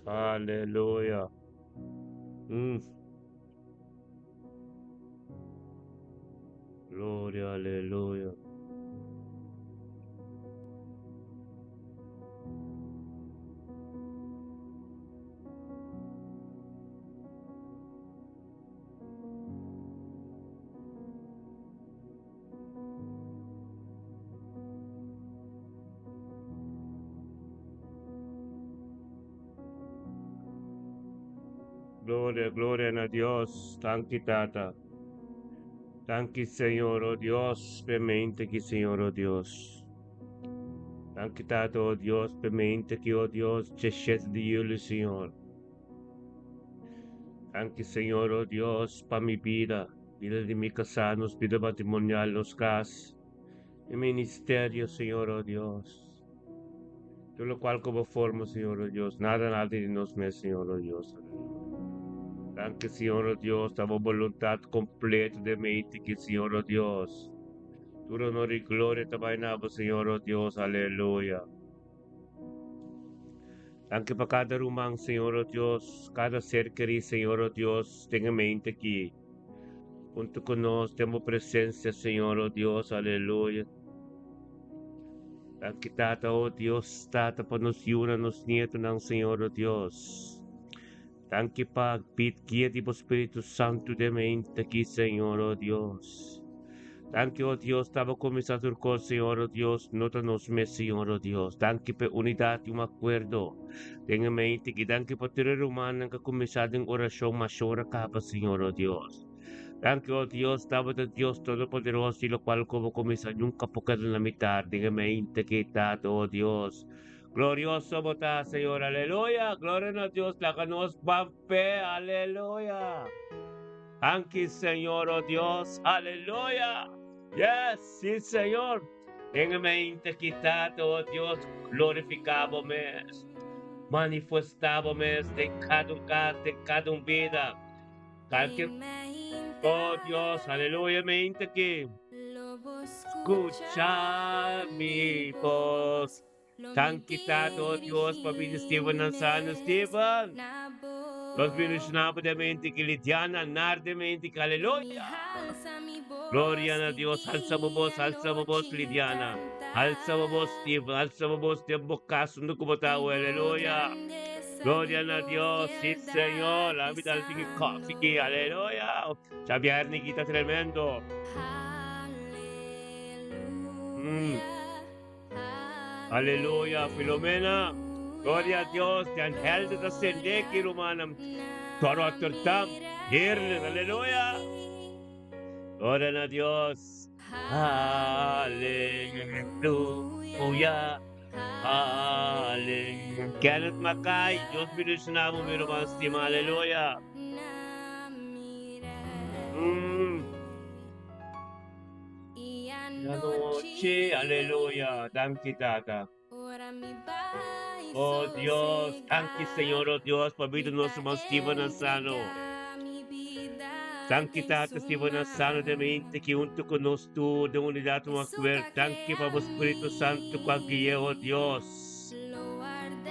Aleluya. Mm. Gloria, aleluya. Gloria, gloria na Dios. Danki Tata. Danki Señor, oh Dios, p'e mente ki Señor, oh Dios. Danki Tata, oh Dios, p'e mente ki, oh Dios, 17 di juli, Señor. Danki Señor, oh Dios, pa mi bida, bida di mi kasá, nos bida matrimonial, nos kas, mi ministerio, Señor, oh Dios. Tur lokual ku bo forma, Señor, oh Dios, nada nada di nos mes, Señor, oh Dios. Danki, Señor, oh Dios, ta bo boluntat kompleto den mente ki, Señor, oh Dios. Tur honor i gloria ta bai na bo, Señor, oh Dios. Aleluya. Danki pa kada ruman, Señor, oh Dios, kada ser kerí, Señor, oh Dios, den e mente aki. Huntu ku nos den bo presensia, Señor, oh Dios. Aleluya. Danki Tata, oh Dios, Tata, pa nos yunan, nos nietonan, Señor, oh Dios. Danki pa bit guia di bo Spiritu Santu den mente aki, Señor, oh Dios. Danki, oh Dios, ta bo kuminsá tur kos, Señor, oh Dios, no ta nos mes, Señor, oh Dios. Danki pa e unidat i un akuerdo den e mente aki. Danki pa tur e rumannan ku a kuminsá den orashon mashora kaba, Señor, oh Dios. Danki, oh Dios, tabata Dios Todopoderoso i lokual ku bo kuminsá nunka por keda na mitar den e mente aki, Tata, oh Dios. Glorioso bo ta, Señor, aleluya! Gloria na Dios, laga nos ban fe, aleluya! Danki, Señor, oh Dios, aleluya! Yes, sí, Señor! Den e mente aki, Tata, oh Dios, glorifiká bo mes, manifestá bo mes den kada un kas, den kada un bida. Kalke, oh Dios, aleluya, mente aki. Skucha mi bos. Danki Tata, oh Dios, pa bini Steven Ansano. Steven, nos bendiciona bo den mente ki Lidiana nar den mente ki aleluya. Gloria na Dios, alsa bo bos, alsa bo bos Lidiana. Alsa bo bos Steven, alsa bo bos den bo cas unda cu bo ta awe, aleluya. Gloria na Dios, si Señor, ami ta tin coffee ki, aleluya. Xavier Nikita tremendo. Mm. Aleluya, Filomena. Gloria a Dios, Den Helder ta sende ki rumannan. Ta Rotterdam, Heerlen, aleluya. Gloria na Dios. Aleluya. Aleluya. Kenneth Mackay, Dios bendiciona bo, mi ruman stima. Aleluya. Mm. Anochi, aleluya, danki Tata. Oh Dios, danki Señor, oh Dios, pa bida nos hermano Steven Ansano. Danki Tata Steven Ansano de mente ki hunto ku nos tur den unidad un akuer. Danki pa bo Spiritu Santo ku a gui'é, oh Dios.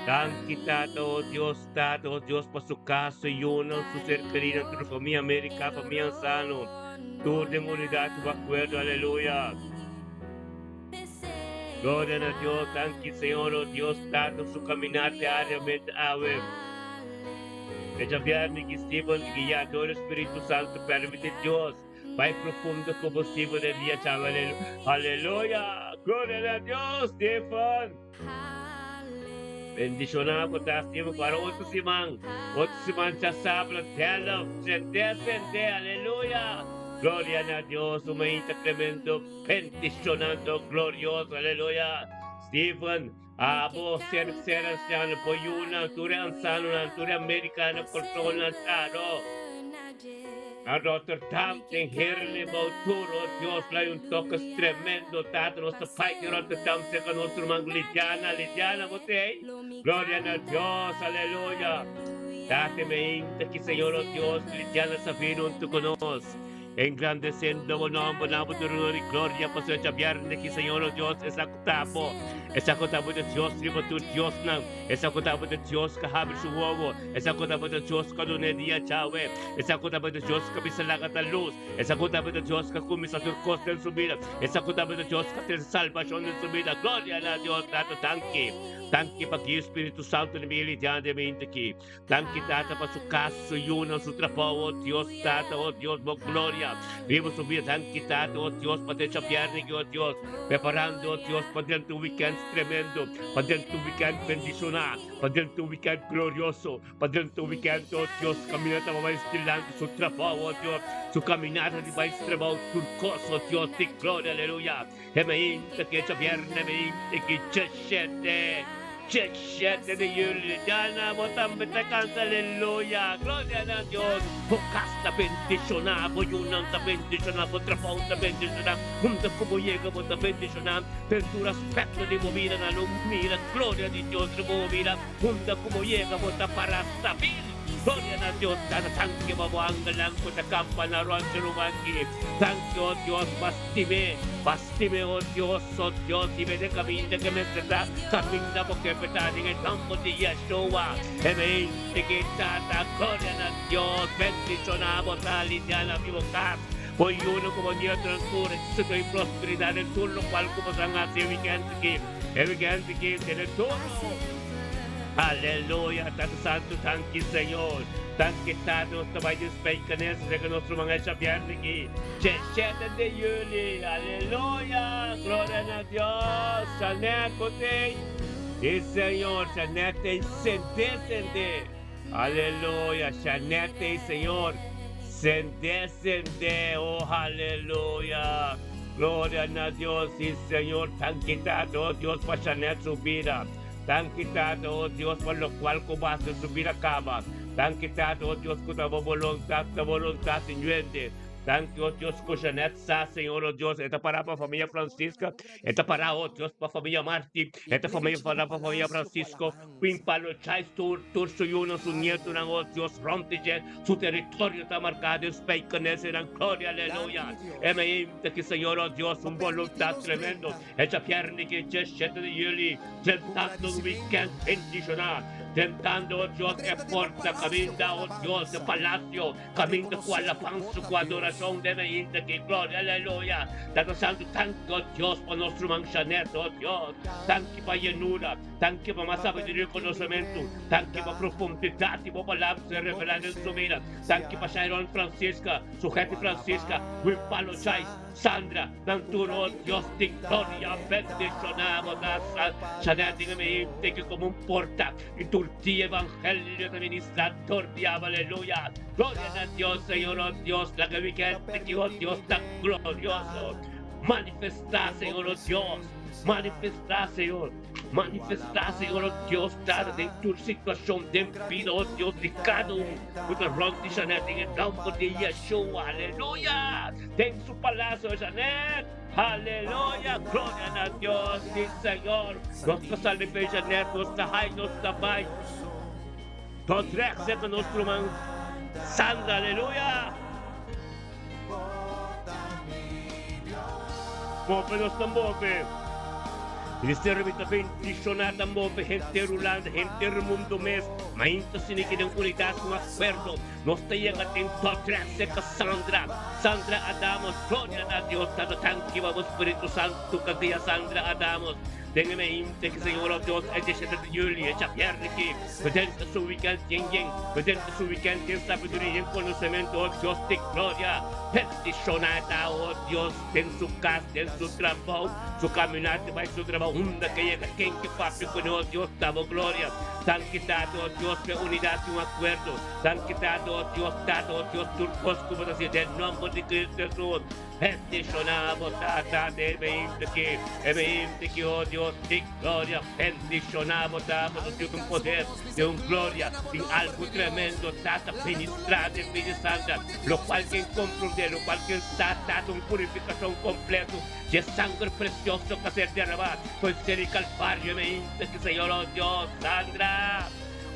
Danki Tata, oh Dios, Tata, oh Dios, pa su kas, su yunan, su ser kerido, tur famia America, famia Ansano. Tur den unidad su akuerdo, aleluya. Gloria na Dios, danki Señor, oh Dios, Tata, su caminar diariamente awe. E djabièrnè ki Steven guiá dor e Spiritu Santu permiti Dios bai profundo ku bo Steven e dia djawe, aleluya. Gloria na Dios, Steven. Bendishoná bo ta Steven para otro siman. Otro siman djasabra Delft sende sende aleluya. Gloria na Dios un mainta tremendo bendishonando glorioso aleluya. Steven abo ser ser anciano bo yunan tur e ancianonan tur e americano personan taro. Na Rotterdam den Heerlen bou tur o Dios lai un tokes tremendo Tata nos ta pai di Rotterdam serka nos ruman Lidiana Lidiana bo ta ei Gloria na Dios aleluya Date meinta ki Señor o Dios Lidiana Savino huntu ku nos engrandesendo bo nomber na bo tur honor y gloria pasobra djabierne ki Señor o Dios esa ku ta bo. Esa ku tabata Dios riba tur diosnan. Esa ku tabata Dios ku habri su wowo. Esa ku tabata Dios ku a dun'é dia djawe. Esa ku tabata Dios ku a bisa laga ta lus. Esa ku tabata Dios ku a kuminsá tur kos den su bida. Esa ku tabata Dios ku a trese salbashon den su bida. Gloria na Dios! Tata, danki. Danki pa guia Spiritu Santu den mi lidian den mi hende aki. Danki Tata pa su kas, su yunan, su trabou, o Dios Tata, o Dios bo gloria riba su bida. Danki Tata, o Dios pa den djabièrnè aki, o Dios, preparando, o Dios, pa dentro un wikènt tremendo, pa dentro un wikènt bendishoná, pa dentro un wikènt glorioso, pa dentro un wikènt, o Dios, kaminda ta bai dilanti su trabou, o Dios, su kaminata di bai su trabou, tur kos, o Dios di gloria, aleluya. E mainta ki e djabièrnè mainta ki djeshete, djeshete di juli, djana bo tambe ta kanta aleluya, gloria na Dios. Bo kas ta bendishoná, bo yunan ta bendishoná, bo trabou ta bendishoná, unda ku bo yega bo ta bendishoná. Den tur aspekto di bo bida nan lo mira gloria di Dios riba bo bida, unda ku bo yega bo ta para stabil. Gloria na Dios, tata danki pa bo angelnan ku ta kampa na rònt di ruman aki. Danki, o Dios, pa Stim'é, pa stim'é, o Dios, o Dios, hib'é den kaminda ke mester ta, kaminda bo ke p'e ta den e nòmber di Yeshua. E mente ki Tata, gloria na Dios, bendishoná bo ta lidiá na bibo kas, bo yunan ku bo nietonan tur éksito i prosperidat den tur lokual ku boso hasi e wikènt aki, e wikènt aki tene duro. Aleluya, Tata Santu, danki Señor, danki Tata, nos ta bai den Spijkenisse, serka nos ruman Esha Bierni aki. Djeshete di juli, aleluya, gloria na Dios, Shanet bo t'ei, di Señor, Shanet t'ei sende sende, aleluya, Shanet t'ei Señor, sende sende, oh aleluya, gloria na Dios, si Señor, danki Tata, oh Dios pa Shanet su bida, danki Tata, oh Dios pa locual cu bo haci den su bida caba, danki Tata, oh Dios cu ta bo boluntad, ta boluntad ñuende. Danki, oh Dios, ku Jeanette sa, Señor, oh Dios, e ta pará pa familia Francisca, e ta pará, oh Dios, pa familia Marti, e ta familia pará pa familia Francisco, Queen Palo Chais, tur, tur su yunan, su nietunan, oh Dios, rònt di dje, su teritorio ta marká den Spijkenesenan, gloria, aleluya. E mainta ki, Señor, oh Dios, un boluntat tremendo, e djabièrnè ki djeshete di yüli, drentando un wikènt bendishoná, drentando, oh Dios, e porta kaminda, oh Dios, e palasio, Caminda cu alabansa, cu adoracion den e inta ki gloria, aleluya. Tata Santu, danki oh Dios pa nos ruman Jeanette, oh Dios. Danki pa yenura, danki pa mas sabiduria y conocemento, danki pa profundidad di bo palabra ser revela den su bida. Danki pa Shairon Francisca, su jefe Francisca, Wim Palo Chais, Sandra, nan tur, oh Dios di gloria, bendiciona bo ta Jeanette den e inta ki como un porta y tur dia evangelio ta ministra tur diablo, aleluya. Gloria na Dios, Señor, oh Dios, laga weekend aki, oh Dios, ta glorioso. Manifesta, Señor, oh Dios, manifesta, Señor, manifesta, Señor, oh Dios, Tata, den tur situacion, den bida, oh Dios, di cada un cu ta rond di Jeanette, den e nomber di Yeshua, aleluya, den su palacio, Jeanette, aleluya, gloria na Dios, di Señor, nos ta sali pe Jeanette, nos ta hay, nos ta bay. Tot recht zet nos ruman Sandra, aleluya. Bope nos ta bope. Ministerio mi ta bendiciona ta bope henter Hulanda, henter mundo mes. Mainta sini ki den unidad un acuerdo. Nos ta yega den tot recht zet Sandra. Sandra Adamos, gloria na Dios. Tata danki pa bo Spiritu Santo ka guia Sandra Adamos. Den e mainta ki Señor oh Dios e 17 di juli e djabièrnè ki. Bedenta su weekend yen yen, bedenta su weekend den sabiduria yen konosementu, oh Dios di gloria, bendishona e ta, oh Dios, den su kas, den su trabou, su kaminante bai su trabou, unda ke yega ken ke papia kuné, oh Dios, ta bo gloria. Danki Tata, oh Dios, p'e unidat i un akuerdo. Danki Tata, oh Dios, Tata, oh Dios, tur kos ku bo ta hasi den nomber di Cristo Hesus. Bendishoná bo Tata den e meinte aki, e meinte aki, oh Dios di gloria, bendishoná bo Tata, bo tin un poder, tin un gloria, tin algu tremendo, Tata, ministrá den bida santa, lokual ken komprondé, lokual ken sa, Tata, un purifikashon kompleto di e sanger presioso ku a ser derramá for ser di Kalvario e meinte aki, Señor, oh Dios, Sandra.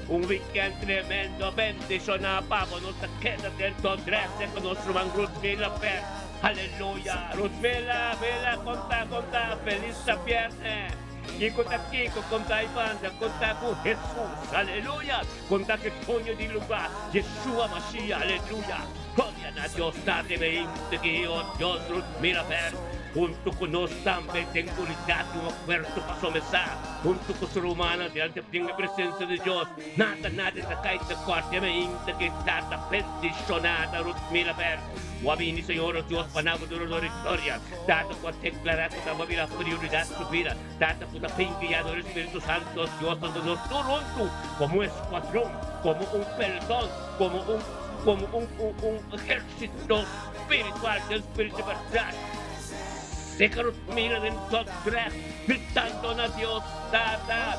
Un weekend tremendo bendiciona pa bo nos ta keda den to dresse cu nos ruman Ruthmila Pert aleluya Ruthmila mila conta conta feliz ta bierne. Kiko ta kiko? Konta e banda, konta ku Hesus, aleluya! Konta ku e doño di lugá, Yeshua Mashiach, aleluya! Gloria na Dios Tata meinte ki o Dios Ruth Miraber huntu ku nos tambe den unidat di un akuerdo pa somesá huntu ku su rumannan dilanti den e presensia di Dios. Nada nada ta kai te kòrte meinte ki Tata bendishoná ta Ruth Miraber. Bo a bini Señor o Dios pa nan bo duna honor i gloria. Tata ku a deklará ku ta bo a bira prioridat su bida. Tata ku ta bin guiá dor e Spiritu Santo Dios ta nos tur huntu komo un eskuadron, komo un pelotòn, komo un komo un un un ejército spiritual den spiritu di berdad. Seca nos mira den Dordrecht gritando na Dios Tata,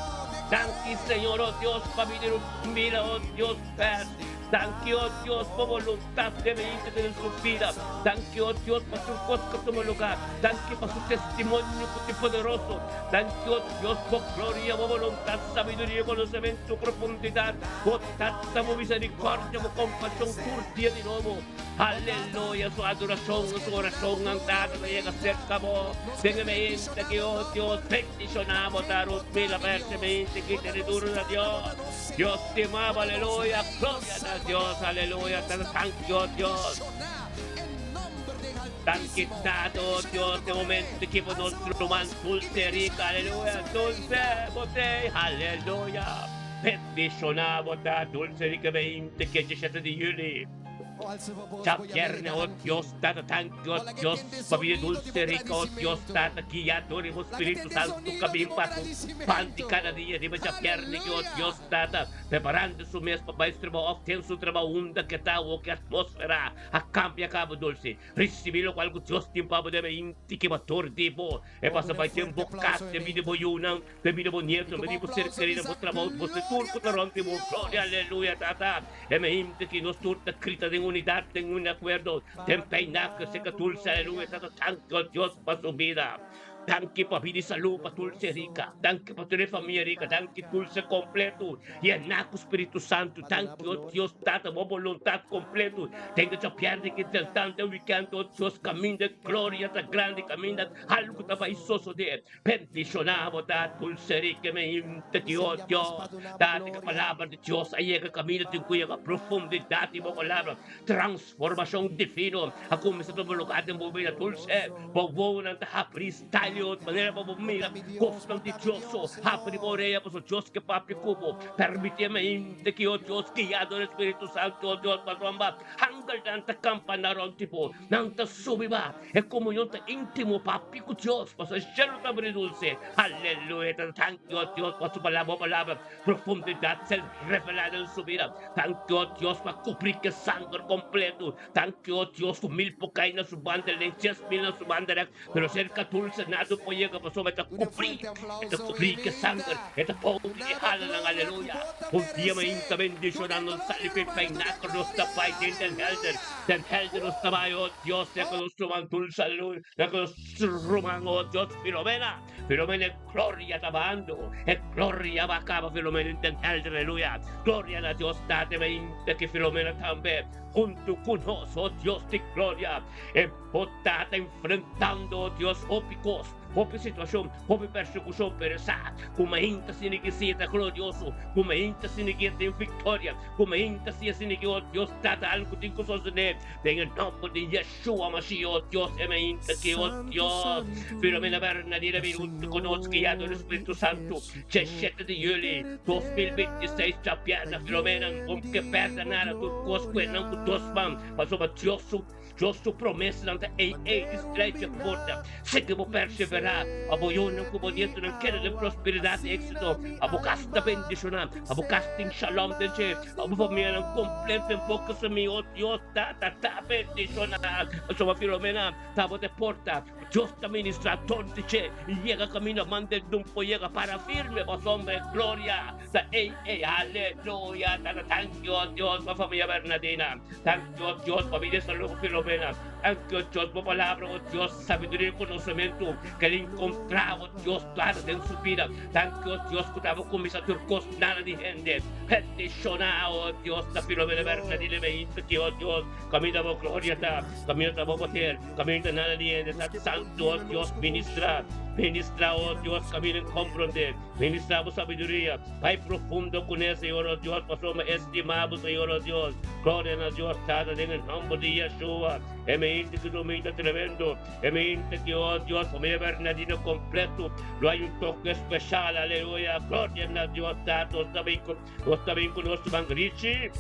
Danki Señor, oh Dios, pa bini nos mira, oh Dios, pers. Danki, oh Dios, pa voluntad di mi hija den su bida. Danki, oh Dios, pa tur cos cu tuma lugar. Danki pa su testimonio cu tin poderoso. Danki, oh Dios, bo gloria, bo voluntad, sabiduria, conocemento, profundidad, bo Tata, bo misericordia, bo compasion tur dia di nobo. Aleluya! Su adoracion, su oracionnan, Tata, ta yega cerca bo. Den e mente aki, oh Dios, bendiciona bo ta Ruth Mila Berce mente aki tene duro na Dios. Dios stima bo, aleluya! Gloria na Dios, aleluya! Tata, thank you, oh Dios. Danki Tata, oh Dios, den momento aki pa nos ruman Dulce Rica, aleluya! Dulce, bo t'ey, aleluya! Bendiciona bo ta Dulce Rica 20 ke 17 di juli. Djabierne, oh Dios Tata, danki, oh Dios, pa bida Dulce Rica, oh Dios Tata, guia dor di bo Spiritu Santu kabin pa su pan di kada dia riba djabierne ki, oh Dios Tata, preparando su mes pa bai su trabou of den su trabou unda ke ta awo ki atmosfera a kambia kaba Dulce. Ricibi lokual ku Dios tin pa bo den 20 ke bo dor di bo e pasa bai den bo kas, den bida bo yunan. Te bira bo nieto, bini bo ser kerida, bo trabou, bo se tur ku ta rònt di bo. Gloria, aleluya, Tata. E mehinte ki nos tur ta krita den unidat, den un akuerdo, den peiná ke seka dulse, aleluya, Tata. Danki, o Dios, pa su bida. Danki pa bida i salú pa Dulce Rica. Danki pa tur e famia Rica. Danki Dulce kompletu, yená ku Spiritu Santu. Danki, o Dios, Tata, bo boluntat kompletu. Den e djabièrnè ki deltante wikènt, o Dios, kaminda e gloria ta grandi, kaminda algu ta bai sosodé. Bendishoná bo ta dulce rikemente di o Dios. Dati ku palabra di Dios a yega kaminda tin ku yega profundidat di bo palabra. Transformashon divino a kuminsá tuma lugá den bo bida dulce. Bo wowonan ta habrí stalio di manera pa bo mira kosnan di Dios. So habri bo orea pasobra Dios ke papia ku bo. Permití e mente ki o Dios guiá dor e Spiritu Santu o Dios pasobra angelnan ta kampa na rònt di bo. Nan ta subi ba. E komunion ta íntimo papi ku Dios, pasobra e shelu ta bini dulse. Aleluya! Ta danki, o Dios, pa su palabra, bo palabra profundidat ser revelá den su bida. Danki, o Dios, pa kubrí ku e sanger kompletu. Danki, o Dios, ku mil por kai na su banda link, 10,000 na su banda rèks, pero serka dulse nada por yega, pasobra e ta kubrí, e ta kubrí ku e sanger, e ta bou di e halanan. Aleluya! Un dia mainta bendishoná nos sali p'e peinákulo, nos ta bai den den hèlder. Den hèlder nos ta bai, o Dios, ya ku nos ruman Dulce Aleluya, ya ku nos ruman, o Dios, Filomena, Filomena e gloria ta bahando, e gloria ba kaba, Filomena den hèlder, aleluya, gloria na Dios Tata, mainta ki Filomena tambe huntu ku nos, o Dios di gloria, e bo tata enfrentando, o Dios, hopi kos, hopi situashon, hopi persekushon, pero e sa ku mainta sinigi si e ta glorioso, ku mainta sinigi e tin viktoria, ku mainta si e sinigi, o Dios Tata, algu tin ku sosodé, den e nòmber di Yeshua Mashiach, o Dios, e mainta ki, o Dios, Filomena Bernadina bin huntu ku nos, guiado di Spiritu Santu, 17 di juli 2026, djabièrnè, Filomena, no ke pèrdè nada, tur kos ku e nan ku dos man, pasobra Dios su. Dios su promesanan ta ei ei di strecha porta. Sigui bo perseverá, pa bo yunan ku bo nietonan keda den prosperidat i éksito, pa bo kas ta bendishoná, pa bo kas tin shalom den dje, pa bo famianan kompleto den boka su mihó Dios Tata ta bendishoná. Pasobra Filomena tabata e porta ku Dios ta ministrá tur di dje i yega kaminda manda e dumpo yega para firme pasobra e gloria ta ei ei. Aleluya! Tata tanki, o Dios, pa famia Bernadina. Danki, o Dios, pa bida salú ku Filomena. Danki, o Dios, bo palabra, o Dios, sabiduria i konosementu ku el enkontrá, o Dios, dado den su bida. Danki, o Dios, ku ta bo kuminsá tur kos nada di hende. Bendishoná, o Dios, na Filomena Bernadine Meinta ki, o Dios, kaminda bo gloria ta, kaminda ta bo poder, kaminda nada di hende ta. Santu, o Dios, ministrá. Ministrá, o Dios, kaminda komprondé. Ministrá bo sabiduria. Bai profundo kuné, Señor, o Dios, pasobra mi estimá bo, Señor, o Dios. Gloria na Dios Tata den e nòmber di Yeshua. E mente ku dominta tremendo. E mente ku, o Dios, familia Bernardino kompleto lo hay un toke espesial. Aleluya. Gloria na Dios Tata. Nos ta bin ku, nos ta bin ku nos ruman Richie.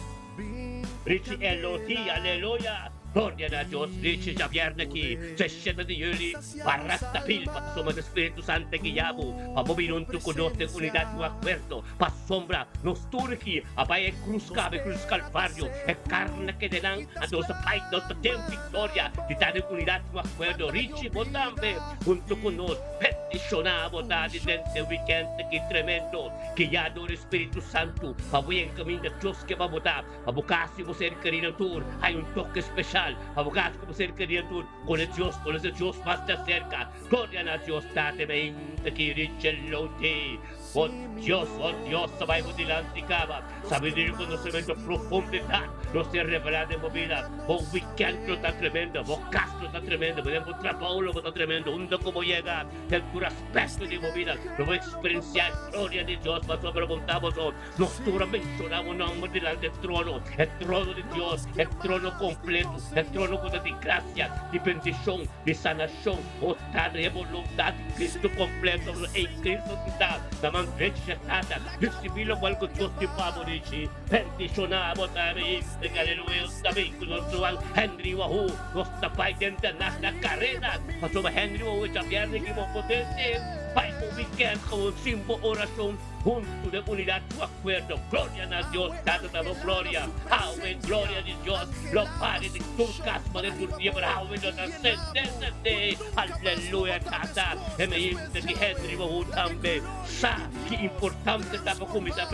Richie Elodie. Aleluya. Gloria na Dios. Richie djabièrnè aki, 17 di yüli, pa rasta pil pasobra e Spiritu Santu a guia bo pa bo bin huntu ku nos den unidat i un akuerdo. Pasobra nos tur aki a bai e krus kaba, e krus Kalvario, e karni a keda nan, anto nos a bai, nos ta den viktoria di ta den unidat i un akuerdo. Richie, bo tambe huntu ku nos, bendishoná bo ta di den e wikènt aki tremendo, guiá dor e Spiritu Santu pa bo yega kaminda Dios ke pa bo ta. Pa bo kas i bo ser kerinan tur, hay un toke speshal. Pa bo kas ku bo ser kerinan tur, Con e Dios, conoce Dios mas de acerca. Gloria na Dios Tata mainta ki richi lote. O Dios, o Dios ta bai bo dilanti caba. Sabiduria y conocemento profundidad lo ser revela den bo bida. Bo weekend lo ta tremendo, bo cas lo ta tremendo, den bo trabao lo bo ta tremendo. Unda cu bo yega, den tur aspecto di bo bida lo bo experiencia e gloria di Dios pasobra bo ta boso. Nos tur a menshoná bo nòmber dilanti e trono, e trono di Dios, e trono kompleto, e trono ku ta di grasia, di bendishon, di sanashon. O Tata, e boluntat di Kristu kompleto, ei Kristu tin ta na man drechi dje Tata. Risibí lokual ku Dios tin pa bo, Richi. Bendishoná bo ta mi. Aleluya. Nos ta bin ku nos ruman Henry Wahoo. Nos ta bai den Tanakh na kareda. Pasobra Henry Wahoo e djabièrnè ki bo potente. Bai bo wikènt gewoon sin bo orashon. Huntu den unidat ku akuerdo. Gloria na Dios Tata ta bo gloria. Awe gloria di Dios lo pari den tur kas manera tur dia pero awe lo ta sende sende. Aleluya Tata e mente di hende riba bo tambe sa ki importante ta pa kuminsá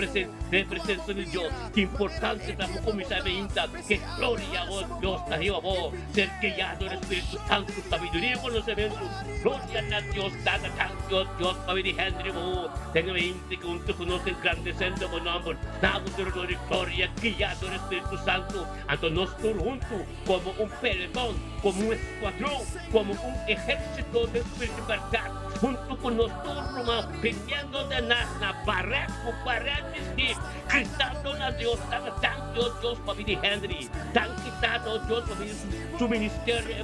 den presensa di Dios ki importante ta pa kuminsá meinta ke gloria o Dios ta riba bo ser guiado den Spiritu Santu sabiduria i konosementu. Gloria na Dios Tata danki o Dios pa bini hende riba bo. Den e mente ku huntu ku nos engrandesendo bo nòmber, na bo trono di gloria, guiá dor e Spiritu Santu, anto nos tur huntu, komo un peletòn, komo un eskuadron, komo un ehérsito den spiritu di bèrdat, huntu ku nos tur ruman, biniendo den nas na barèt ku barèt bistí, gritando na Dios, Tata, danki, o Dios, pa bini Henry. Danki, Tata, o Dios, pa bini su ministerio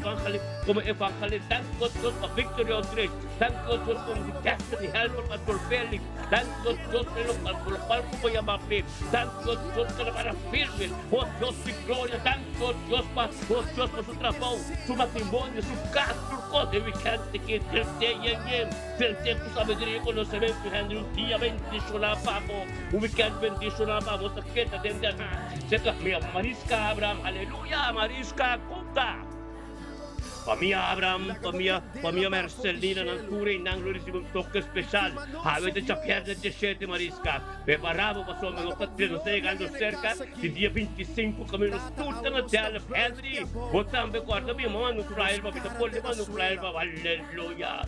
komo evangelista. Danki, o Dios, pa Victory Outreach. Danki o Dios pa mi destiny helper Pastor Felix. Danki o Dios pa lokual ku lokual ku bo yama mi. Danki o Dios ku ta para firme. O Dios di gloria, danki o Dios pa o Dios pa su trabou, su matrimonio, su kas, tur kos. E wikènt aki trese yen yen, trese ku sabiduria i konosementu. Henry un dia bendishoná pa bo, un wikènt bendishoná pa bo ta keda den den ha. Seka mi Mariska Abraham, aleluya Mariska konta. Famia Abraham, famia, famia Mercelina, nan tur einan lo ricibi un toke special. Awe ta djabièrnè dieshete Mariska. Prepará bo pasobra nos ta nos ta yegando serka di dia 25 kaminda nos tur ta na Delft. Henry, bo tambe kòrda mi manda un flyer pa mi ta pone manda un flyer pa bo. Aleluya!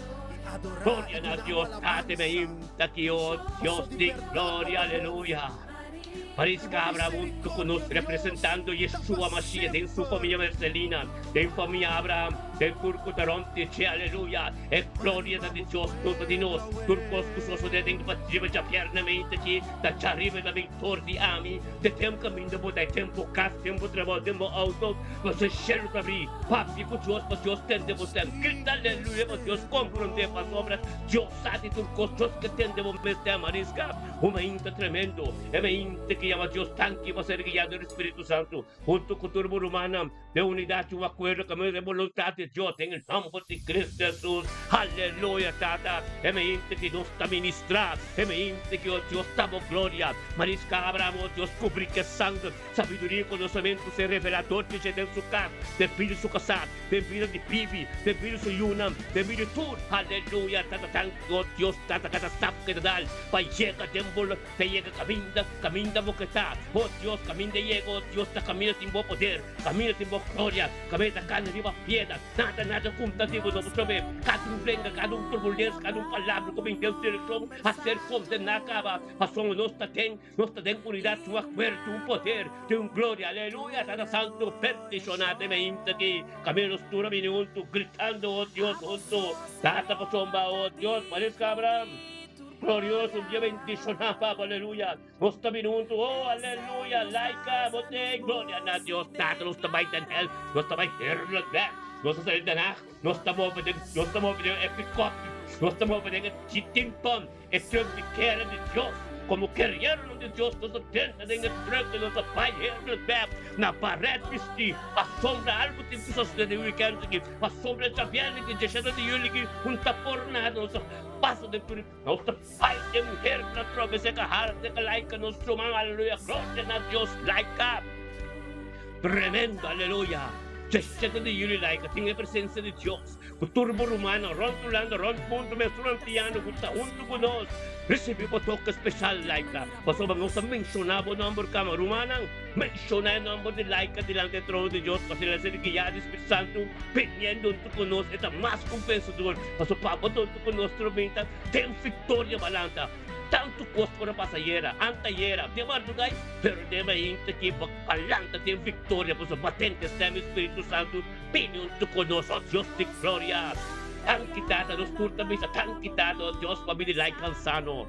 Gloria na Dios Tata mi ta aki, oh Dios di gloria, aleluya. Mariska Abraham huntu ku nos representando Yeshua Mashiach den su famia Mercelina, den famia Abraham, den tur ku ta rònt di dje, aleluya! E gloria ta di Dios, no ta di nos. Tur kos ku sosodé den riba djabièrnamente aki ta djariba e ta bin tor di ami. Te tempu kaminda bo ta e tempu kas, tempu trabou, den bo outo, pasobra shelu ta abrí. Papia ku Dios pa Dios tende bo stem. Grita aleluya pa Dios komprondé, pasobra Dios sa di tur kos. Dios ke tende bo mes stem. Mariska. Un mainta tremendo, e mainta ki yama Dios danki pa ser guiado di Spiritu Santu, huntu ku tur bo rumannan, den unidat i un akuerdo kaminda den boluntat di Dios, den e nomber di Cristo Jesus. Aleluya, Tata! E mainta ki nos ta ministra, e mainta ki, o Dios, ta bo gloria. Marisca Abraham, o Dios, kubri ku e sanger. Sabiduria i konosementu ser revelá dor di dje den su kas, den bida di su kasá, den bida di Bibi, den bida di su yunan, den bida di tur. Aleluya! Tata danki, o Dios, Tata kada stap ku e ta dal pa yega den bo, pa yega kaminda, kaminda bo. bo ke ta. O Dios, kaminda yega, o Dios, ta kaminda tin bo poder, kaminda tin bo gloria, kaminda ta kana riba piedra. Nada, nada kumta di bo, no bo trobe. Kada un lenga, kada un turbulensia, kada un palabra ku bin den su direkshon a ser kondená kaba. Pasobra nos ta den, nos ta den unidat, un akuerdo, un poder, den un gloria. Aleluya! Tata Santu, bendishoná den e inta aki. Kaminda nos tur a bini huntu, gritando, O Dios, huntu. Tata, pasobra, o Dios, parezca Abraham. Glorioso, un dia bendishoná, Papa, aleluya. Nos ta bini huntu, oh, aleluya, laika, bo te, gloria na Dios Tata, nos ta bai den hel, nos ta bai heerlijk weg, nos ta sali Den Haag, nos ta move den, nos ta move den e pick-up, nos ta move den e chitinton, e truck di kere di Dios, como guerreronan di Dios, nos ta drenta den e truck i nos ta bai heerlijk weg, na baret bisti, pasobra algu tin ku sosode den weekend aki, pasobra e djabièrnè ki djeshete di juli ki un ta por nada, nos ta pasa den tur. Nos ta bai den muher na trobe seka hala seka laika nos ruman aleluya gloria na Dios laika tremendo aleluya djeshete di juli laika tin e presencia di Dios ku tur bo rumannan rond Hulanda rond mundo mes tur antiano ku ta hunto ku nos ricibi bo toke special laika pasobra nos a menciona bo nomber kama rumannan menciona e nomber di laika dilanti e trono di Dios pasobra el a ser guia di Spiritu Santo biniendo hunto ku nos e ta mas ku un pensador pasobra pa bo ta hunto ku nos tormenta den victoria balanta. Tantu kos por a pasa ayera, antayera, den mardugay, pero den mainta ki bo balanta den victoria pasobra batente stem e Spiritu Santu bini huntu ku nos, oh Dios di gloria. Danki Tata, nos tur ta bisa danki Tata, oh Dios pa bini lai kansano.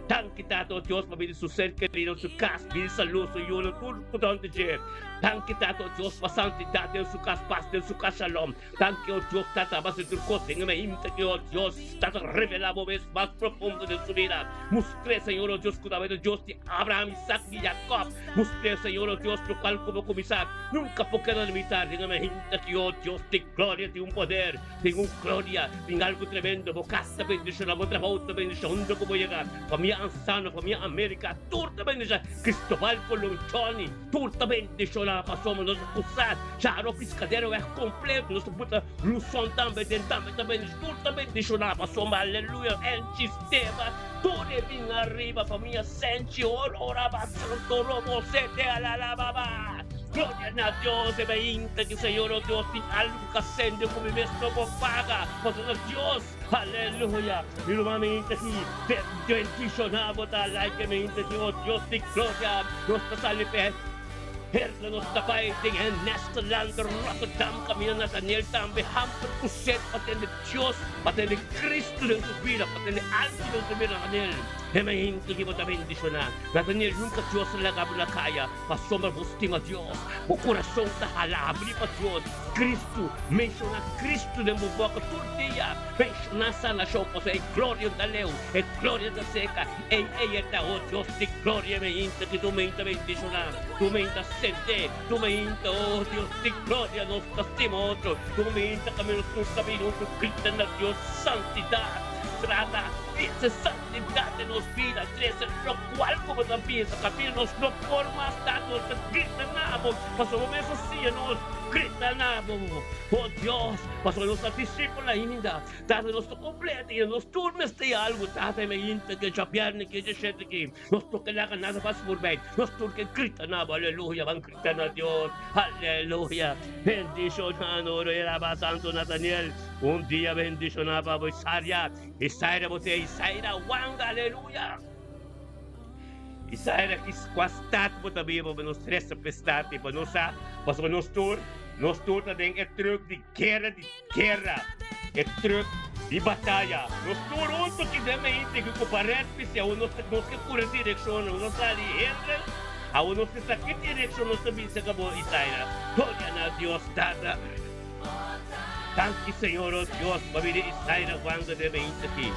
Danki Tata, oh Dios pa bini su ser kerido, su kas, bini salud, su yunan, tur ku ta huntu dje. Danki Tata, oh Dios pa santidat den su kas, pas den su kas, shalom. Danki, o Dios, Tata, base tur kos den e mainta ki, o Dios, Tata, revelá bo mes mas profundo den su bida. Mustr'é, Señor, o Dios, ku ta bai Dios di Abraham, Isaac i Jacob. Mustr'é, Señor, o Dios, lokual ku bo kuminsá nunka por keda limitá den e mainta ki, o Dios di gloria, tin un poder, tin un gloria, tin algu tremendo. Bo kas ta bendishoná, bo trabou ta bendishoná, unda ku bo yega, famia Ansano, famia America, tur ta bendishoná, Cristobal Colon, Johnny. Tur ta bendishoná pasobra nos a kusá Charo Piscadero weg kompleto, nos a buta Luson tambe den tambe ta bendishoná, tur ta bendishoná pasobra aleluya Enchi Steba tur e bin ariba famia Senchi ora ora ba santo robo sete alalababa gloria na Dios e beinta ki Señor o Dios tin algu ka sende ku mi mes no por paga pasobra Dios Aleluya! Mi ruman mi hinta ki bendishoná bo ta like mi hinta ki o Dios di gloria nos ta sali p'e herla nos ta bai den e Nederland Rotterdam kaminda Nathaniel tambe hamper ku sed pa tende Dios pa tende Cristo den su bida pa tende algu den su bida Nathaniel e mi hinta ki bo ta bendishoná Nathaniel nunka Dios a laga bo na kaya pasobra bo stima Dios bo kurason ta hala habri pa Dios Cristo Menshoná Cristo den bo boka tur dia. Menshoná sanashon, pasobra e gloria ta leu, e gloria ta seka. Ei, ei e ta, o Dios di gloria, mi hinta ki tu meinta bendishoná, tu meinta sent'é, tu meinta, o Dios di gloria, nos ta stima otro, tu meinta kaminda nos tur ta bini huntu grita na Dios, Santidat! Trata trese santidat den nos bida, trese lokual ku bo ta bisa, kaminda nos no por mas ta, nos ta grita na bo, pasobra bo mes a siña nos. Grita na bo, O Dios, pasobra nos ta disipel ainda. Tata, nos ta kompleto i nos tur mester algu. Tata, e mainta ke djabièrnè ke djashete aki, nos no ke laga nada pas forbij. Nos tur ke grita na bo, aleluya, ban grita na Dios, aleluya. Bendishoná nos, Rei Rabá Santo Nataniel, un dia bendishoná pa bo, Isaria, Isaira bo te, Isaira wanga, aleluya. Isaira ki kua stat bo ta biba pa nos resa p'e stat i pa nos sa, pasobra nos tur, nos tur ta den e truk di gera di gera, e truk di bataya. Nos tur huntu ki den mente ki ku paret p'esei awo nos ta nos ke kura direkshon, awo nos sali hende, awo nos ke sa ki direkshon nos ta bisa ka bo Isaira. Gloria na Dios Tata. Danki Señor, oh Dios, pa bini Isaira wanga den mente aki.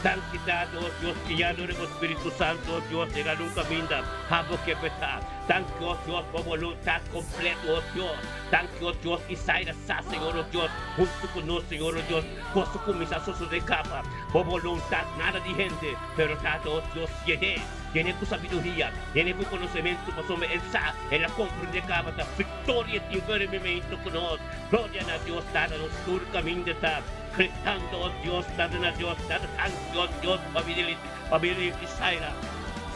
Danki Tata, oh Dios, guiando den bo Spiritu Santo, oh Dios, yega nun caminda pa bo ke peta. Danki, oh Dios, pa boluntad completo, oh Dios. Danki, oh Dios, Isaira sa, Señor, oh Dios, hunto cu nos, Señor, oh Dios, cos a cuminsa sosode caba. Bo boluntad, nada di hende, pero Tata, oh Dios, yene, yene cu sabiduria, yene cu conocemento, pasobra el sa, el a comprende caba ta victoria tin firmemente cu nos. Gloria na Dios Tata nos tur caminda ta gritando oh Dios Tata na Dios Tata tanki oh Dios pa bini pa bini Isaira.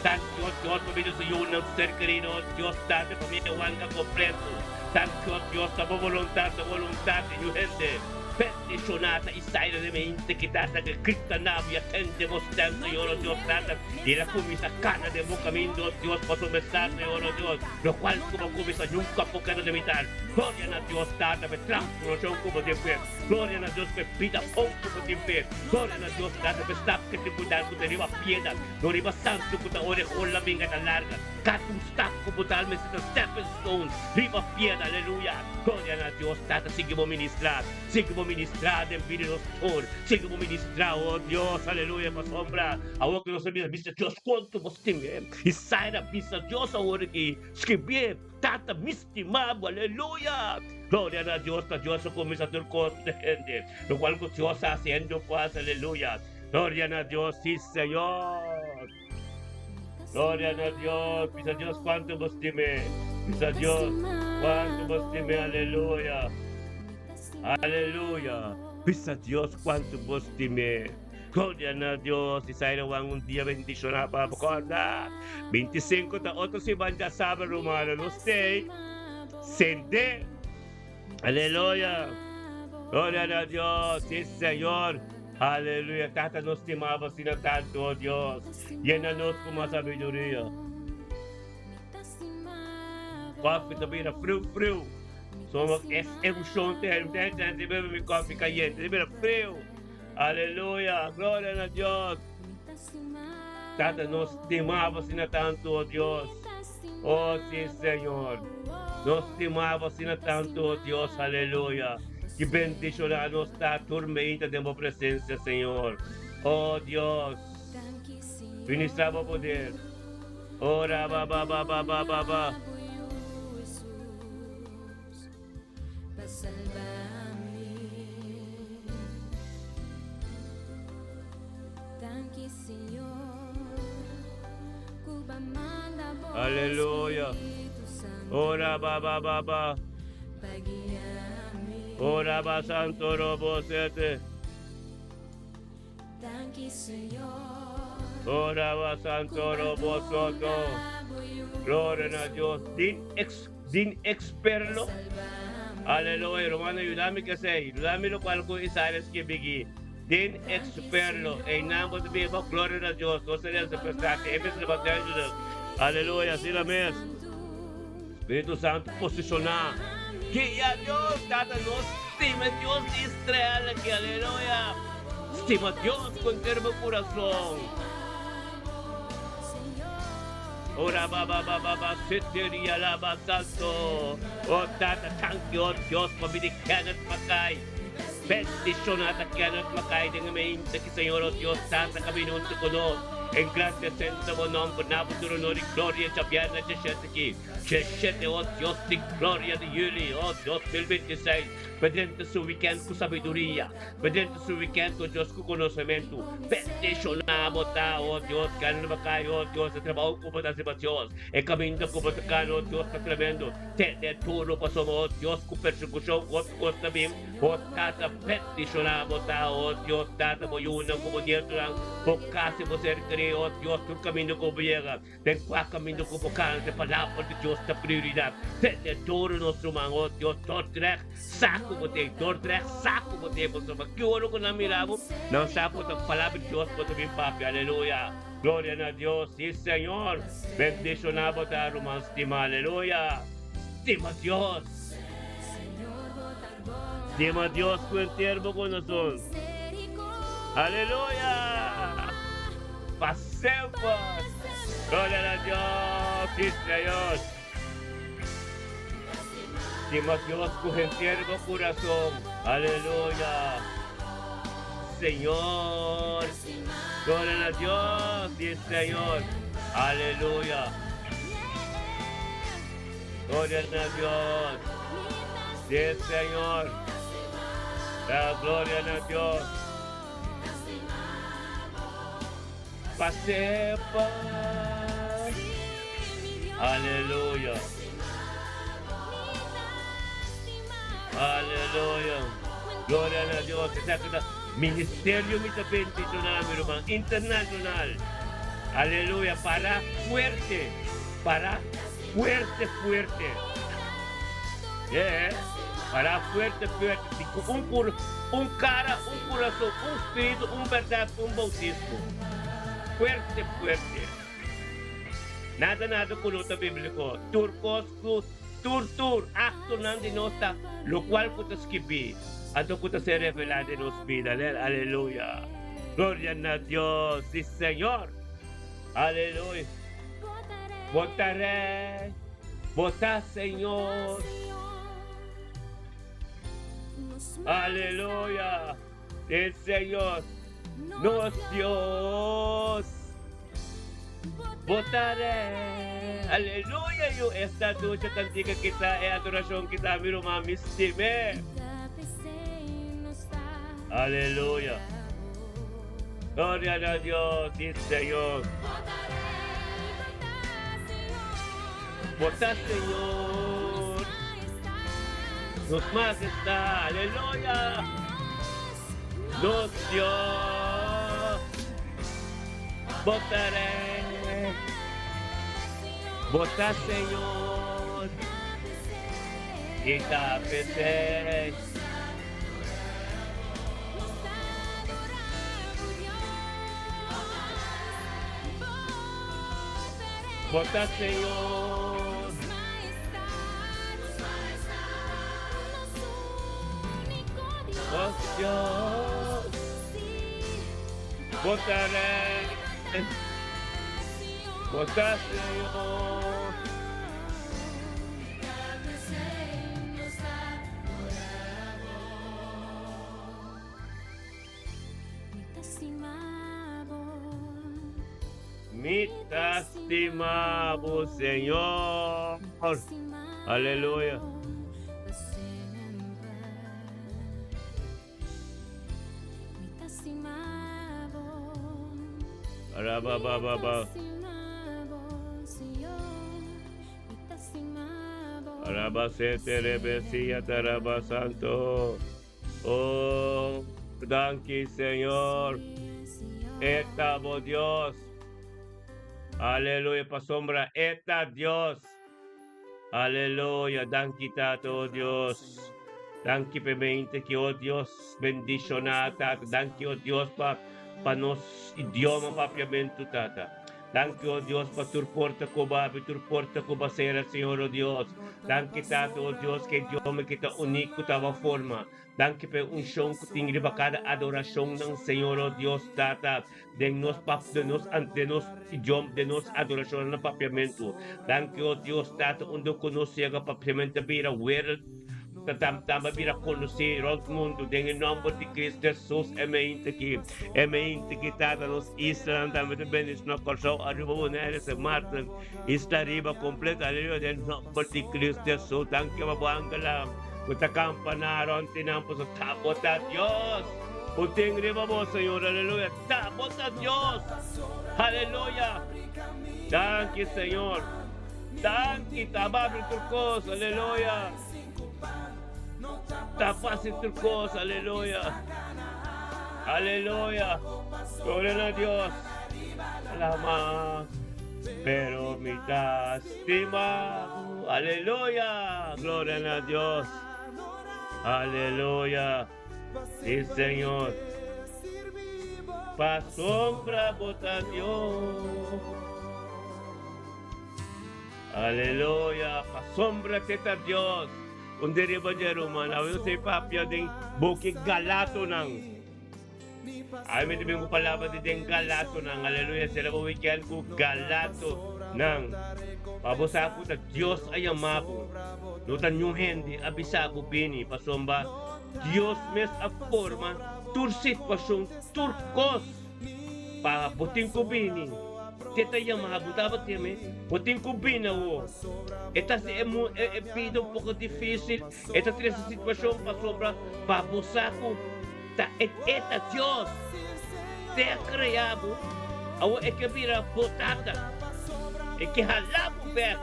Danki, o Dios, pa bini su yunan, su ser kerido, o Dios, Tata, e famia Wanga kompleto. Danki, o Dios, ta bo boluntat, ta boluntat di ñu hende. Bendishoná ta Isaida den mente ki tata ke grita na bo i a tende bo stèm, Señor, o Dios, Tata, i el a kuminsá kana den bo kaminda, o Dios, pasobra e sa, Señor, o Dios, lokual ku bo kuminsá nunka por keda limitá. Gloria na Dios, Tata, pa e transformashon ku bo tin p'e. Gloria na Dios pa e bida bon ku bo tin p'e. Gloria na Dios, Tata, pa e stap ku tin bo dal ku ta riba pieda, no riba santu ku ta ora e hola binga ta larga. Kada un stap ku bo dal mester ta stepping stone riba pieda. Aleluya! Gloria na Dios, Tata, sigui bo ministra. Sigui bo ministra den bida di nos tur. Sigui bo ministra, oh Dios, aleluya, pasobra awor ku nos a bisa, bisa Dios kuantu bo stim'é. Isaia a bisa Dios awor aki, skibié, Tata, mi stima bo, aleluya. Gloria na Dios, ta Dios a kuminsá tur kos ku ta hende, lokual ku Dios a hasiendo ku as, aleluya. Gloria na Dios, sí Señor. Gloria na Dios, bisa Dios kuantu bo stim'é. Bisa Dios kuantu bo stim'é, aleluya. Aleluya. Bisa Dios kuantu bo stim'é. Gloria na Dios. Isaira wan un dia bendishoná pa bo kòrda. 25 ta otro siman djasabra rumana no stay. Sende. Aleluya. Gloria na Dios. Sí, Señor. Aleluya. Tata nos stimabo asina tantu, oh Dios. Yena nos ku mas sabiduria. Koffie ta bira friu friu. Somo es emoshon te mi ta chance bebe mi koffie kayente. Ta bira friu. Aleluya. Gloria na Dios. Tata nos stimabo asina tantu, oh Dios. Oh, sí, Señor. Nos stimabo asina tantu, oh Dios. Aleluya. Ki bendishoná nos ta tur meinta den bo presencia, Señor. Oh Dios. Ministra bo poder. Oh, ra ba ba ba ba ba ba ba. Aleluya. Ora ba ba ba ba. Ora ba santo robo sete. Ora ba santo robo soto. Gloria na Dios. Din ex din experlo. Aleluya. Romano, ayúdame que sei. Ayúdame lo cual ku Isaías skibigi. Den experlo. Einan bo ta biba. Gloria na Dios. Nos ta lesa prestati. E mester ba duidelijk. Aleluya. Asina mes. Spiritu Santu posishoná. Guia Dios. Tata nos stima Dios di Israel aki. Aleluya. Stima Dios ku henter bo kurason. Ora ba ba ba ba ba seteria la ba santo. Oh Tata, thank you, oh Dios, pa bini Kenneth Mackay. Bendiciona ta Kenneth Mackay den e mente ki Señor oh Dios Tata camina hunto cu nos. Engrandecendo bo nomber na bo tur honor y gloria djabièrnè djeshete ki djeshete oh Dios di gloria di juli oh Dios 2026 bedrente su weekend cu sabiduria bedrente su weekend oh Dios cu conocemento bendiciona bo ta oh Dios Kenneth Mackay oh Dios e trabao cu bo ta haci pa Dios e caminda cu bo ta cana oh Dios ta tremendo Tene duro pasobra oh Dios ku persekushon ku otro kos ta bin, bo Tata bendishoná bo ta, oh Dios Tata bo yunan ku bo nietunan, bo kas i bo ser kerí, oh Dios tur kaminda ku bo yega, den kua kaminda ku bo kana e palabra di Dios ta prioridat. Tene duro nos ruman, oh Dios Dordrecht sa ku bo tin, Dordrecht sa ku bo tin pasobra ki ora ku nan mira bo, nan sa ku ta palabra di Dios bo ta bin papia, aleluya. Gloria na Dios, sí Señor, bendiciona bo ta ruman stima, aleluya, stima Dios, stima Dios cu henter bo corazon, aleluya, pa semper, gloria na Dios, sí Señor, stima Dios cu henter bo corazon, aleluya, Señor. Gloria na Dios, sí Señor. Aleluya. Gloria na Dios. Sí Señor. La gloria na Dios. Pa semper. Aleluya. Aleluya. Gloria na Dios. Ministerio mi ta bendiciona mi ruman internacional. Aleluya, para fuerte, para fuerte, fuerte. Yeah, para fuerte, fuerte. Di ku un cur, un cara, un corazón, un spiritu, un berdad, un bautismo. Fuerte, fuerte. Nada, nada ku no ta bíblico. Tur kos ku tur, tur actonan di nos ta locual ku ta skibí, anto ku ta ser revelá den nos bida. Aleluya. Gloria na Dios. Sí, Señor. Aleluya. Bo ta Rey. Bo ta Señor. Aleluya. Sí, Señor. Nos Dios. Bo ta Rey. Aleluya. Yu esta ducha cantica kita e adoracion kita mi ruman mi stime. Aleluya. Gloria na Dios, sí Señor. Bo ta Señor. Nos majestad. Aleluya. Nos Dios. Bo ta Rey. Bo ta Señor. I ta p'esei. Bo ta Señor. Nos Dios. Bo ta Rey. Bo ta Señor. Mi ta stima bo, Señor. Aleluya. Arabababa. Arabasete rebesia taraba santo. Oh, danki Señor. Eta bo Dios. Aleluya, pasobra e ta Dios. Aleluya, danki Tata, oh Dios. Danki p'e mente ki, oh Dios, bendiciona, Tata. Danki, oh Dios, pa pa nos idioma papiamentu, Tata. Danki, oh Dios, pa tur porta ku bo abri, tur porta ku bo a sera, Señor, oh Dios. Danki, Tata, oh Dios, ku e idioma ki ta uní ku ta bo forma. Danki pa e unshon ku tin riba kada adorashonnan, Señor, oh Dios, Tata, den nos pap, den nos, den nos idioma, den nos adorashonnan na papiamentu. Danki, oh Dios, Tata, unda ku nos yega papiamentu ta bira wereld. Ta tamba bira konosí rònt mundu den e nòmber di Kristu Hesus. E meinta ki, e meinta ki Tata nos islanan tambe ta bendishoná Kòrsou, Aruba, Bonaire, Sint Maarten, Isla Riba kompleto, aleluya, den nòmber di Kristu Hesus. Danki pa bo angelnan ku ta kampaná rònt di nan pasobra ta bo ta Dios ku tin riba bo, Señor, aleluya, ta bo ta Dios, aleluya. Danki, Señor. Danki, ta babri tur kos, aleluya. Ta fácil tur kos, aleluya. Aleluya. Gloria na Dios. Alama. Pero mi ta stima. Aleluya. Gloria na Dios. Aleluya. Sí, Señor. Pa sombra bota Dios. Aleluya, pasobra te ta Dios. Un di riba dje ruman, awe nos ei papia den boki Galatonan. Awe mi ta bin ku palabra di den Galatonan. Aleluya, sera bo weekend ku Galatonan. Pa bo sa ku ta Dios a yama bo. No ta niun hende a bisa bo bini, pasobra Dios mes a forma tur situashon, tur kos. Pa bo tin ku bini. Te ta yama bo tabata teme, bo tin ku bini awor. E ta hasi e e bida un poko difisil, e ta trese situashon pasobra pa bo sa ku ta e e ta Dios. Te a krea bo, awor e ke bira bo tata. E ke hala bo bek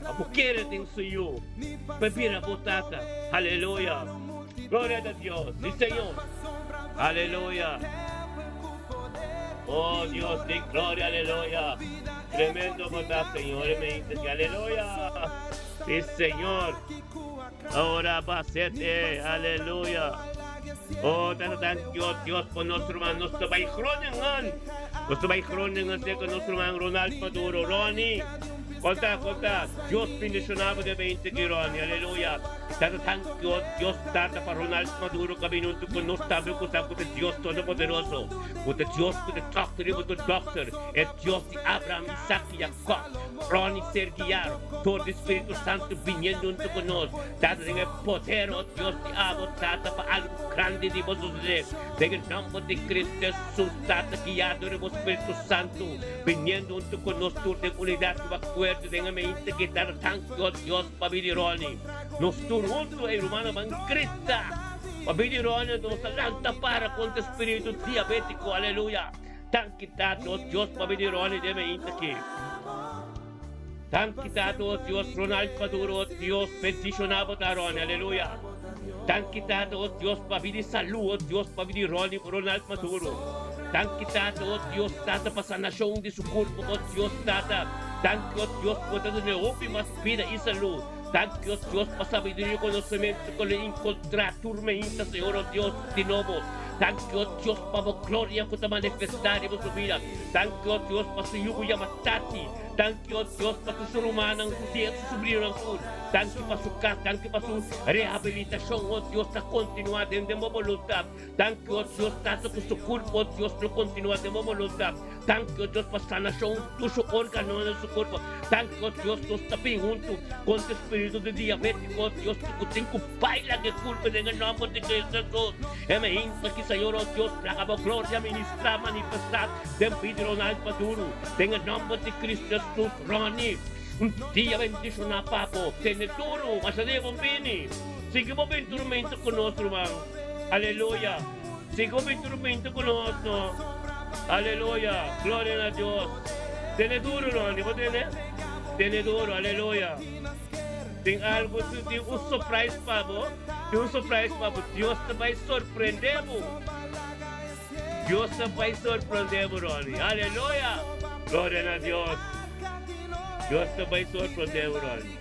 pa bo kere den su Yu, pa e bira bo tata. Haleluya! Gloria na Dios! Si Señor! Aleluya! Oh Dios di gloria, aleluya. Tremendo bo ta, Señor, e mente ki aleluya. Sí, Señor. Ora basete, aleluya. Oh, tata danki, oh Dios, pa nos ruman. Nos ta bai Groningen. Nos ta bai Groningen, serka nos ruman Ronald Maduro. Ronnie, konta, konta. Dios bendiciona bo den mente ki, Ronnie, aleluya. Tata danki, oh Dios, tata, pa Ronald Maduro ka bini huntu ku nos tambe ku sa ku ta Dios Todopoderoso, ku ta Dios ku ta dokter riba tur dokter, e Dios di Abraham, Isaac i Jacob. Ronnie ser guiado dor di Spiritu Santu biniendo huntu ku nos. Tata, den e poder, oh Dios di abo, Tata, pa algu grandi di bo susede. Den e nomber di Cristo Jesus, Tata, guiado dor di bo Spiritu Santu, biniendo huntu ku nos tur den unidat ku akuerdo den e mente ki, Tata, danki, oh Dios, pabia di Ronnie. Nos tur huntu, e rumannan ban grita, pabia di Ronnie, nos ta lanta para kontra spiritu diabetiko. Aleluya! Danki Tata, oh Dios, pabia di Ronnie den mainta aki. Danki Tata, oh Dios, Ronald Maduro, oh Dios, bendiciona bo ta Ronnie, aleluya. Danki Tata, oh Dios, pabia di salu, oh Dios, pabia di Ronnie, Ronald Maduro. Danki Tata, oh Dios, Tata, pa sanacion di su curpo, oh Dios, Tata. Danki, oh Dios, bo ta duna hopi mas bida y salu. Danki, oh Dios, pa sabiduria y conocimento cu lo encontra tur mainta, Señor, oh Dios, di nobo. Danki, oh Dios, pa bo gloria ku ta manifestá riba su bida. Danki, oh Dios, pa su yu ku yama Tati. Danki, oh Dios, pa tur su rumannan, su tia, su subrinonan tur. Danki pa su kas, danki pa su rehabilitashon, oh Dios, ta kontinuá den den bo boluntat. Danki, oh Dios, Tata, ku su kurpo, oh Dios, lo kontinuá den bo boluntat. Danki, oh Dios, pa sanashon tur su órganonan den su kurpo. Danki, oh Dios, nos ta bin huntu kontra e spiritu di diabétiko, oh Dios, ku tin ku baila ku e kurpo den e nòmber di Cristo Hesus. E mainta ki, Señor, oh Dios, laga bo gloria ministrá, manifestá den bida di Ronald Maduro, den e nòmber di Cristo Hesus. Ronnie, un dia bendishoná pa bo. Tene duru, masha dia bon bini. Sigui bo bin tur meinta ku nos, ruman. Aleluya. Sigui bo bin tur meinta ku nos, no. Aleluya. Gloria na Dios. Tene duru, Ronnie. Bo tene? Tene duru. Aleluya. Tin algu, tin un surprise pa bo. Tin un surprise pa bo. Dios ta bai sorprende bo. Dios ta bai sorprende bo, Ronnie. Aleluya. Gloria na Dios. Dios ta bai sorprende bo, Ronnie.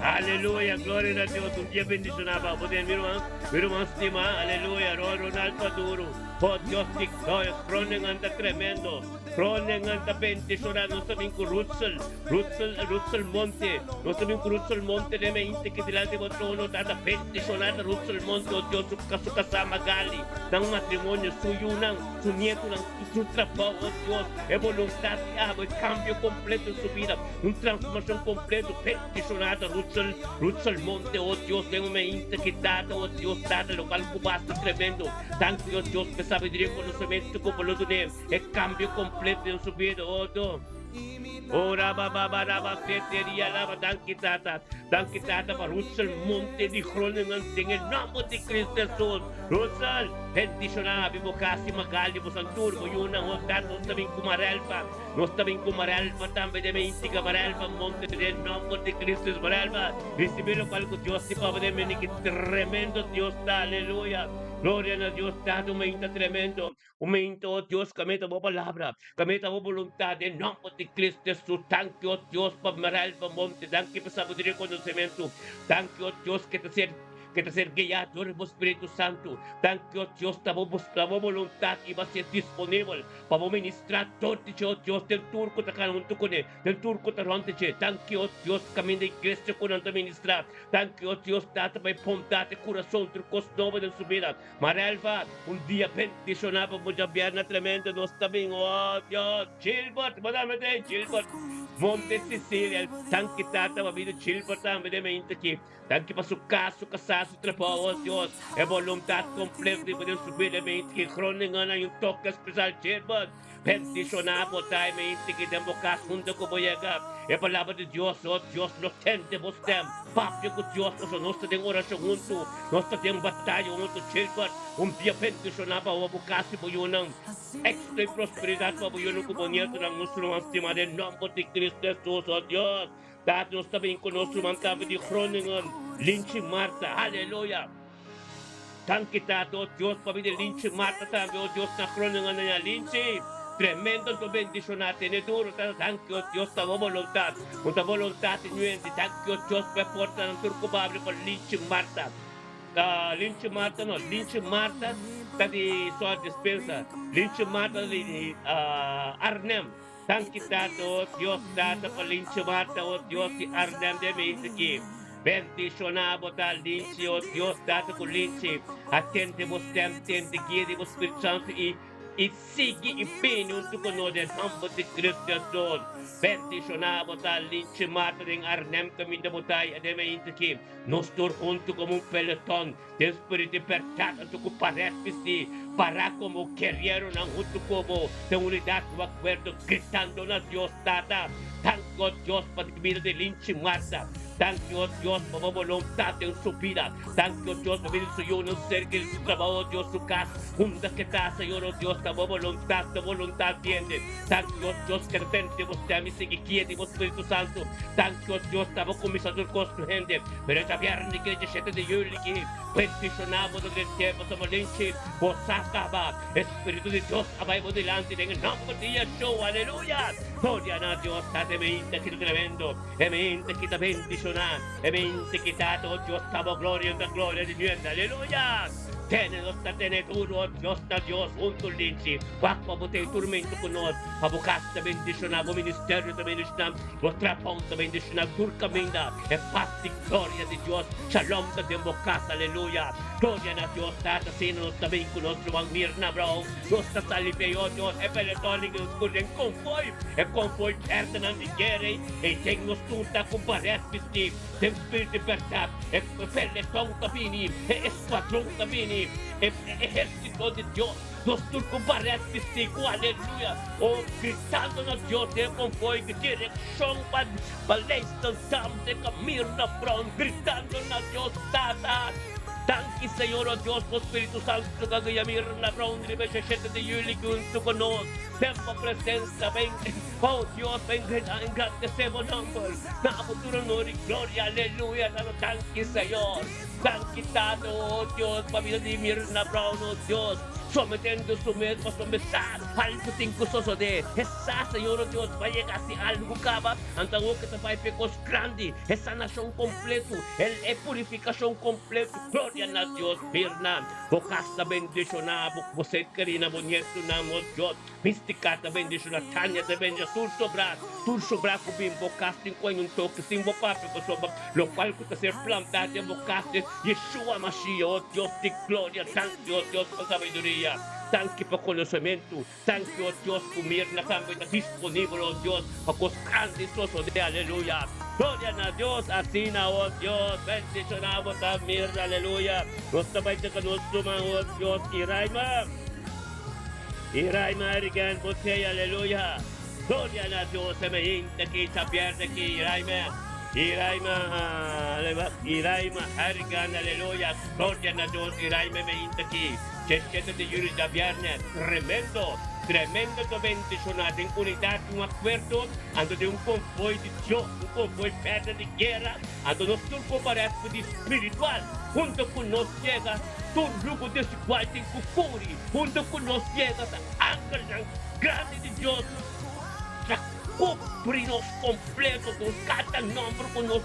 Aleluya, gloria na Dios. Un dia bendiciona pa bo den mi ruman, mi ruman stima. Aleluya, Ron Ronald Maduro. Oh Dios di gloria, Groningen ta tremendo. Groningen ta bendiciona. Nos ta bin cu Rutsel, Rutsel, Rutsel Monte. Nos ta bin cu Rutsel Monte den me inti ki dilanti bo trono. Tata bendiciona ta Rutsel Monte. Oh Dios, su, su casá Magali, nan matrimonio, su yunan, su nietonan, su trabao. Oh Dios, e voluntad di abo, e cambio completo en su vida. Un transformacion completo, bendicionada Rutsel, Rutsel Monte, oh Dios, den un meinta ki Tata, oh Dios, Tata, locual cu basta tremendo. Danki, oh Dios, p'e sabiduria y conocemento cu bo lo dun'é, e cambio completo den su bida, oh Dios. Oh, raba, baba, raba, sete, ria, laba, danki, Tata. Danki, Tata, pa Rutsel Monte di Groningen, den e nomber di Cristo Jesus. Rutsel, bendicioná, bi bo casa y Magali, bo santur, bo yunan, oh Tata, nos ta bin cu Marelfa. Nos ta bin ku Marelva tambe den e intiga Marelva monte den nomber di Cristo Jesus Marelva ricibi locual ku Dios tin pa bo den mini ki tremendo Dios ta aleluya gloria na Dios tata un meinta tremendo un meinta oh Dios cameta bo palabra cameta bo boluntad den nomber di Cristo Jesus danki oh Dios pa Marelva monte danki pa sabiduria y conocimento danki oh Dios ke ta ser Ke ta ser guiá dor di bo Spiritu Santu. Danki, o Dios, ta bo ta bo boluntat i bo a ser disponibel pa bo ministrá dor di dje, o Dios, den tur ku ta kana huntu kuné, den tur ku ta rònt di dje. Danki, o Dios, kaminda iglesia ku nan ta ministrá. Danki, o Dios, Tata, pa e bondat, e kurason, tur kos nobo den su bida. Marelva, un dia bendishoná pa bo djabièrnè tremendo nos ta bin, o Dios. Gilbert, bo tambe ta ei, Gilbert. Monte Sicilia, danki, Tata, pa bida Gilbert tambe den mainta aki. Danki pa su kas, su kasá, su trabou, oh Dios, e boluntat kompleto di bo den su bida meinti ki Groningen a un toke spesial Gilbert. Bendishoná bo ta e meinti ki den bo kas huntu ku bo yega. E palabra di Dios, oh Dios, no tende bo stem. Papia ku Dios pasobra nos ta den orashon huntu, nos ta den bataya huntu Gilbert. Un dia bendishoná pa bo kas i bo yunan. Éxito i prosperidat pa bo yunan ku bo nietonan, nos ruman stimá den nòmber di Cristo Hesus, oh Dios. Tata nos ta bin ku nos ruman tambe di Groningen, Linchi Martha. Aleluya! Danki Tata, oh Dios, pa bini Linchi Marta tambe, oh Dios, na Groningen na ña Linchi. Tremendo to bendiciona, tene duro, Tata, danki, oh Dios, ta bo boluntad, un ta boluntad di nuendi. Danki, oh Dios, pa e portanan tur cu bo abri pa Linchi Marta. Linchi Marta no, Linchi Marta ta di Soa Dispensa, Linchi Marta ta di Arnhem. Danki Tata, oh Dios, Tata, pa Linchi Marta, oh Dios, di Arnhem den mi aki. Bendiciona bo ta Linchi, oh Dios, Tata, cu Linchi a tende bo stem, tende guia di bo Spiritu Santo y y sigui y bini hunto cu nos den nomber di Cristo Jesus. Bendiciona bo ta Linchi Marta den Arnhem caminda bo ta y den mi aki. Nos tur hunto como un peloton Den spiritu di bèrdat anto ku paret bistí, pará komo guerrieronan huntu ku bo den unidat ku akuerdo, gritando na Dios Tata, Danki, o Dios, pa di bida di Linchi Marta. Danki, o Dios, pa bo boluntat den su bida. Danki, o Dios, pa bida di su yunan, su ser keri, su trabou, o Dios, su kas, unda ke ta, Señor, o Dios, ta bo boluntat, ta boluntat diende. Danki, o Dios, keda tende bo stem i sigui guia di bo Spiritu Santu. Danki, o Dios, ta bo kuminsá tur kos ku hende. Pero e djabièrnè ki e djeshete di yüli ki bendishoná bo ta den tempu sa molinchi, bo sa kaba. E Spiritu di Dios a bai bo dilanti den e nòmber di Yeshua. Aleluya! Gloria na Dios! Tata e mente ki ta tremendo, e mente ki ta bendishoná, e mente ki Tata, o Dios, ta bo gloria, ta gloria di nuende. Aleluya! Tene nos ta tene duru, o Dios, na Dios huntu linchi. Wak pa bo ta e turmento ku nos, pa bo kas ta bendishoná, bo ministerio ta bendishoná, bo trabou ta bendishoná, tur kaminda. E pas di gloria di Dios, shalom ta den bo kas, aleluya. Gloria na Dios Tata, asina nos ta bin ku nos ruman Mirna Brown. Nos ta sali p'e oh Dios, e pelotón di nos ku den konvoi, e konvoi pèrdenan di guera ei, ei den nos tur ta ku baret bistí, den spiritu di bèrdat, e pelotón ta bini, e eskuadron ta bini, e ehérsito di Dios. Nos tur ku baret bistí ku aleluya, oh, gritando na Dios den e konvoi ku direkshon pa pa Leidschendam den Mirna Brown, gritando na Dios Tata. Danki Señor, oh Dios, bo Spiritu Santu ku a guia Mirna Brown riba e sheshete di yuli huntu ku nos den bo presensia. Ben, oh Dios, ben engrandesé bo nomber. Na bo tur honor i gloria. Aleluya, Tata. Danki Señor. Danki Tata, oh Dios, pa bida di Mirna Brown, oh Dios, sometendo su mes pasobra e sa algu tin ku sosodé. E sa, Señor, oh Dios, pa yega si algu kaba, anto awor ke ta bai p'e kos grandi, e sanashon kompletu, e e purifikashon kompletu. Gloria na Dios, Mirna, bo kas ta bendishoná, bo bo ser kerí na bo nietunan, oh Dios. Mística ta bendiciona, Tania ta bendiciona, tur sobrá, tur sobrá cu bin bo cas tin cu un toque sin bo papia pasobra locual cu ta ser plantá den bo cas den Yeshua Mashiach, oh Dios di gloria, danki oh Dios pa sabiduria, danki pa conocemento, danki oh Dios cu Mirna tambe ta disponibel oh Dios pa cos grandi sosode, aleluya, gloria na Dios, asina oh Dios bendiciona bo ta Mirna, aleluya, nos ta bay checa nos ruman oh Dios y Raima. I Raima Erigan Botey aleluya gloria na Dios e mainta ki ta pierde ki Raima i Raima i Raima Harrigan aleluya gloria na Dios i Raima mainta ki djeshete di juli djabierne tremendo tremendo ta bendiciona den unidad di un acuerdo anto den un convoy di Dios un convoy perde di guera anto nos tur comparece di spiritual hunto cu nos yega tur lugo desigual tin cu curi. Hunto ku nos yega ta angelnan grandi di Dios ta kubri nos kompleto ku kada nòmber ku nos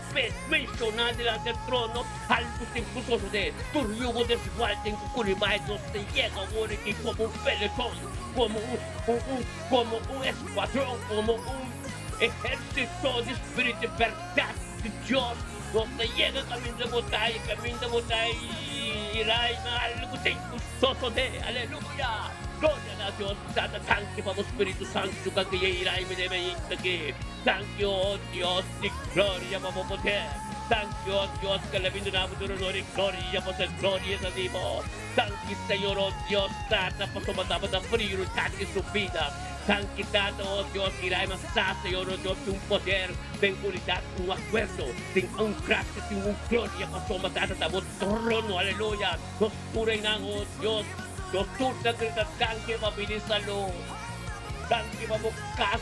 menshoná dilanti e trono. Algu tin ku sosodé, tur yugo desigual tin ku kuri bai. Nos ta yega awor aki komo un peleton, komo un komo un eskuadron, komo un ehérsito di spiritu di bèrdat di Dios. Nos ta yega kaminda bo ta i kaminda bo ta i Raima algu tin ku Sosodé, aleluya! Gloria na Dios Tata, danki pa bo Spiritu Santu ka guia i rai mi den mainta aki. Danki, o Dios di gloria, pa bo poder. Danki, o Dios, ke la bin duna bo tur honor i gloria, pasobra e gloria ta di bo. Danki, Señor, o Dios Tata, pasobra tabata prioridat di su bida. Danki, Tata, o Dios, i rai mas sa, Señor, o Dios, tin un poder den unidat, un akuerdo, tin un grasia, tin un gloria, pasobra Tata ta bo trono, aleluya! Nos tur einan, o Dios, nos tur ta grita danki pa bini salú, danki pa bo kas,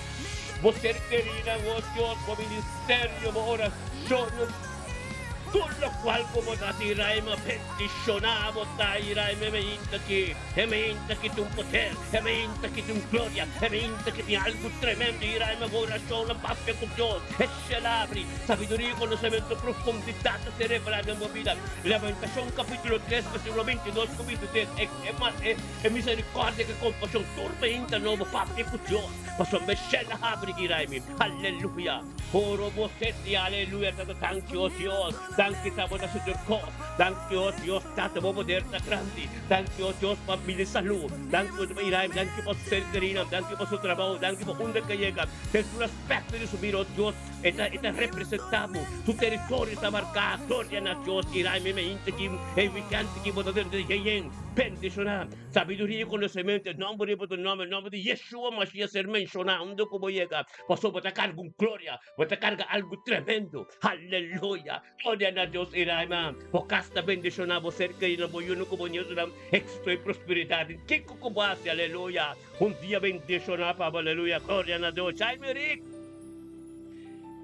bo ser kerinan, o Dios, bo ministerio, bo orashon, nos Tur lokual ku bo ta hasi Raima bendishoná bo ta i Raima e meinta ki e meinta ki tin un poder e meinta ki tin un gloria e meinta ki tin algu tremendo i Raima bo orashonnan papia ku Dios e shel abri sabiduria i konosementu profundidat ta ser revelá den bo bida Lamentashon kapitulo tres versikulo 22 ku 23 e e mas e e miserikòrdia ku e kompashon tur meinta nobo papia ku Dios pasobra e shel a habri i Raimi aleluya. Oro bo seti aleluya tata danki o Dios danki ta bo ta su tur kos danki o Dios tata bo poder ta grandi danki o Dios pa mi di salu danki o pa Iraim danki pa su ser kerinan danki pa su trabou danki pa unda ke yega den tur aspekto di su bida o Dios e ta e ta representa bo su teritorio ta marka gloria na Dios Iraim mi meinta ki e wikènt ki bo ta den yen yen bendishona sabiduria i konosementu e nòmber di bo ta nòmber nòmber di Yeshua Mashiach ser menshona unda ku bo yega. Pasobra bo ta karga un gloria, bo ta karga algu tremendo. Aleluya! Gloria na Dios i Raima. Bo kas ta bendishoná, bo ser kerido, bo yunan ku bo nietunan, éksito i prosperidat den kiko ku bo hasi. Aleluya! Un dia bendishoná pa bo. Aleluya! Gloria na Dios. Jaime Rick!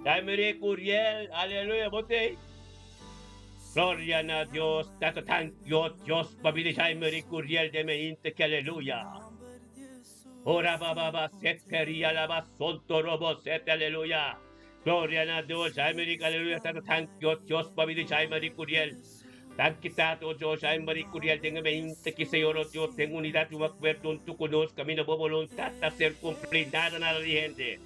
Jaime Rick Uriel, aleluya, bo t'ei? Gloria na Dios. Tata, thank you, Dios, pa bida Jaime Rick Uriel den mi hinte ki. Aleluya! Ora ba ba sete ria la ba sonto robo sete aleluya. Gloria na Dios Jaime Rick aleluya tata thank you Dios pa bida Jaime Rick Uriel. Danki tata o Dios Jaime Rick Uriel den e mente ki Señor o Dios den unidad y un acuerdo hunto cu nos caminda bo voluntad ta ser cumpli nada nada di hende.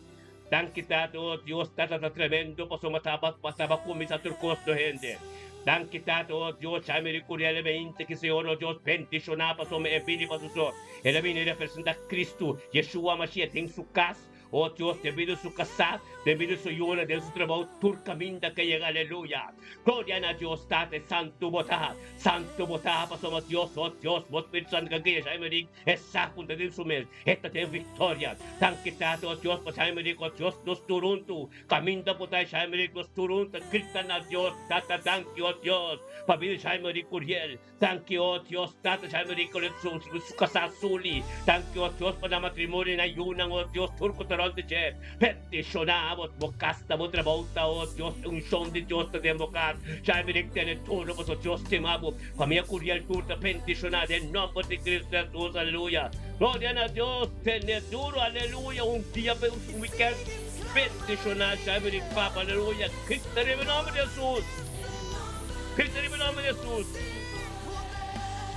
Danki Tata, oh Dios, Tata ta tremendo pasobra taba taba cuminsa tur cos no hende. Danki Tata, oh Dios, Jaime Ricuri el a beinti ki Señor, oh Dios, bendiciona pasobra e bini pa su so. El a bini representa Cristo, Yeshua Mashiach den su cas, oh Dios, debido su casá, debido su yuna den su trabao tur caminda ke yega, aleluya. Gloria na Dios, Tata e Santo bo ta, Santo bo ta pasobra Dios, oh Dios, bo Spiritu Santo ka guia Jaime Ric, E sa ku ta den su mes, e ta den viktoria. Danki Tata, o Dios, pa Jaime Rico, o Dios, nos tur huntu. Kaminda ku ta Jaime Rico, nos tur huntu grita na Dios, Tata, danki, o Dios, pa bida Jaime Rico Uriel. Danki, o Dios, Tata, Jaime Rico le su su kasá Suli. Danki, o Dios, pa nan matrimonio i nan yunan, o Dios, tur ku ta rònt di dje. Bendishoná bo, bo kas ta bo trabou ta, o Dios, e unshon di Dios ta den bo kas. Jaime Rico tene duro pasobra Dios stima bo. Famia Curiel tur ta bendiciona den nomber di Cristo Jesus aleluya gloria na Dios tene duro aleluya un dia pe un weekend bendiciona Jaime di Papa aleluya Cristo riba nomber di Jesus Cristo riba nomber di Jesus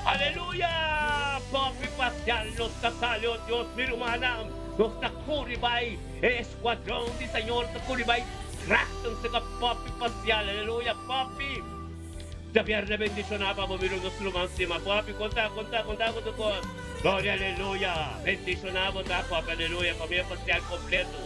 aleluya Papi Pascal nos ta sali oh Dios mi rumannan nos ta curi bay e escuadron di Señor ta curi bay trachten seca Papi Pascal aleluya Papi. Djabièrnè bendishoná pa bo mira nos ruman stima papi konta konta konta ku tur kos gloria aleluya bendishoná bo ta papi aleluya famia pastel kompleto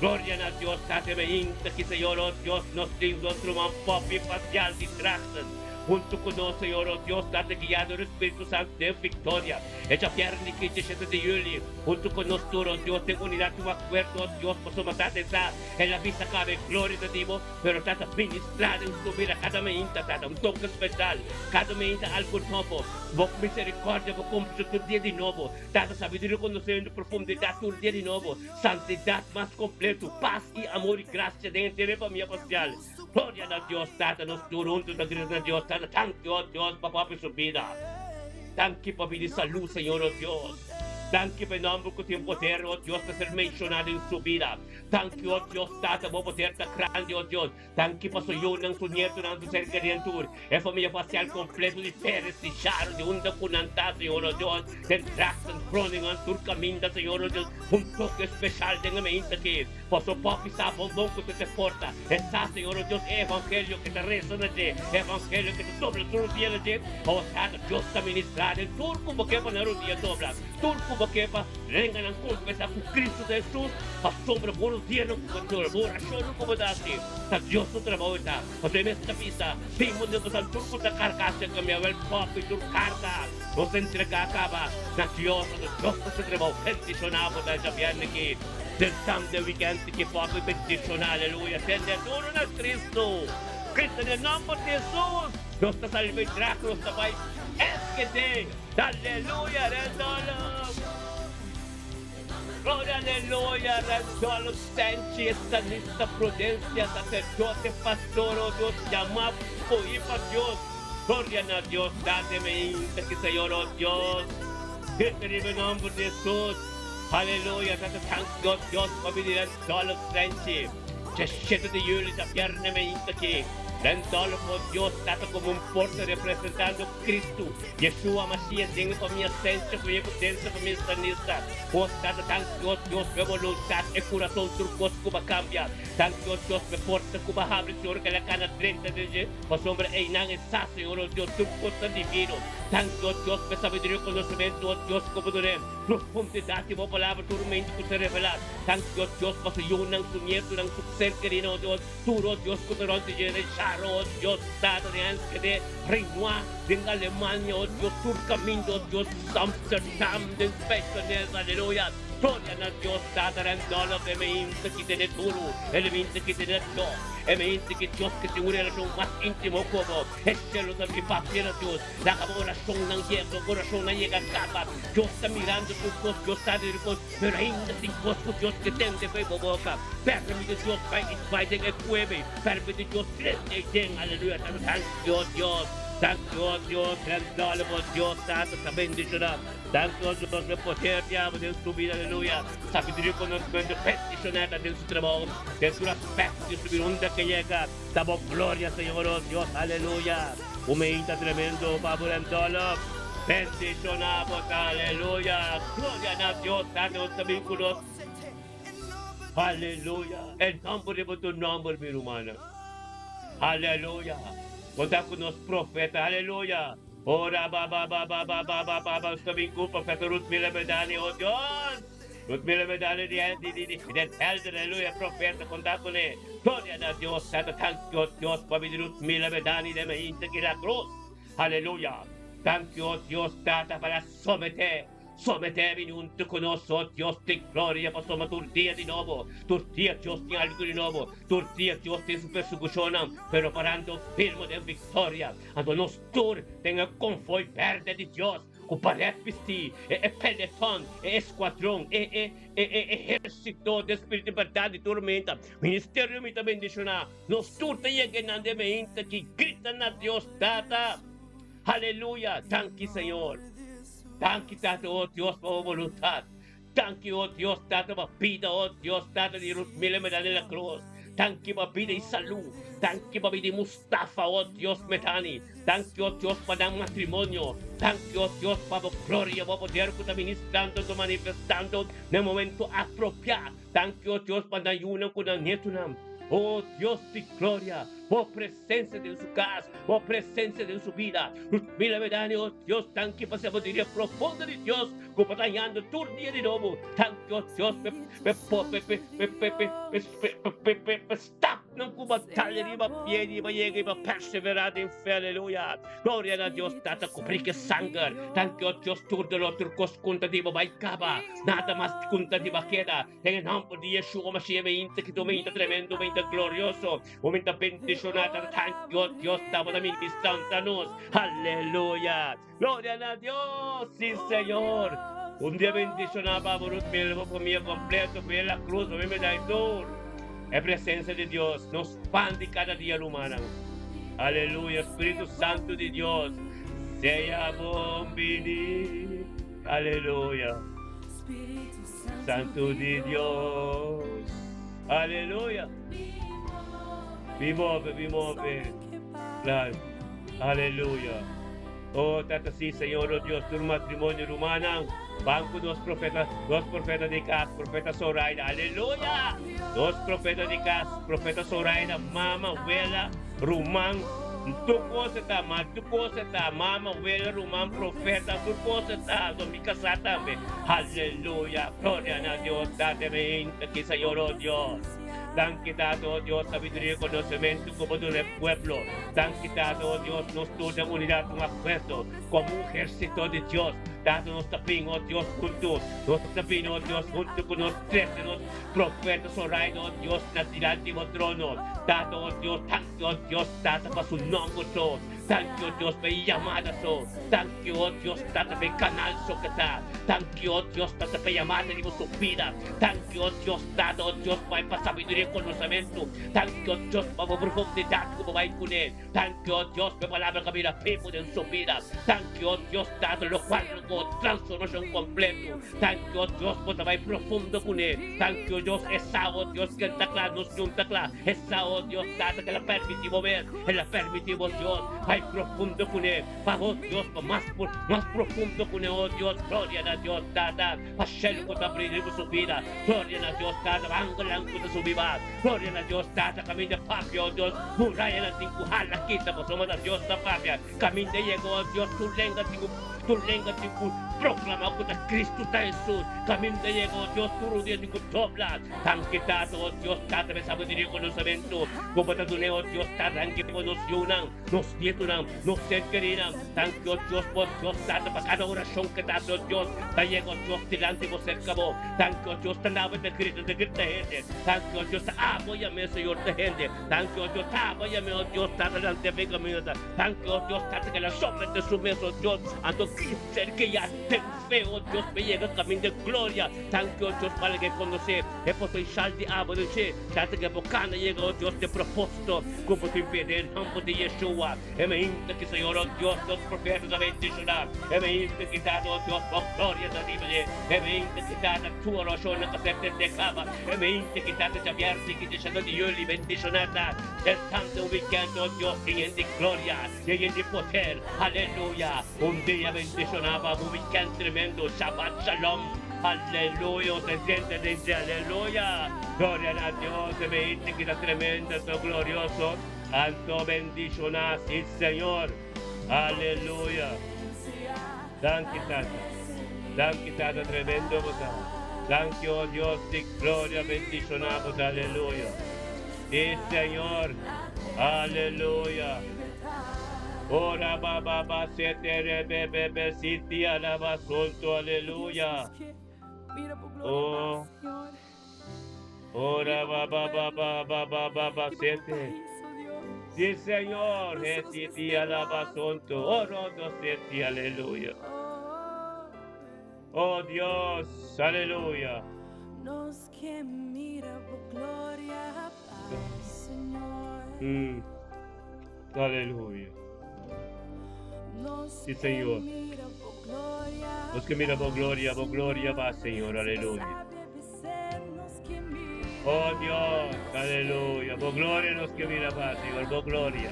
gloria na Dios tata meinta ki señor oh Dios nos tin nos ruman papi pastel di Drachten huntu ku nos señor oh Dios tata guia dor Spiritu Santo den viktoria e djabièrnè ki diesshete di yuli huntu ku nos tur oh Dios den unidat un akuerdo oh Dios pasobra tata e sa el a bisa kabe gloria ta di bo. Pero tata ministrá den su bida kada meinta, tata, un toke spesial, kada meinta algu nobo. Bo miserikòrdia bo kumpli tur dia di nobo. Tata, sabiduria, konosementu, profundidat tur dia di nobo, santidat mas kompletu, pas i amor i grasia den henter e famia pasial. Gloria na Dios, Tata, nos tur huntu ta grita na Dios, Tata, danki, o Dios, pa papia su bida. Danki pa bida i salú, Señor, o Dios. Danki pa e nòmber ku tin poder, o Dios, ta ser menshoná den su bida. Danki, o Dios Tata, bo poder ta grandi, o Dios. Danki pa su yunan, su nietonan, su ser kerinan tur, e famia facial completo di Perez, di Charo, di unda cu nan ta, Señor, o Dios, den Drachten, Groningen, tur caminda, Señor, o Dios, un toke special den e meinta aki, paso papi sa bon bon cu ta te porta, e sa, Señor, o Dios, e evangelio ke ta reza na dje, e evangelio ke ta dobla tur dia na dje, o Tata, Dios ta ministra den tur cu bo ke pa nan rodia dobla, tur cu bo ke pa. Renga nan konfesá ku Kristu ta Hesus, pasobra bo rodianan ku bo ta bo orashonnan ku bo ta hasi, ta Dios su trabou e ta. Pasobra e mes ta bisa, Bin mundu pasobra tur ku ta kargá serka mi, awel pòpi tur karga nos entregá kaba na Dios, anto Dios ta su trabou. Bendishoná bo ta djabièrnè aki den Sunday weekend ki pòpi bendishoná, aleluya, tende duru na Kristu, Kristu den nòmber di Hesus, nos ta sali bai drak, nos ta bai eskede. Aleluya, Rendolo. Gloria aleluya Randolph Senchi Estanista Prudencia Sacerdote Pastor oh Dios Yama Pui pa Dios Gloria na Dios Date meinta ki Señor oh Dios Grita riba e nomber di Jesus Aleluya Tata tanki oh Dios pa bini Randolph Senchi Djashete di juli djabierne meinta ki Randolph oh Dios Tata como un porta representando Cristo, Yeshua Mashiach den e famia Sencha, famia Prudencia, famia Stanista. Bos Tata danki o Dios p'e boluntat, e kurason tur kos ku bo a kambia. Danki o Dios p'e porta ku bo a habri Señor ku el a kana drenta den dje, pasobra einan e sa Señor o Dios tur kos ta divino. Danki o Dios p'e sabiduria i konosementu o Dios ku bo dun'é. Profundidat di bo palabra tur mente ku ser revelá. Danki o Dios pa su yunan, su nietunan, su ser kerinan o Dios. Tur o Dios ku ta rònt di dje den Sharo o Dios Tata den Enschede. Renoir den Alemania, oh Dios, tur caminda, oh Dios, Amsterdam den Spijkenisse, aleluya, gloria na Dios, Tata Randolph, e meinta ki tene duru, e meinta ki tene dor, e meinta ki Dios ke tin un relacion mas intimo cu bo, e cielo ta bin papia na Dios, laga bo oracionnan yega, bo oracionnan yega caba, Dios ta mirando tur cos, Dios sabi tur cos, pero ainda tin cos cu Dios ke tende bay bo boca, permiti Dios bay y bay den e cuebe, permiti Dios drenta ey den, aleluya, Tata danki. Dios, Dios, danki oh Dios, grandole bo Dios Tata ta bendiciona, danki oh Dios e poder di abo den su bida, aleluya, sabiduria conocimento bendiciona ta den su trabao, den tur aspecto di su bida unda ke yega ta bo gloria Señor oh Dios, aleluya, un meinta tremendo pa bo grandole, bendiciona bo ta, aleluya, gloria na Dios Tata nos ta bin cu nos, aleluya, e nomber riba tur nomber mi rumannan. Aleluya! Bo ta ku nos profeta. Aleluya! Ora ba ba ba ba ba ba ba ba ba Nos bin ku profeta Ruth Miller Medani, oh Dios! Ruth Miller Medani di di di di den Helder, aleluya, profeta konta kuné. Gloria na Dios, Tata tanki oh Dios pa bini Ruth Miller Medani den mainta ki la krus. Aleluya! Tanki oh Dios Tata pa la someté. Someté mi huntu ku nos, o Dios di gloria, pasobra tur dia di nobo, tur dia Dios tin algu di nobo, tur dia Dios tin su persekushonnan, pero parando firme den viktoria. Anto nos tur den e konvoi bèrdè di Dios, ku paret bistí, e e peleton, e eskuadron, e e e e ehérsito den spiritu di bèrdat di tur meinta, ministerio mi ta bendishoná. Nos tur ta yega einan den meinta ki grita na Dios Tata, Aleluya! Danki Señor! Danki Tata oh Dios pa bo voluntad. Danki oh Dios Tata pa bida oh Dios Tata di Ruth Miller Medani la Cruz. Danki pa bida y salud. Danki pa bida di Mustafa oh Dios Medani. Danki oh Dios pa nan matrimonio. Danki oh Dios pa bo gloria, bo poder cu ta ministrando ta manifestando na e momento apropia. Danki oh Dios pa nan yunan cu nan nietonan. Oh Dios di gloria, bo presencia den su cas, bo presencia den su bida. Mila Medani, oh Dios, danki pa sabiduria profundo di Dios cu bo ta hañando tur dia di nobo. Danki, oh Dios, p'e p'e p'e p'e p'e p'e p'e p'e p'e p'e p'e stapnan cu bo dal riba pie di bo yega y bo persevera den fe. Aleluya. Gloria na Dios Tata cubri cu e sanger. Danki, oh Dios, tur dolor, tur cos cu ta di bo bay caba. Nada mas cu ta di bo a keda. Den e nomber di Yeshua Mashiach mi inta ki un inta tremendo, un inta glorioso, un inta bendiciona. Ta thank you, Dios tabata ministrando a nos. Aleluya. Gloria na Dios. Sí, Señor. Un dia bendiciona pa bo Ruth Miller, bo familia completo, Fe la Cruz, bo mi tur. E presencia di Dios nos pan di cada dia, rumannan. Aleluya. Spiritu Santo di Dios, sea bon bini. Aleluya. Santo di Dios. Aleluya. Mi move, mi move. Claro. Aleluya. Oh, tata sí, Señor, oh Dios, tur matrimonio rumannan. Ban cu nos profeta, nos profeta di cas, profeta Zoraida. Aleluya. Nos profeta di cas, profeta Zoraida, mama, wela, ruman, tur cosa ta, ma tur cosa ta, mama, wela, ruman, profeta, tur cosa ta, so mi casá tambe. Aleluya, gloria na Dios, Tata mi aki, Señor, oh Dios. Danki, Tata, oh Dios, sabiduria y conocimento cu bo duna e pueblo. Danki, Tata, oh Dios, nos tur den unidad, un acuerdo, como un ejército di Dios. Tata, nos ta bin, oh Dios, huntu. Nos ta bin, oh Dios, huntu ku nos trese nos profeta Soraida, oh Dios, na dilanti bo trono. Tata, oh Dios, danki, oh Dios, Tata, pa su nomber so. Danki, oh Dios, pa e yamada so. Danki, oh Dios, Tata, pa e kanal so ke ta. Danki, oh Dios, Tata, pa e yamada riba su bida. Danki, oh Dios, Tata, oh Dios, pa e pa sabiduria i konosamentu. Danki, oh Dios, pa bo profundidat ku bo bai kuné. Danki, oh Dios, pa e palabra ku a bira bibu den su bida. Danki, oh Dios, Tata, lokual lo bo transformashon kompleto. Danki, oh Dios, bo ta bai profundo kuné. Danki, oh Dios, e sa, oh Dios, ku el ta kla, nos ñun ta kla. E sa, oh Dios, Tata, ku el a permití bo mes. El a permití bo, Dios, bai profundo kuné. Pa, oh Dios, pa mas, mas profundo kuné, oh Dios. Gloria na Dios, Tata, pa shelu ku ta bri riba su bida. Gloria na Dios, Tata, pa angelnan ku ta subi bas. Gloria na Dios Tata kaminda papia, oh Dios, murayanan tin ku hala kita pasobra ta Dios ta papia. Kaminda yega, oh Dios, tur lenga tin ku tur lenga tin ku proklama ku ta Kristu ta Hesus. Kaminda yega, oh Dios, tur rudia tin ku dobla. Danki Tata, oh Dios, Tata mi sabiduria i konosamentu ku bo ta dun'é, oh Dios, Tata, danki pa nos yunan, nos nietunan, nos ser kerinan. Danki, oh Dios, bo Dios, Tata, pa kada orashon ku ta hasi, oh Dios, ta yega, oh Dios, dilanti bo serka bo. Danki, oh Dios, ta naba ta grita, ta grita hende. Danki, oh Dios, ta abo yam'é, Señor, ta hende. Danki, oh Dios, ta abo yam'é, oh Dios, Tata, lant'é pa e camino ta. Danki, oh Dios, Tata, ke la somete su mes, oh Dios, anto ki ser ke ya ten fe, oh Dios, pa yega caminda e gloria. Danki, oh Dios, pa laga e conoce e potencial di abo den dje. Tata, ke bo cana yega, oh Dios, n'e proposito cu bo tin p'e den nomber di Yeshua. E mainta ki Señor, oh Dios, nos profeta ta bendiciona. E mainta ki Tata, oh Dios, bo gloria ta riba dje. E mainta ki Tata, tur oracionnan a ser tende caba. E mainta ki Tata, djabièrnè ki dje di juli, bendiciona ta. E santo weekend, oh Dios, yen di gloria, yen di poder. Aleluya. Un dia bendiciona pa bo weekend tremendo. Shabbat Shalom. Aleluya. Nos ta siente den dje. Aleluya. Gloria na Dios. E mainta ki ta tremendo, ta glorioso. Anto bendishoná si Señor. Aleluya. Danki Tata. Danki Tata tremendo bo ta. Danki oh Dios di gloria bendishoná bo ta aleluya. Si Señor. Aleluya. Ora ba ba ba se te re be be be si ti alaba sonto aleluya. Oh. Ora ba ba ba ba ba ba ba ba sete. Sí, Señor, ti alaba sonto. Oro do sete, aleluya. Oh Dios, aleluya. Nos ke mira bo gloria, Señor. Aleluya. Sí, Señor. Nos ke mira bo gloria, bo gloria va, Señor, aleluya. Oh Dios, aleluya. Bo gloria nos ke mira va, Señor, bo gloria.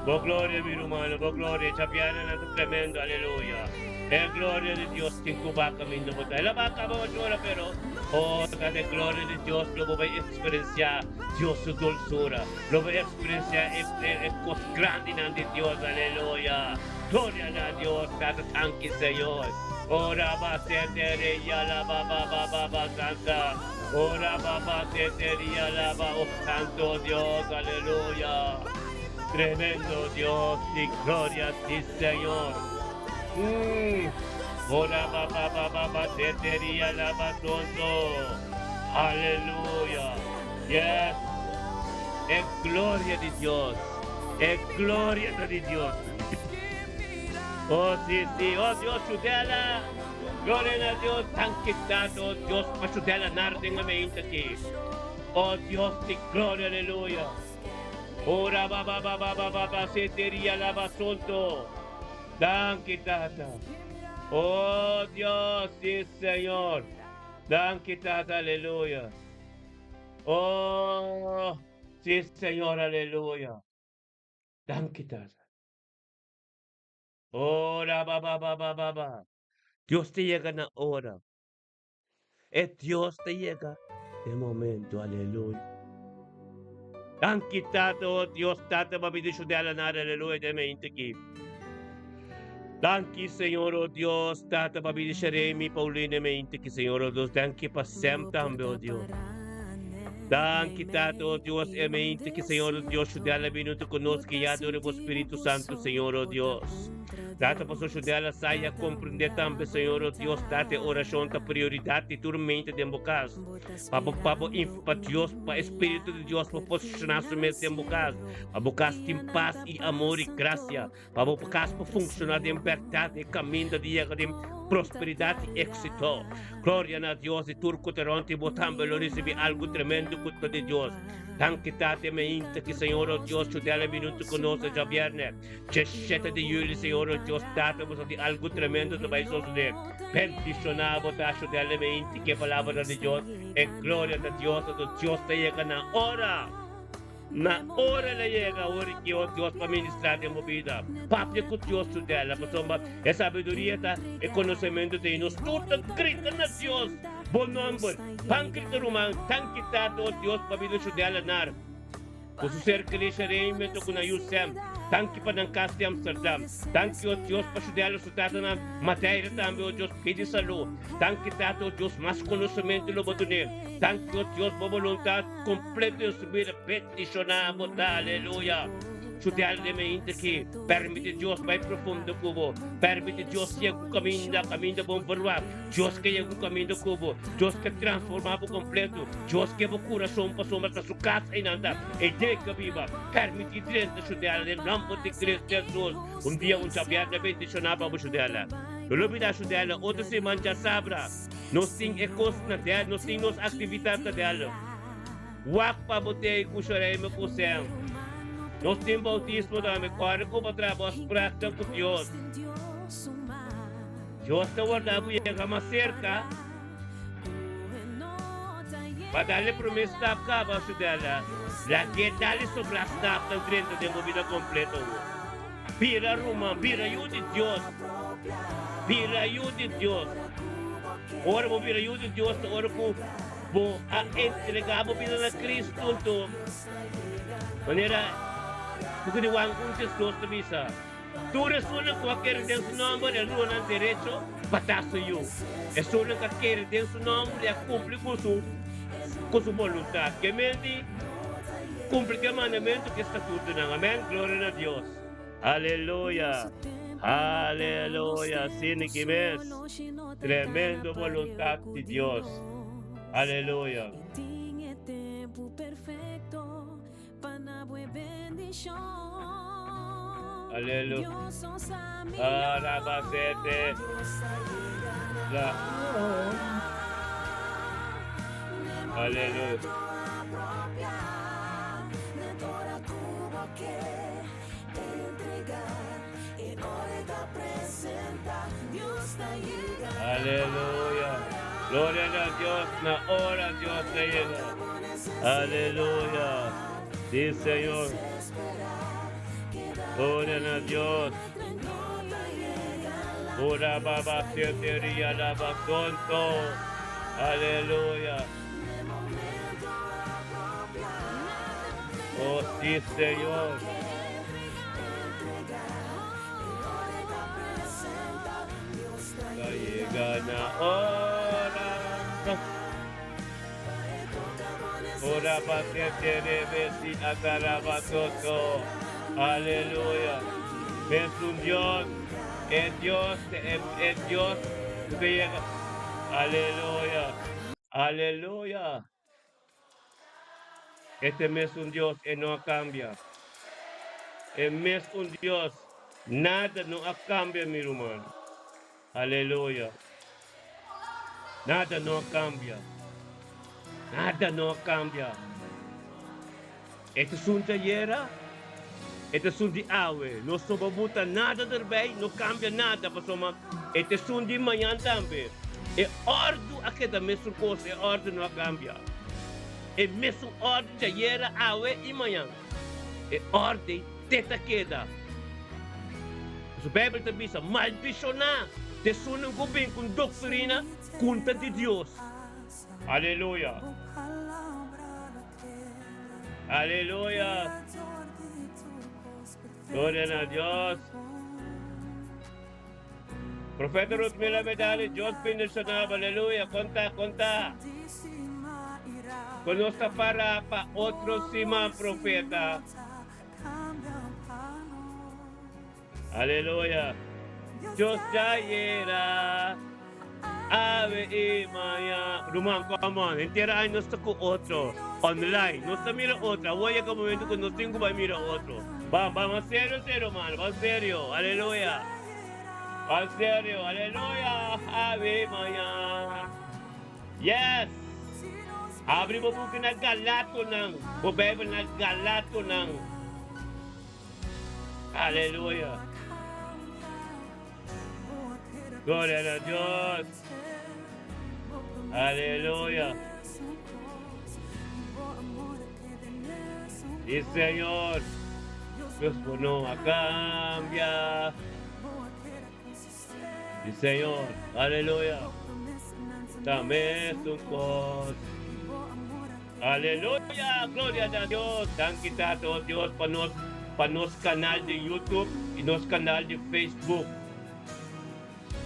Bo gloria, mi hermano, bo gloria. Chapiana na tremendo, aleluya. E gloria di Dios tin ku va caminda bo ta. La va caba ora, pero oh, ta de gloria di Dios lo bo vai experienciar Dios su dulzura. Lo bo experiencia e, e, e cos grandinan di Dios, aleluya. Gloria na Dios, Tata, danki Señor. Ora ba se te re ya la ba ba ba ba ba santa. Ora ba ba se te ri ya la ba oh santo Dios, aleluya. Tremendo Dios di gloria, sí Señor. Ora ba ba ba ba ba se te ri ya la ba santo. Aleluya. Yes. E gloria di Dios. E gloria ta di Dios. Oh, sí, sí. Oh, Dios, chudela. Gloria na Dios. Danki Tata, oh Dios, pa chudela narden amente aki. Oh, Dios di gloria, aleluya. Ora ba ba ba ba ba ba ba se teria la ba sonto. Danki Tata. Oh, Dios, sí, Señor. Danki Tata, aleluya. Oh, sí, Señor, aleluya. Danki Tata. Ora ba ba ba ba ba ba. Dios ta yega na ora. E Dios ta yega den momento, aleluya. Danki Tata, oh Dios Tata, pa bendicion de alanar, aleluya, den mente aki. Danki Señor, oh Dios Tata, pa bendicion Remy, Paulina, mente aki, Señor, oh Dios. Danki pa Sam tambe, oh Dios. Danki Tata, o Dios, e mente ki Señor o Dios Shudela bini hunto ku nos guiado dor bo Spiritu Santu, Señor o Dios. Tata, paso Shudela sa i a komprendé tambe, Señor o Dios, Tata, e orashon ta prioridat di tur mente den bo kas. Pa bo, pa bo, pa Dios, pa e Spiritu di Dios por posishoná su mes den bo kas, pa bo kas tin pas i amor i grasia. Pa bo kas por funshoná den bèrdat e kaminda di yega den prosperidat i éksito. Gloria na Dios i tur ku ta rònt di bo tambe lo risibí algu tremendo ku ta di Dios. Danki Tata e mainta ki Señor o Dios chudel e minuto ku nos a djabièrnè djeshete di yüli Señor o Dios Tata bo sa di algu tremendo ta bai sosodé. Bendishoná bo ta chudel e mainta ki e palabranan di Dios e gloria ta Dios anto Dios ta yega na ora. Na ora el a yega, ora ki o Dios pa ministrá den bo bida, papia ku Dios su dela, pasobra e sabiduria ta e konosementu ta i nos tur ta grita na Dios bo nòmber. Ban grita ruman, danki Tata o Dios pa bida su dela nar ku su ser Kalisha Raymond ku nan yu Sam. Danki pa nan kas di Amsterdam. Danki o Dios pa su dela su tata na Madeira tambe o Dios pidi salú. Danki Tata o Dios mas konosementu lo bo dun'é. Danki o Dios bo boluntat. Completo den su bida bendiciona bo ta aleluya su te alma den mente ki permiti Dios bai profundo cu bo permiti Dios yega un caminda caminda bon verwagt Dios ke yega un caminda cu bo Dios ke transforma bo completo Dios ke bo curason pasobra ta su cas eynan ta e den ke biba permiti drenta su te alma den nomber di Cristo Jesus un dia un djabièrnè bendiciona pa bo su te alma no lo bida su te alma otro siman djasabra. Nos tin e kos na dèl, nos tin nos aktividat na dèl. Wak pa bo tei ku Shoreime ku Sem. Nos tin boutismo tambe. Kòrda ku bo traha bo afspraknan ku Dios. Dios ta warda bo yega mas serka pa dal e promé stap kaba su dèl. Lag'é dal e sobrá stapnan drenta den bo bida kompleto awor. Bira ruman, bira yu di Dios. Bira yu di Dios. Ora bo bira yu di Dios ta ora ku bo a entregá bo bida na Kristu. Anto, manera buki di Juan un 12 ta bisa, Tur esunnan ku a kere den su nòmber, el duna nan derecho pa ta su yu. Esunnan ku a kere den su nòmber i a kumpli ku su ku su boluntat. Ke menti Cumpli cu e mandamento cu e statutonan. Amen. Gloria na Dios. Aleluya. Aleluya. Asina ki mes. Tremendo boluntad di Dios. Aleluya. Aleluya. Arabasete. La. Aleluya. Aleluya. Gloria na Dios, na ora Dios ta yega. Aleluya. Sí, Señor. Gloria na Dios. Ora baba seteria laba tonto. Aleluya. Oh, sí, Señor. Ta yega na ora. Ora pa setere besi ataraba toto. Aleluya. Es un Dios, e Dios, e, e Dios ku ta yega. Aleluya. Aleluya. Este mesun Dios e no a cambia. E mesun Dios, nada no a cambia mi ruman. Aleluya. Nada no a cambia. Nada no a cambia. E ta sun di ayera, e ta sun di awe. Nos no por buta nada derbij, no cambia nada, pasobra e ta esun di mañan tambe. E ordu a keda mesun cos, e ordu no a cambia. E mesun ordu di ayera, awe y mañan. E orde te ta keda. Pasobra Bijbel ta bisa, Maldicioná ta esunnan cu bin cu un doctrina contra di Dios. Aleluya! Aleluya! Gloria na Dios! Profeta Ruth Mila Medali, Dios bendiciona bo, aleluya! Conta, conta! Ku nos ta para pa otro siman, profeta. Aleluya. Dios djayera, awe i maña. Ruman, come on. Henter aña nos ta ku otro online. Nos ta mira otro. Awor yega momento ku nos tin ku bai mira otro. Ban, ban, ban serio, serio, mano. Ban serio. Aleluya. Ban serio. Aleluya. Awe i maña. Yes! Abri bo buki na Galatonan, bo Bijbel na Galatonan. Aleluya. Gloria na Dios. Aleluya. Sí, Señor. Dios no a cambia. Sí, Señor. Aleluya. También es un cos. Aleluya, gloria na Dios. Danki Tata oh Dios pa nos pa nos canal di YouTube y nos canal di Facebook.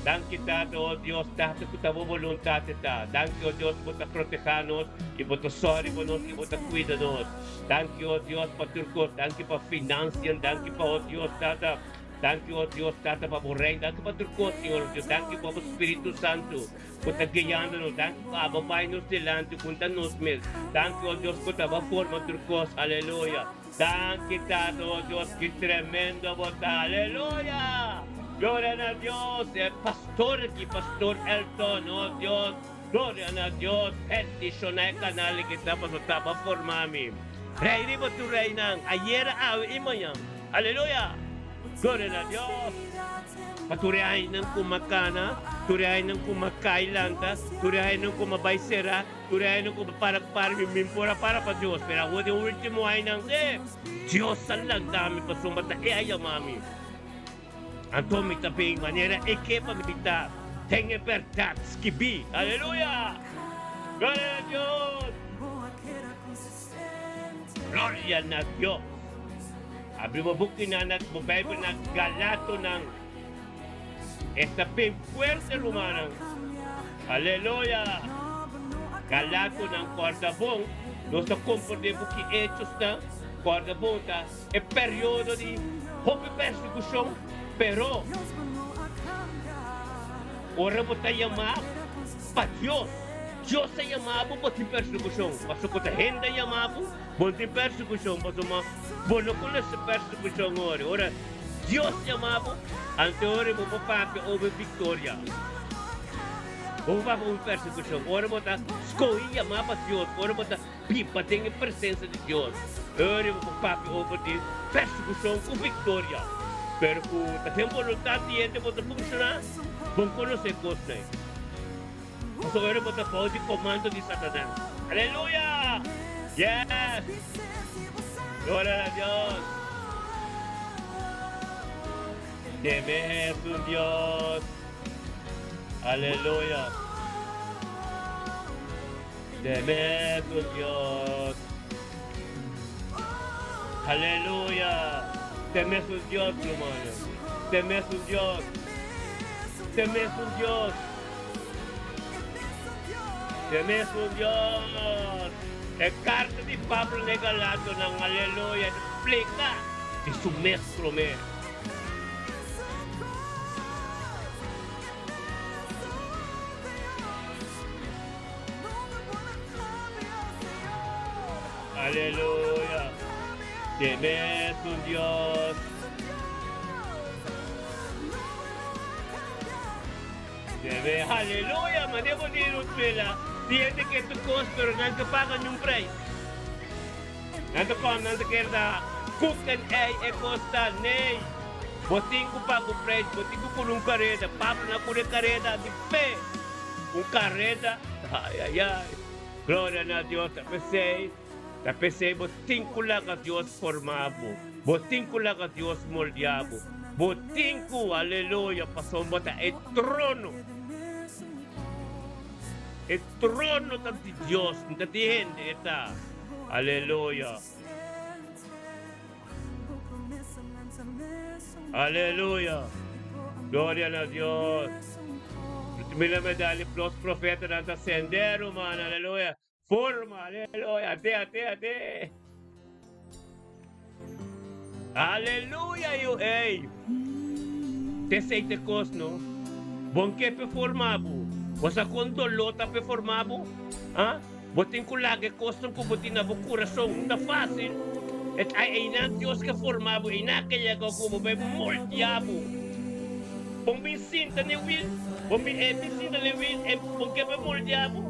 Danki Tata oh Dios, Tata cu ta bo voluntad e ta. Danki oh Dios bo ta proteha nos y bo ta sorry pa nos y bo ta cuida nos. Danki oh Dios pa tur cos, danki pa financian, danki pa oh Dios Tata. Danki oh Dios Tata pa bo Reino, danki pa tur cos Señor oh Dios, danki pa bo Spiritu Santo. Ku ta guiando nos. Danki ku abo bai nos dilanti junta nos mes. Danki, o Dios, ku ta bo forma tur kos. Aleluya. Danki, Tata, o Dios, ki tremendo bo ta. Aleluya. Gloria na Dios. E pastor aki, Pastor Elton, o Dios, gloria na Dios. Bendiciona e canal aki ta pasobra ta bo forma mi. Rei riba tur reinan, ayera, awe i mañan. Aleluya. Gloria na Dios. Pa tur e ainan ku makana, tur e ainan ku makai lanta, tur e ainan ku mabai será, tur e ainan ku para para mi min por a para pa Dios. Pero awor den ultimo ainan e Dios a lanta mi pasobra ta e a yama mi. Anto mi ta bin manera e ke pa mi ta den e bèrdat skibí. Aleluya! Gloria na Dios! Gloria na Dios! Abri bo bukinan na bo Bijbel na Galatonan. Esta ben fuerte, rumannan. Aleluya! Galatonan, corda bon, nos ta comprende buki Hechosnan, corda bon ta e periodo di hopi persecucion, pero ora bo ta yama pa Dios, Dios ta yama bo, bo tin persecucion, pasobra cu ta hende a yama bo. Bo tin persekushon pasobra bo no konosé persekushon ora. Ora Dios yama bo, anto ora bo por papia over viktoria. Bo por papia over persekushon. Ora bo ta skohi yama pa Dios, ora bo ta biba den e presensia di Dios, ora bo por papia over di persekushon ku viktoria. Pero ku ta den boluntat di hende bo ta funshoná, bo no konosé kosnan. Pasobra ora bo ta bou di komando di Satanas. Aleluya! Yes! Gloria na Dios! Teme Hesus Dios! Aleluya! Teme Hesus Dios! Aleluya! Teme Hesus Dios, rumannan! Teme Hesus Dios! Teme Hesus Dios! Te mesun Dios. E karta di Pablo na e Galatonan, aleluya, ta splika di su mes promé. Aleluya. Te mesun Dios. Debe haleluya mane bo di Ruthmila di hende ke tu kos pero nan ta paga niun prijs nan ta kom nan ta kere ta kook en ei e kos ta nee bo tin ku paga un prijs bo tin ku kuri un kareda Pablo nan kuri e kareda di fe un kareda ayayay gloria na Dios ta pesey ta pesey bo tin ku laga Dios forma bo. Bo tin ku laga Dios moldia bo. Bo tin ku, aleluya, pasobra bo ta e trono. E trono ta di Dios, no ta di hende e ta. Aleluya. Aleluya. Gloria na Dios. Mira medali, los profetanan ta sende, ruman. Aleluya. Forma, aleluya, ate, ate, ate. Aleluya, yu, ey. T'esei t'e kos, no? Bon ke pe forma bo. Bo sa kon doló ta pe forma bo? Ha? Bo tin ku laga e kosnan ku bo tin na bo kurason. No ta fásil. E ta einan Dios ke forma bo, einan ke yega ku bo bai moldia bo. Bon bin sinta n'e wil, bon bin e bin sinta n'e wil, e bon ke pe moldia bo.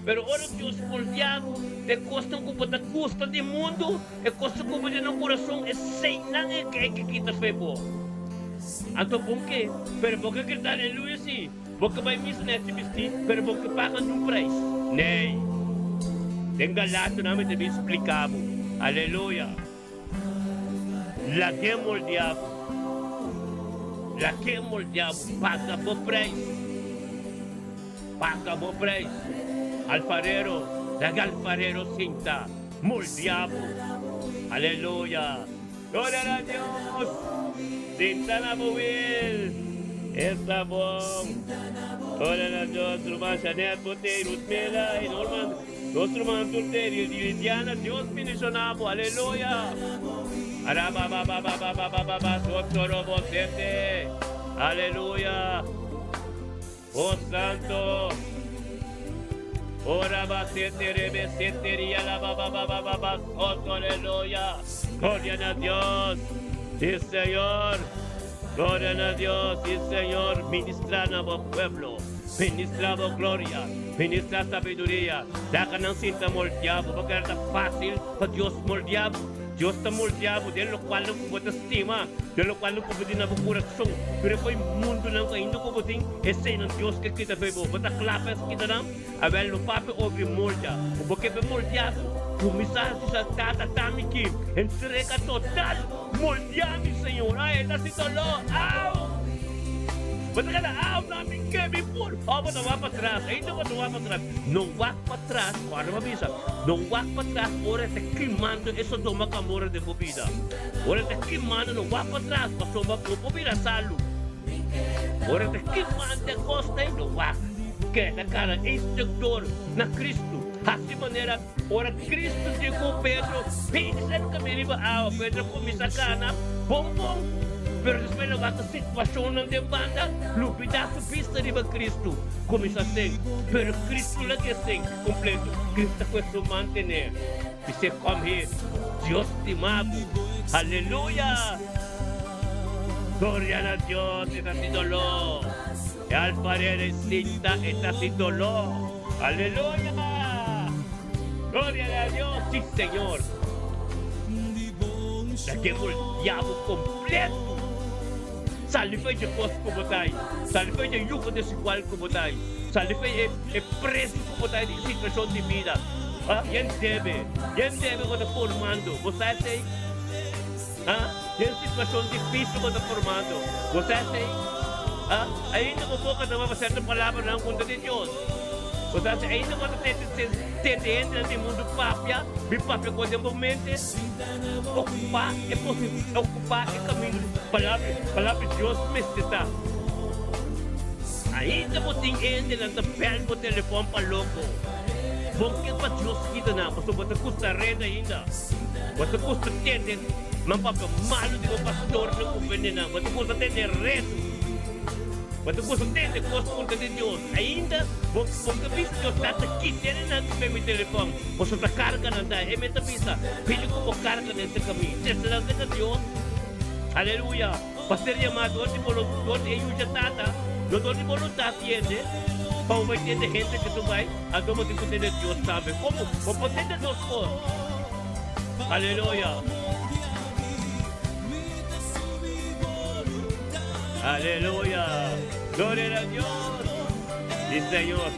Pero ora Dios moldia bo, e kosnan ku bo ta gusta di mundu, e kosnan ku bo tin na kurason, eseinan e ke kita fe bo. Anto bon ke, pero bo ke grita aleluya si. Bo ke bai misa nesti bistí, pero bo ke paga nun preis. Nee. Den Galatonan mi ta bin splika bo. Aleluya. Lag'é moldia bo. Lag'é moldia bo. Paga bo preis. Paga bo preis. Alfarero, laga alfarero sinta. Moldia bo. Aleluya. Gloria na Dios! Sinta na bo wil. Esta bon. Gloria na Dios. Ruman Janet bo te, Ruthmela y Norman. Nos ruman tur te, Liliana. Dios bendiciona bo. Aleluya. Arabababababababa sotorobo sete. Aleluya. Oh Santo. Ora ba sete rebe sete ria la ba ba ba ba ba ba soto aleluya. Gloria na Dios. Sí, Señor. Gloria na Dios. Sí, Señor. Ministra na bo pueblo. Ministra bo gloria. Ministra sabiduria. Daga nan sinta moldeabo. Porque ta fácil pa Dios moldeabo. Dios ta moldeá bo den lokualnan ku bo ta stima, den lokualnan ku bo tin na bo kurason. Pero e foi mundunan ku ainda ku bo tin, eseinan Dios ke kita fo'i bo. Bo ta kla pa es kita nan? Awel, no papia over moldia. Ku bo ke pa e moldeá bo, kuminsá hasi sa, Tata, ta mi ki. Entrega total. Moldeá mi, Señor. Ai, e ta hasi doló. Au! Bo ta keda, Au, no, mi ke, mi por. Òf bo ta wak patras, ainda bo ta wak patras. No wak patras, kòrda bo bisa. No wak patras ora e ta kimando e Sodoma Gomorra den bo bida. Ora e ta kimando, no wak patras, pasobra bo por bira salu. Ora e ta kimando e kosnan, no wak. Keda kara instruktor na Kristu. Hasi manera ora Kristu di ku Pedro, Bin serka mi riba awa. Pedro a kuminsá kana bon bon, pero despues el a wak e situashonnan den banda, lubidá su bista riba Kristu, kuminsá sink. Pero Kristu la ke sink. Completo. Cristo ta cu esun mantene. Bis'é, Kom hier. Dios stima bo. Aleluya! Gloria na Dios, e ta sin doló. E alfarero e sinta, e ta sin doló. Aleluya! Gloria na Dios, sí Señor. Lagu'é moldia bo completo. Sali fei dje kos ku bo ta ei. Sali fei dje yugo desigual ku bo ta ei. Sali fei e e presu ku bo ta ei di situashon di bida. Ha? Yen debe. Yen debe bo ta formando. Bo sa esei? Ha? Yen situashon difisil bo ta formando. Bo sa esei? Ha? Ainda bo boka ta wak sierto palabranan kontra di Dios. Bo sa esei? Ainda bo ta tende tende hendenan di mundu papia, bin papia ku den bo mente. Okupá e posi, okupá e kaminda di Palabra, Palabra di Dios mester ta. Ainda bo tin hendenan ta bèl bo telefòn pa loko. Bo ke pa Dios kita nan, pasobra bo ta gusta reda ainda. Bo ta gusta tende nan papia malu di bo pastornan ku bende nan. Bo ta gusta tende redu. Bo ta gusta tende kos kontra di Dios. Ainda bo bo ke bisa Dios tata kit'e nan ku bèl mi telefòn. Boso ta karga nan ta. E mester bisa, Pidi ku bo karga den se kamin. Trese nan serka Dios. Aleluya! Pa ser yamá dor di bolo, dor di e yucha Tata, no dor di boluntat di hende. Pa bo bai tende hende ke tu bai, anto bo tin ku tende Dios tambe. Komo? Bo por tende dos kos. Aleluya! Aleluya! Gloria na Dios! Si, Señor.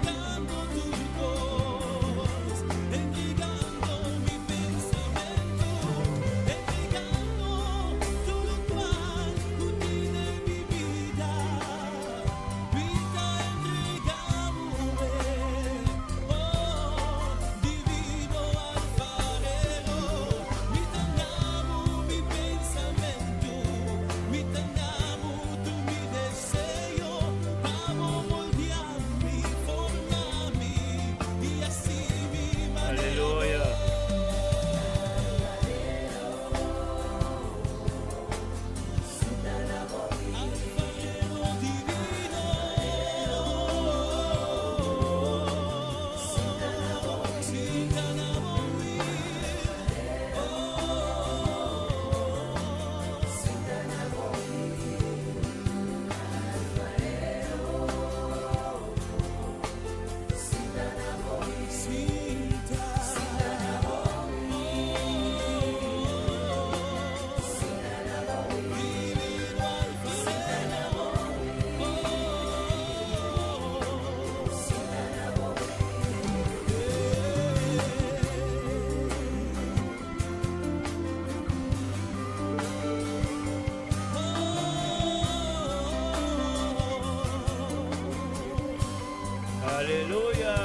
Aleluya!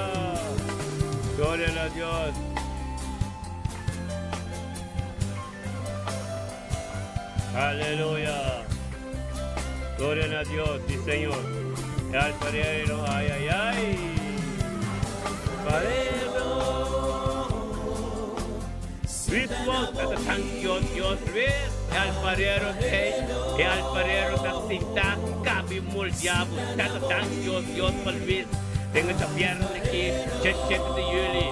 Gloria na Dios! Aleluya! Gloria na Dios, sí Señor. E alfarero, ay, ay, ay. Alfarero. Luis Wout, ta thank you, Dios. Luis, e alfarero, hey. E alfarero ta sinta, cabi moldiabo. Tata, thank you, Dios, pa Luis. Den e djabièrnè aki, 17 di yüli,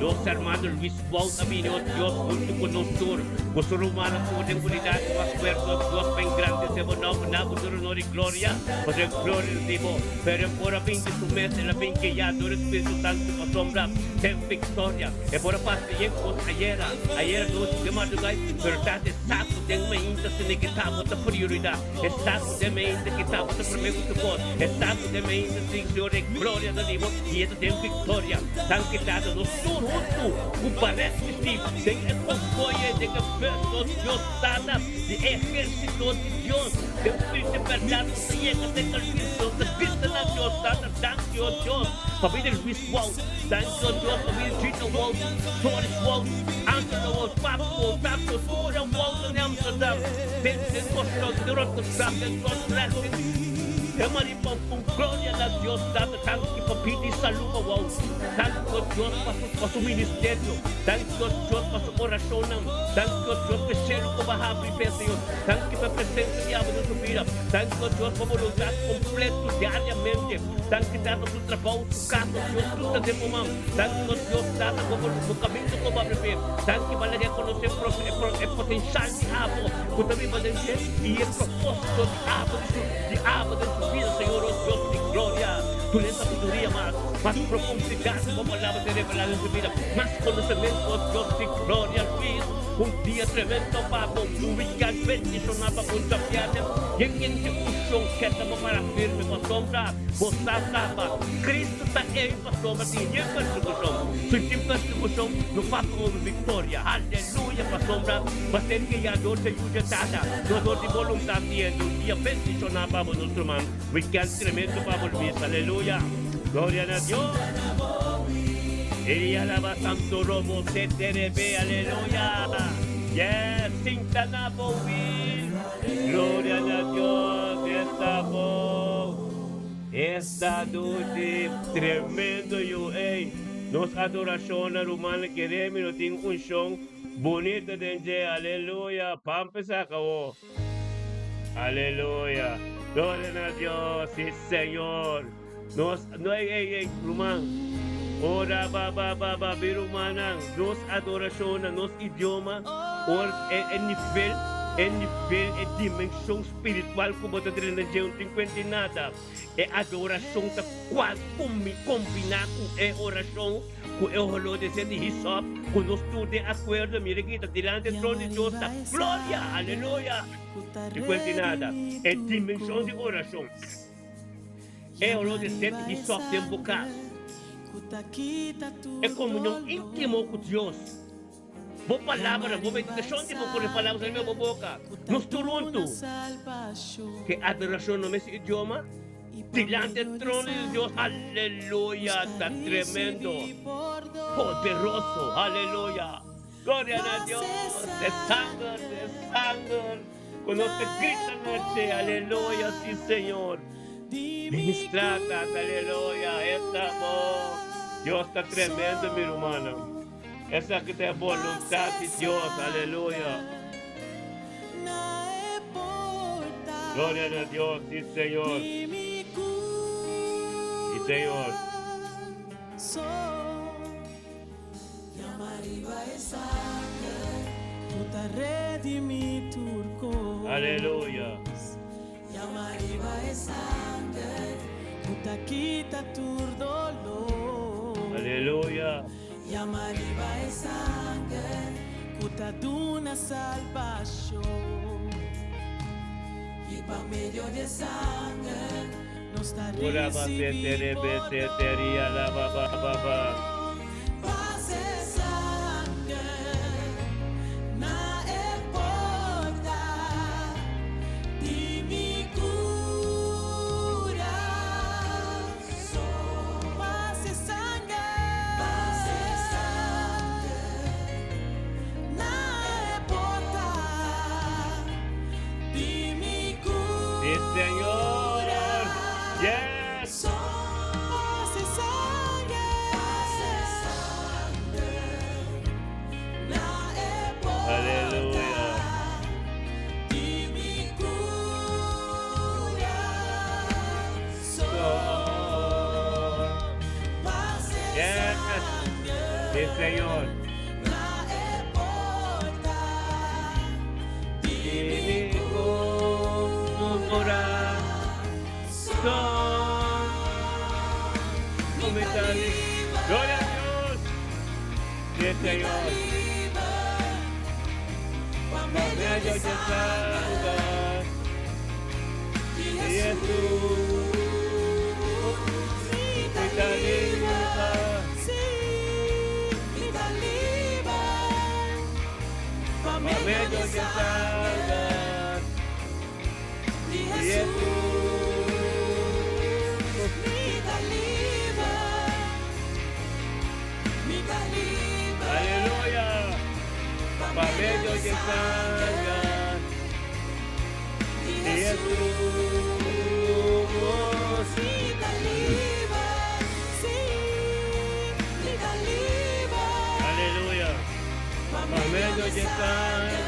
nos hermano Luis Wout a bini o Dios huntu ku nos tur. Ku su rumannan tur den unidat ku mas fuerte o Dios pa engrandesé bo nòmber na bo tur honor i gloria, pasobra e gloria ta di bo. Pero e por a bin di su mes, el a bin guiá dor e Spiritu Santu pasobra den viktoria. E por a pasa yen kos ayera, ayera nochi den madrugá, pero ta e sa ku den mainta si nikitá bo ta prioridat. E sa ku den mente ki tabata promé ku su kos. E sa ku den mente tin Señor e gloria ta di bo i e ta den viktoria. Danki Tata nos tur huntu ku paret bistí den e konvoye den e bus nos Dios Tata di e ehérsito di Dios den spiritu di bèrdat nos ta yega te Calvin nos ta grita na Dios Tata danki o Dios pa bida di Luis Wout danki o Dios pa bida di Gina Wout Doris Wout Angela Wout Papi Wout Tato tur e Woutnan di Amsterdam. Den den Kòrsou, den Rotterdam, den Dordrecht, den den Maribor ku gloria na Dios Tata danki pa bida i salu pa wou danki o Dios pa su pa su ministerio danki o Dios pa su orashonnan danki o Dios pa e shelu ku bo a habri p'e Señor danki pa e presensia di abo den su bida danki o Dios pa boluntat kompleto diariamente danki Tata su trabou su kas o Dios tur ta den bo man danki o Dios Tata bo bo kaminda ku bo habri p'e danki pa laga e konosé e potenshal di abo ku ta biba den dje i e propósito di abo di su di abo den su bida, Señor, o Dios di gloria. Dun'e sabiduria mas, mas profundidat di bo palabra ta revelá den su bida, mas konosementu, o Dios di gloria. Luis, un dia tremendo pa bo, un wikènt bendishoná pa bo djabièrnè, yen yen di unshon keda bo para firme pasobra bo sa kaba. Cristo ta ei pasobra tin yen persekushon. Si tin persekushon, no pasa hopi viktoria. Aleluya! Pasobra bo a ser guiá dor di Yu dje Tata, no dor di boluntat di hende. Un dia bendishoná pa bo, nos ruman. Wikènt tremendo pa bo, Luis. Aleluya! Gloria na Dios! Ey alaba Santo Robo CTRB. Aleluya! Yes! Sinta na bo, Will! Gloria na Dios! Esta bo! Esta dushi tremendo yu ey. Nos adoracion na rumannan kere mi no tin uncion bunita den dje aleluya pampe saca awo aleluya gloria na Dios si señor nos no ey ey ey ruman ora ba ba ba ba mi rumannan nos adoracion na nos idioma ora e nivel e nivel e dimension spiritual ku bo ta drenta dje no tin kuenta di nada. E adorashon ta kual kombiná ku e orashon ku e holó di esei di hisòp ku nos tur den akuerdo. Mira aki ta dilanti e trono di Dios ta gloria! Aleluya! Di kuenta di nada. E dimenshon di orashon. E holó di esei di hisòp den bo kas. E komunion íntimo ku Dios. Bo palabranan, bo meditashon di bo pone palabras riba bo boka. Nos tur huntu ke adorashon na mes idioma dilanti e trono di Dios. Aleluya! Ta tremendo, poderoso! Aleluya! Gloria na Dios! E sanger, e sanger ku nos ta grita na dje. Aleluya! Si, Señor. Ministra, Tata. Aleluya! Esta bo. Dios ta tremendo, mi rumannan. Esaki ta e boluntat di Dios, aleluya. Gloria na Dios, si Señor. Si Señor. Aleluya. Aleluya. Yama riba e sanger ku ta duna salbashon. I pa medio di e sanger nos ta Ora ba se risibí tere be se teri ala ba ba ba ba. pordon. Pas e sanger na e porta di mi kurason. Sí, Señor. Di mi corazón. Mi ta Gloria a Dios. Sí, Señor. Pa medio di sanger di Jesús. Mi ta liber. Pa medio di sanger di Jesús. Aleluya. Pa medio di sanger di Jesús. Aleluya. Pa medio di sanger.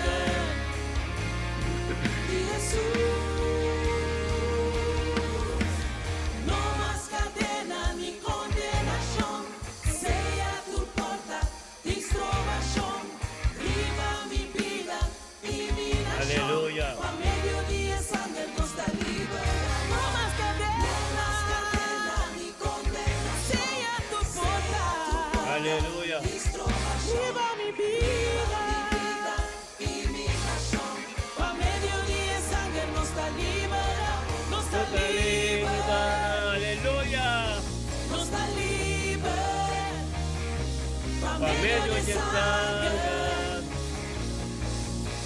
No mas cadena ni condenacion, sea tur porta di strobacion, riba mi bida y mi nacion. Aleluya. Pa medio di sanger nos ta liber. No mas cadena, no mas cadena ni condenacion, sea tur porta Aleluya. riba mi bida y mi nacion. Pa medio di sanger nos ta liber, nos ta Nos ta liber, liber. Aleluya. Nos ta liber. Pa Pa medio medio di di sanger sanger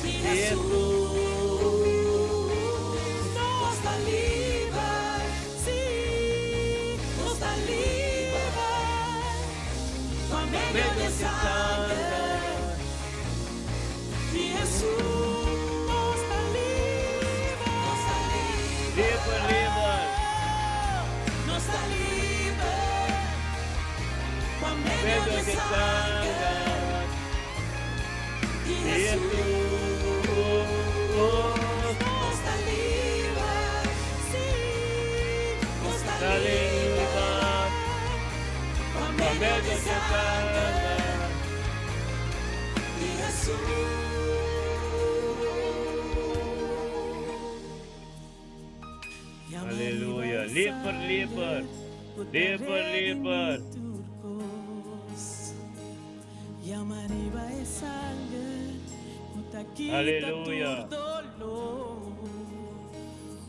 di di Jesús. Jesús. Nos ta liber, si, nos ta liber. Pa medio Medio di di sanger sanger di Jesús. Nos ta liber, nos ta liber. Liber, liber. Nos ta liber. Pa medio Medio di di sanger sanger di di Jesús. Jesús. Nos ta liber, si, nos ta Ta liber. liber. Pa Pa medio medio di di sanger sanger di Jesús. Aleluya. Liber, liber. Liber, liber. Yama riba e sanger, cu ta kita Aleluya. tur dolor.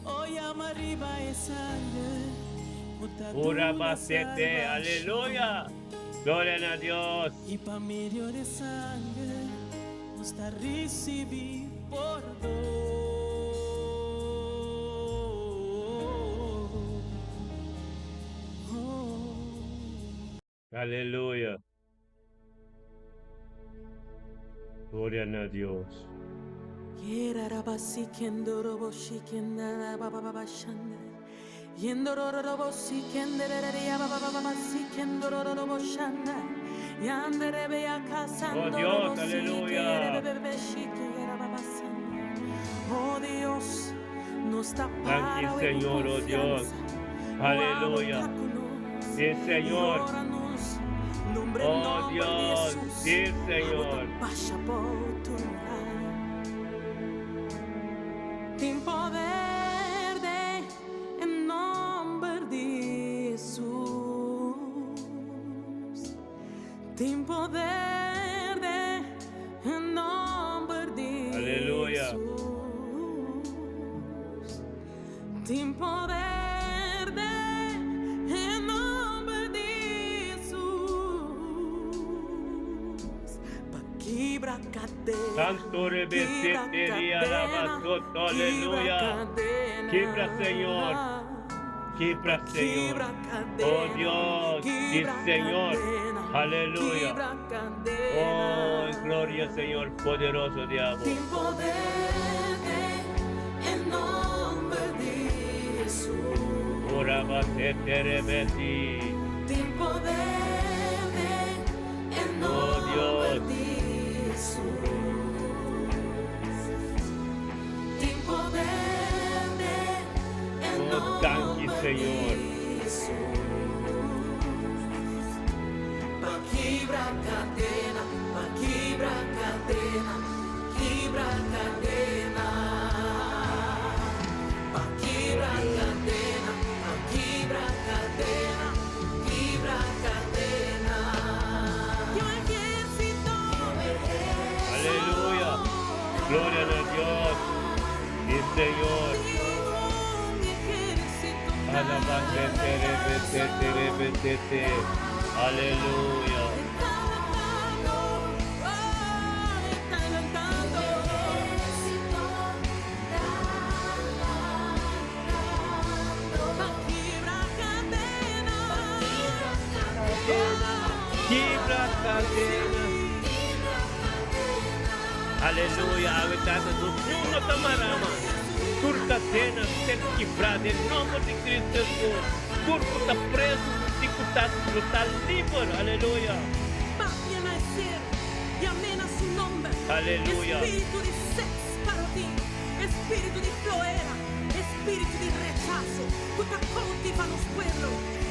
Oh, yama riba e sanger, cu ta Ura duna basete. salvacion. Aleluya. Gloria a Dios. Y pa medio di sanger, nos ta recibi pordon. Oh. Aleluya. Gloria a Dios. Yerarabasi kendoroboshi kendarabababashanda. Yendororobosi kenderereyababababasi kendororoboshanda. Yanderebe Oh Dios, aleluya. Oh Dios, nos ta Thank you, Señor, oh Dios. Aleluya. Sí, Señor. Oh Dios, sí, Señor. Tin poder den e nomber di Jesus. Tin poder den e nomber di Aleluya. Jesus. Tin poder den e nomber di Jesus. Pa kibra cadena. Santo rebesete alabasoto, aleluya. Kibra, Señor. Kibra, Señor. Oh Dios, sí, Señor. Aleluya. Oh, gloria, Señor, poderoso diablo. Tin poder den e nomber di Jesus. Ora basete rebesi. Tin poder den e Oh nomber Dios. di Jesus. Tin poder den e Oh, thank you, nomber Señor. di Jesus. Pa kibra kadena, pa kibra kadena, kibra kadena. Pa kibra kadena, pa kibra kadena, kibra kadena. Aleluya. Gloria a Dios. Sí, Señor. Alabate, Aleluya. Kibra kadena. Aleluya. Awe Tata, nos no ta mará mas. Tur kadena ser kibrá den nòmber di Kristu Hesus. Tur ku ta preso di ku ta lo ta liber. Aleluya. Papia na e ser i amena su nomber. Aleluya. Espíritu di sex parotin, espíritu di floera, espíritu di rechaso ku ta koutiva nos pueblo,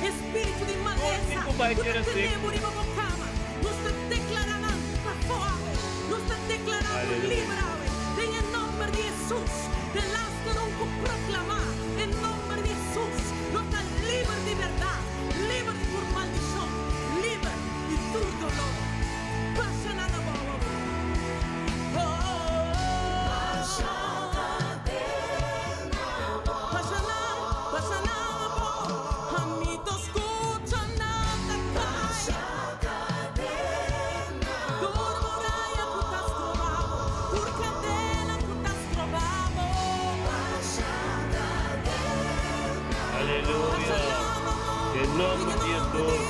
espíritu di malesa Ku bai ku ta kere tene sek. bo riba bo kama. Nos ta deklará nan pafó awe. Nos ta deklará bo Aleluya. liber awe. Den e nomber di Hesus, de lasternan ku proklamá e nomber di Hesus, nos ta liber di bèrdat, liber di tur maldishon, liber di tur doló. Basha nan abou awe. Oh, Basha nan, basha nan abou. Ami ta skucha nan ta kai. Tur muraya ku ta strobabo, tur kadena ku ta strobabo. Aleluya. Den nòmber di Hesus.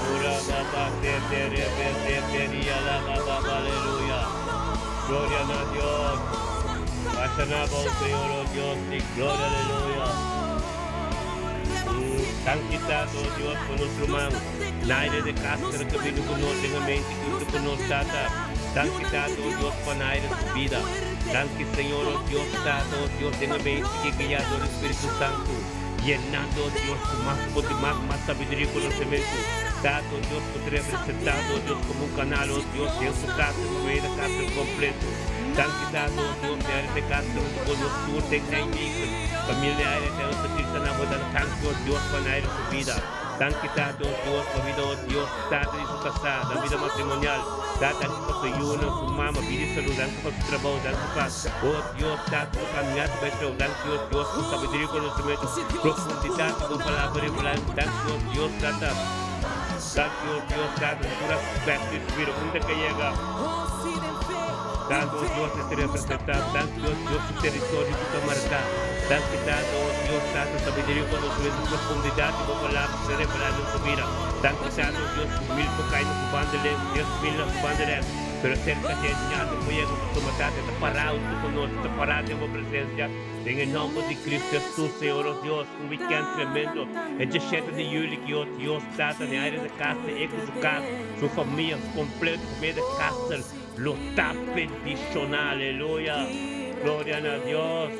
Ora baba te te re be te te ri ala baba aleluya. Gloria na Dios. Basha nan abou Señor oh Dios di gloria aleluya. Danki Tata oh Dios pa nos ruman Naira de Castro ku bini ku nos den e mente ku ku nos Tata. Danki Tata oh Dios pa Naira su bida. Danki Señor oh Dios Tata oh Dios den e mente ki guia dor di Spiritu Santu. Yenando oh Dios ku mas poder mas mas sabiduria i konosementu. Tata oh Dios ku ta representando oh Dios komo un kanal oh Dios den su kasa ku Naira Castro kompleto. Danki Tata oh Dios Naira de Castro huntu ku nos tur den Nijmegen. Familia Naira eterno ta trista na bo dal danki oh Dios pa Naira su bida. Danki Tata oh Dios pa bida oh Dios tata di su kasá, nan bida matrimonial. Tata danki pa su yunan, su mama, bida i salud. Danki pa su trabou, danki pa oh Dios Tata su kaminata bai trabou. Danki oh Dios pa sabiduria i konosementu, profundidat di bo palabra revelá. Danki oh Dios Tata. Danki oh Dios Tata di tur aspekto di su bida unda ke yega. Tata, oh Dios, e ta representá. Danki, oh Dios, su teritorio ku ta marká. Danki, Tata, oh Dios, Tata, sabiduria, konosementu, profundidat di bo palabra ku ta revelá den su bida. Danki, Tata, oh Dios, ku mil por kai na su banda left, 10,000 na su banda rèks, pero serka dje nada por yega pasobra Tata e ta pará huntu ku nos, e ta pará den bo presensia. Den e nòmber di Cristo Hesus, Señor, oh Dios, un wikènt tremendo, e djeshete di yüli, ki, oh Dios, Tata, den área di kasa, e ku su kas, su famia, su kompleto, famia di Castel, Lo ta bendishoná, aleluya! Gloria na Dios!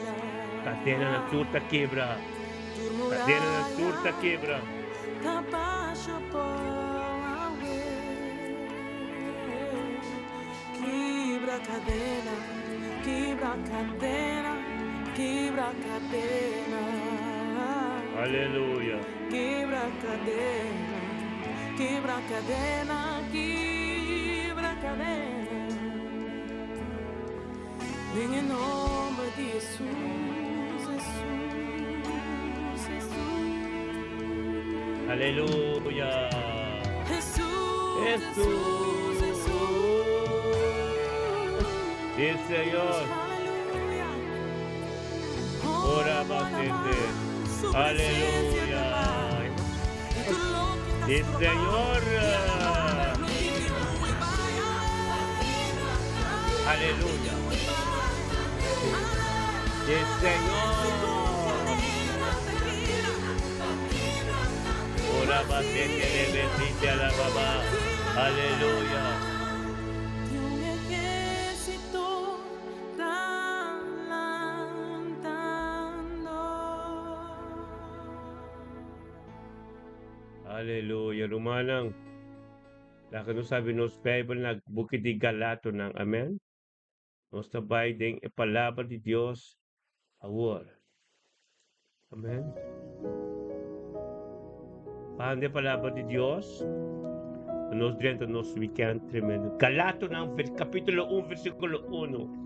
Kadenanan tur ta kebra, kadenanan tur ta kebra. Aleluya! Kibra cadena, kibra cadena. Den e nomber di Jesus, Jesus, Jesus. Aleluya! Jesus, Jesus. Jesus, Jesus. Sí, Señor. Aleluya. Ora basete. Aleluya. Sí, Señor. Aleluya. Sí, Señor. Ora basete le bendite a la baba. Aleluya. Di un ejército ta lantando. Aleluya, rumannan. Laga nos sabi nos Bijbel na buki di Galatonan. Amen. Nos ta bai den e palabra di Dios awor. Amen. Banda e palabra di Dios, nos drenta nos weekend tremendo. Galatonan, capítulo 1, versículo 1.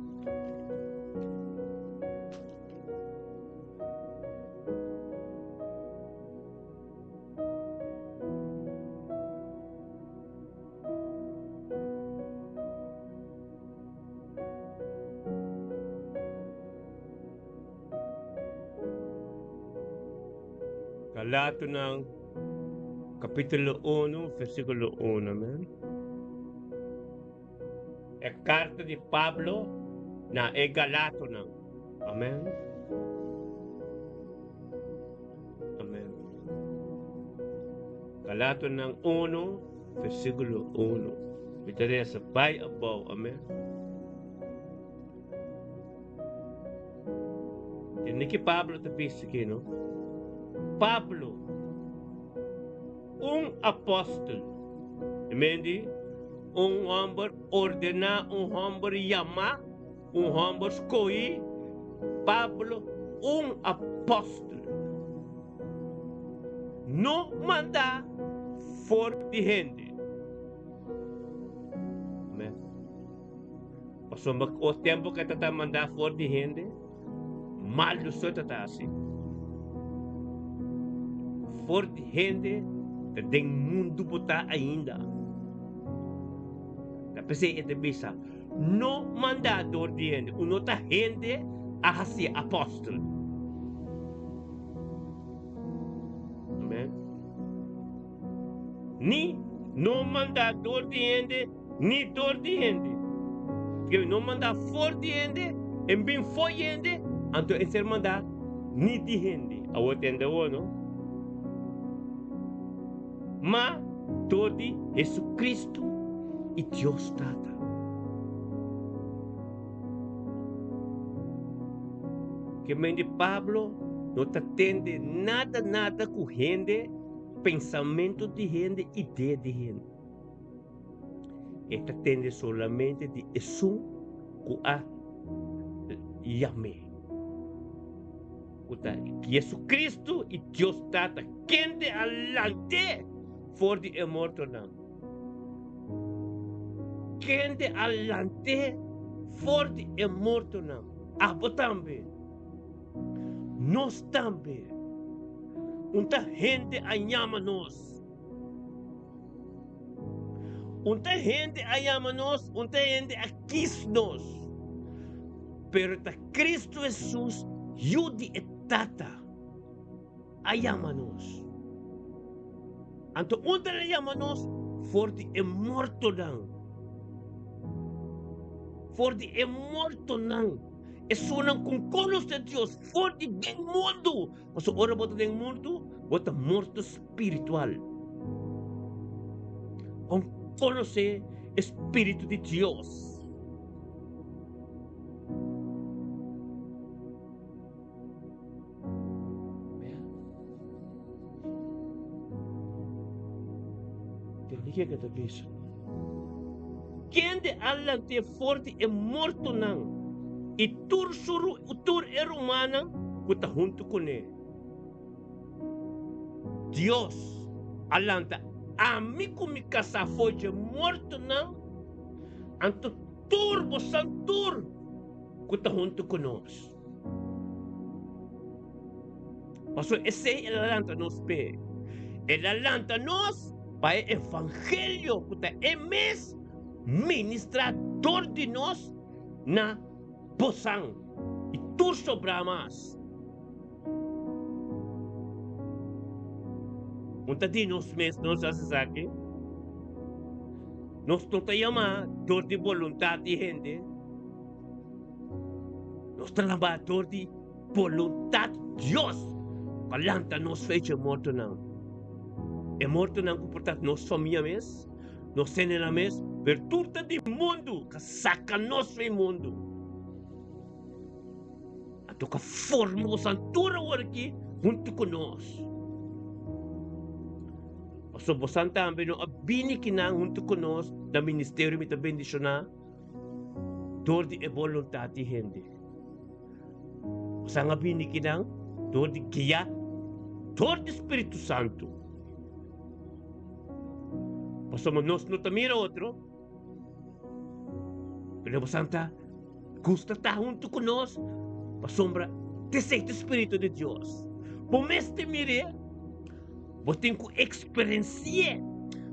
Galatonan capítulo 1, versículo 1, amen. E carta di Pablo na e Galatonan. Amen. Amen. Galatonan 1, versículo 1. Mi ta resa bai abou. Amen. Tende ki Pablo ta bisa aki, no? Pablo, un apòstel, mendi un hòmber ordená, un hòmber yamá, un hòmber skohí, Pablo, un apòstel, no mandá for di hende. Amen. Pasobra o tempu ku e ta ta mandá for di hende, malu so e ta ta hasi. For di hende ta den mundu bo ta ainda. Ta p'esei e ta bisa, No mandá dor di hende. Un no ta hende a hasié apòstel. Amen. Ni no mandá dor di hende, ni dor di hende. Ke no mandá for di hende, en bin fo'i hende, anto en ser mandá ni di hende. Awor tende awor, no? Ma dor di Jesucristo i Dios Tata. Ke men di Pablo no ta tende nada nada ku hende, pensamentu di hende, idea di hende. E ta tende solamente di esun ku a yam'é, ku ta Jesucristo i Dios Tata, kende a lant'é for di e mortonan. Kende a lant'é for di e mortonan. Abo tambe. Nos tambe. Un ta hende a yama nos. Un ta hende a yama nos, un ta hende a kis nos. Pero ta Cristo Hesus, Yu di e Tata, a yama nos. Anto un ta yama nos for di e mortonan. For di e mortonan. Esunnan ku konosé Dios for di den mundu. Pasobra ora bo ta den mundu, bo ta morto spiritual. Kon konosé e Spiritu di Dios? Tende ke ta bisa. Kende a lant'é for di e mortonan i tur su tur e rumannan ku ta huntu kuné. Dios a lanta ami ku mi kasá for dje mortonan, anto tur bosan tur ku ta huntu ku nos. Pasobra esei el a lanta nos p'e. El a lanta nos pa e evangelio ku ta e mes ministrá dor di nos na bosan i tur sobrá mas. Un ta di nos mes nos hasi esaki? Nos no ta yamá dor di boluntat di hende. Nos ta lambá dor di boluntat Dios pa lanta nos fecha e mortonan. E mortonan ku por ta nos famia mes, nos hendenan mes, pero tur ta di mundu ka saka nos fe mundu. A toka forma boso tur awor aki huntu ku nos. Pasobra bosan tambe no a bini kinan huntu ku nos na ministerio mi ta bendishoná dor di e boluntat di hende. Bosan a bini kinan dor di guia dor di Spiritu Santu. Pasobra nos no ta mira otro, pero bosan ta gusta ta huntu ku nos pasobra t'esei ta Spiritu di Dios. Bo mester mir'é. Bo tin ku eksperensi'é.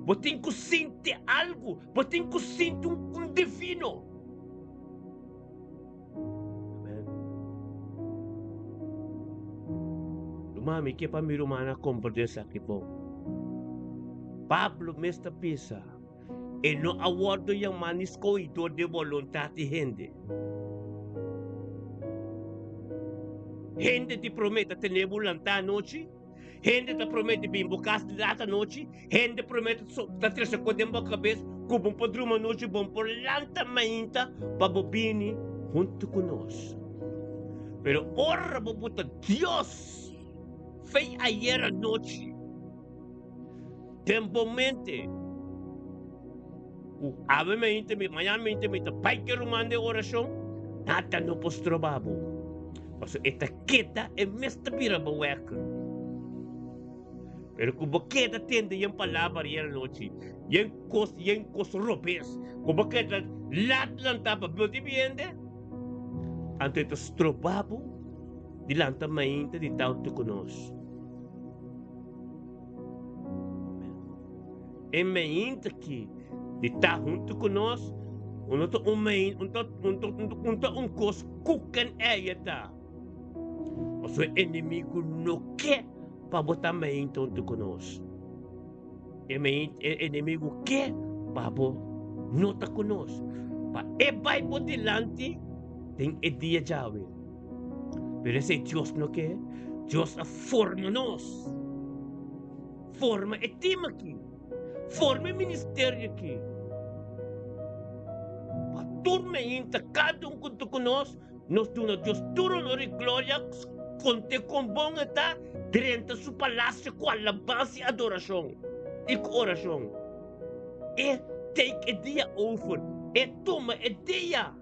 Bo tin ku sinti algu. Bo tin ku sinti un divino. Amen. Ruman, mi ke pa mi rumannan komprendé esaki bon. Pablo mes ta bisa, E no a wòrdu yamá ni skohí dor di e boluntat di hende. Hende di promé ta tene bo lantá anochi. Hende ta promete bin bo kas di lat anochi, hende promete ta trese kos den bo kabes ku bo por drumi anochi, bo por lanta mainta pa bo bini huntu ku nos. Pero ora bo buta Dios fei ayer anochi den bo mente ku awe mainta mi, mañana mainta mi ta bai ke ruman den orashon, nada no por stroba bo. Pasobra e ta keda, e mes ta bira bo wèker. Pero ku bo keda tende yen palabra yen anochi, yen kos, yen kos robes, ku bo keda lat lantá pa bio di biende, anto e ta stroba bo di lanta mainta di ta huntu ku nos. E mainta ki di ta huntu ku nos, un ta un main, un ta un ta un ta un kos kuken eia ta. Pasobra e enemigu no ke pa bo ta mainta huntu ku nos. E main e enemigu ke pa bo no ta ku nos. Pa e bai bo dilanti den e dia djawe. Pero esei Dios no ke. Dios a forma nos. Forma e team aki. Forma e ministerio aki. Pa tur meinta, kada un kuntu ku nos, nos duna Dios tur honor i gloria, konte kon bon e ta, drenta su palasio ku alabansa i adorashon i ku orashon. E take e dia over. E tuma e dia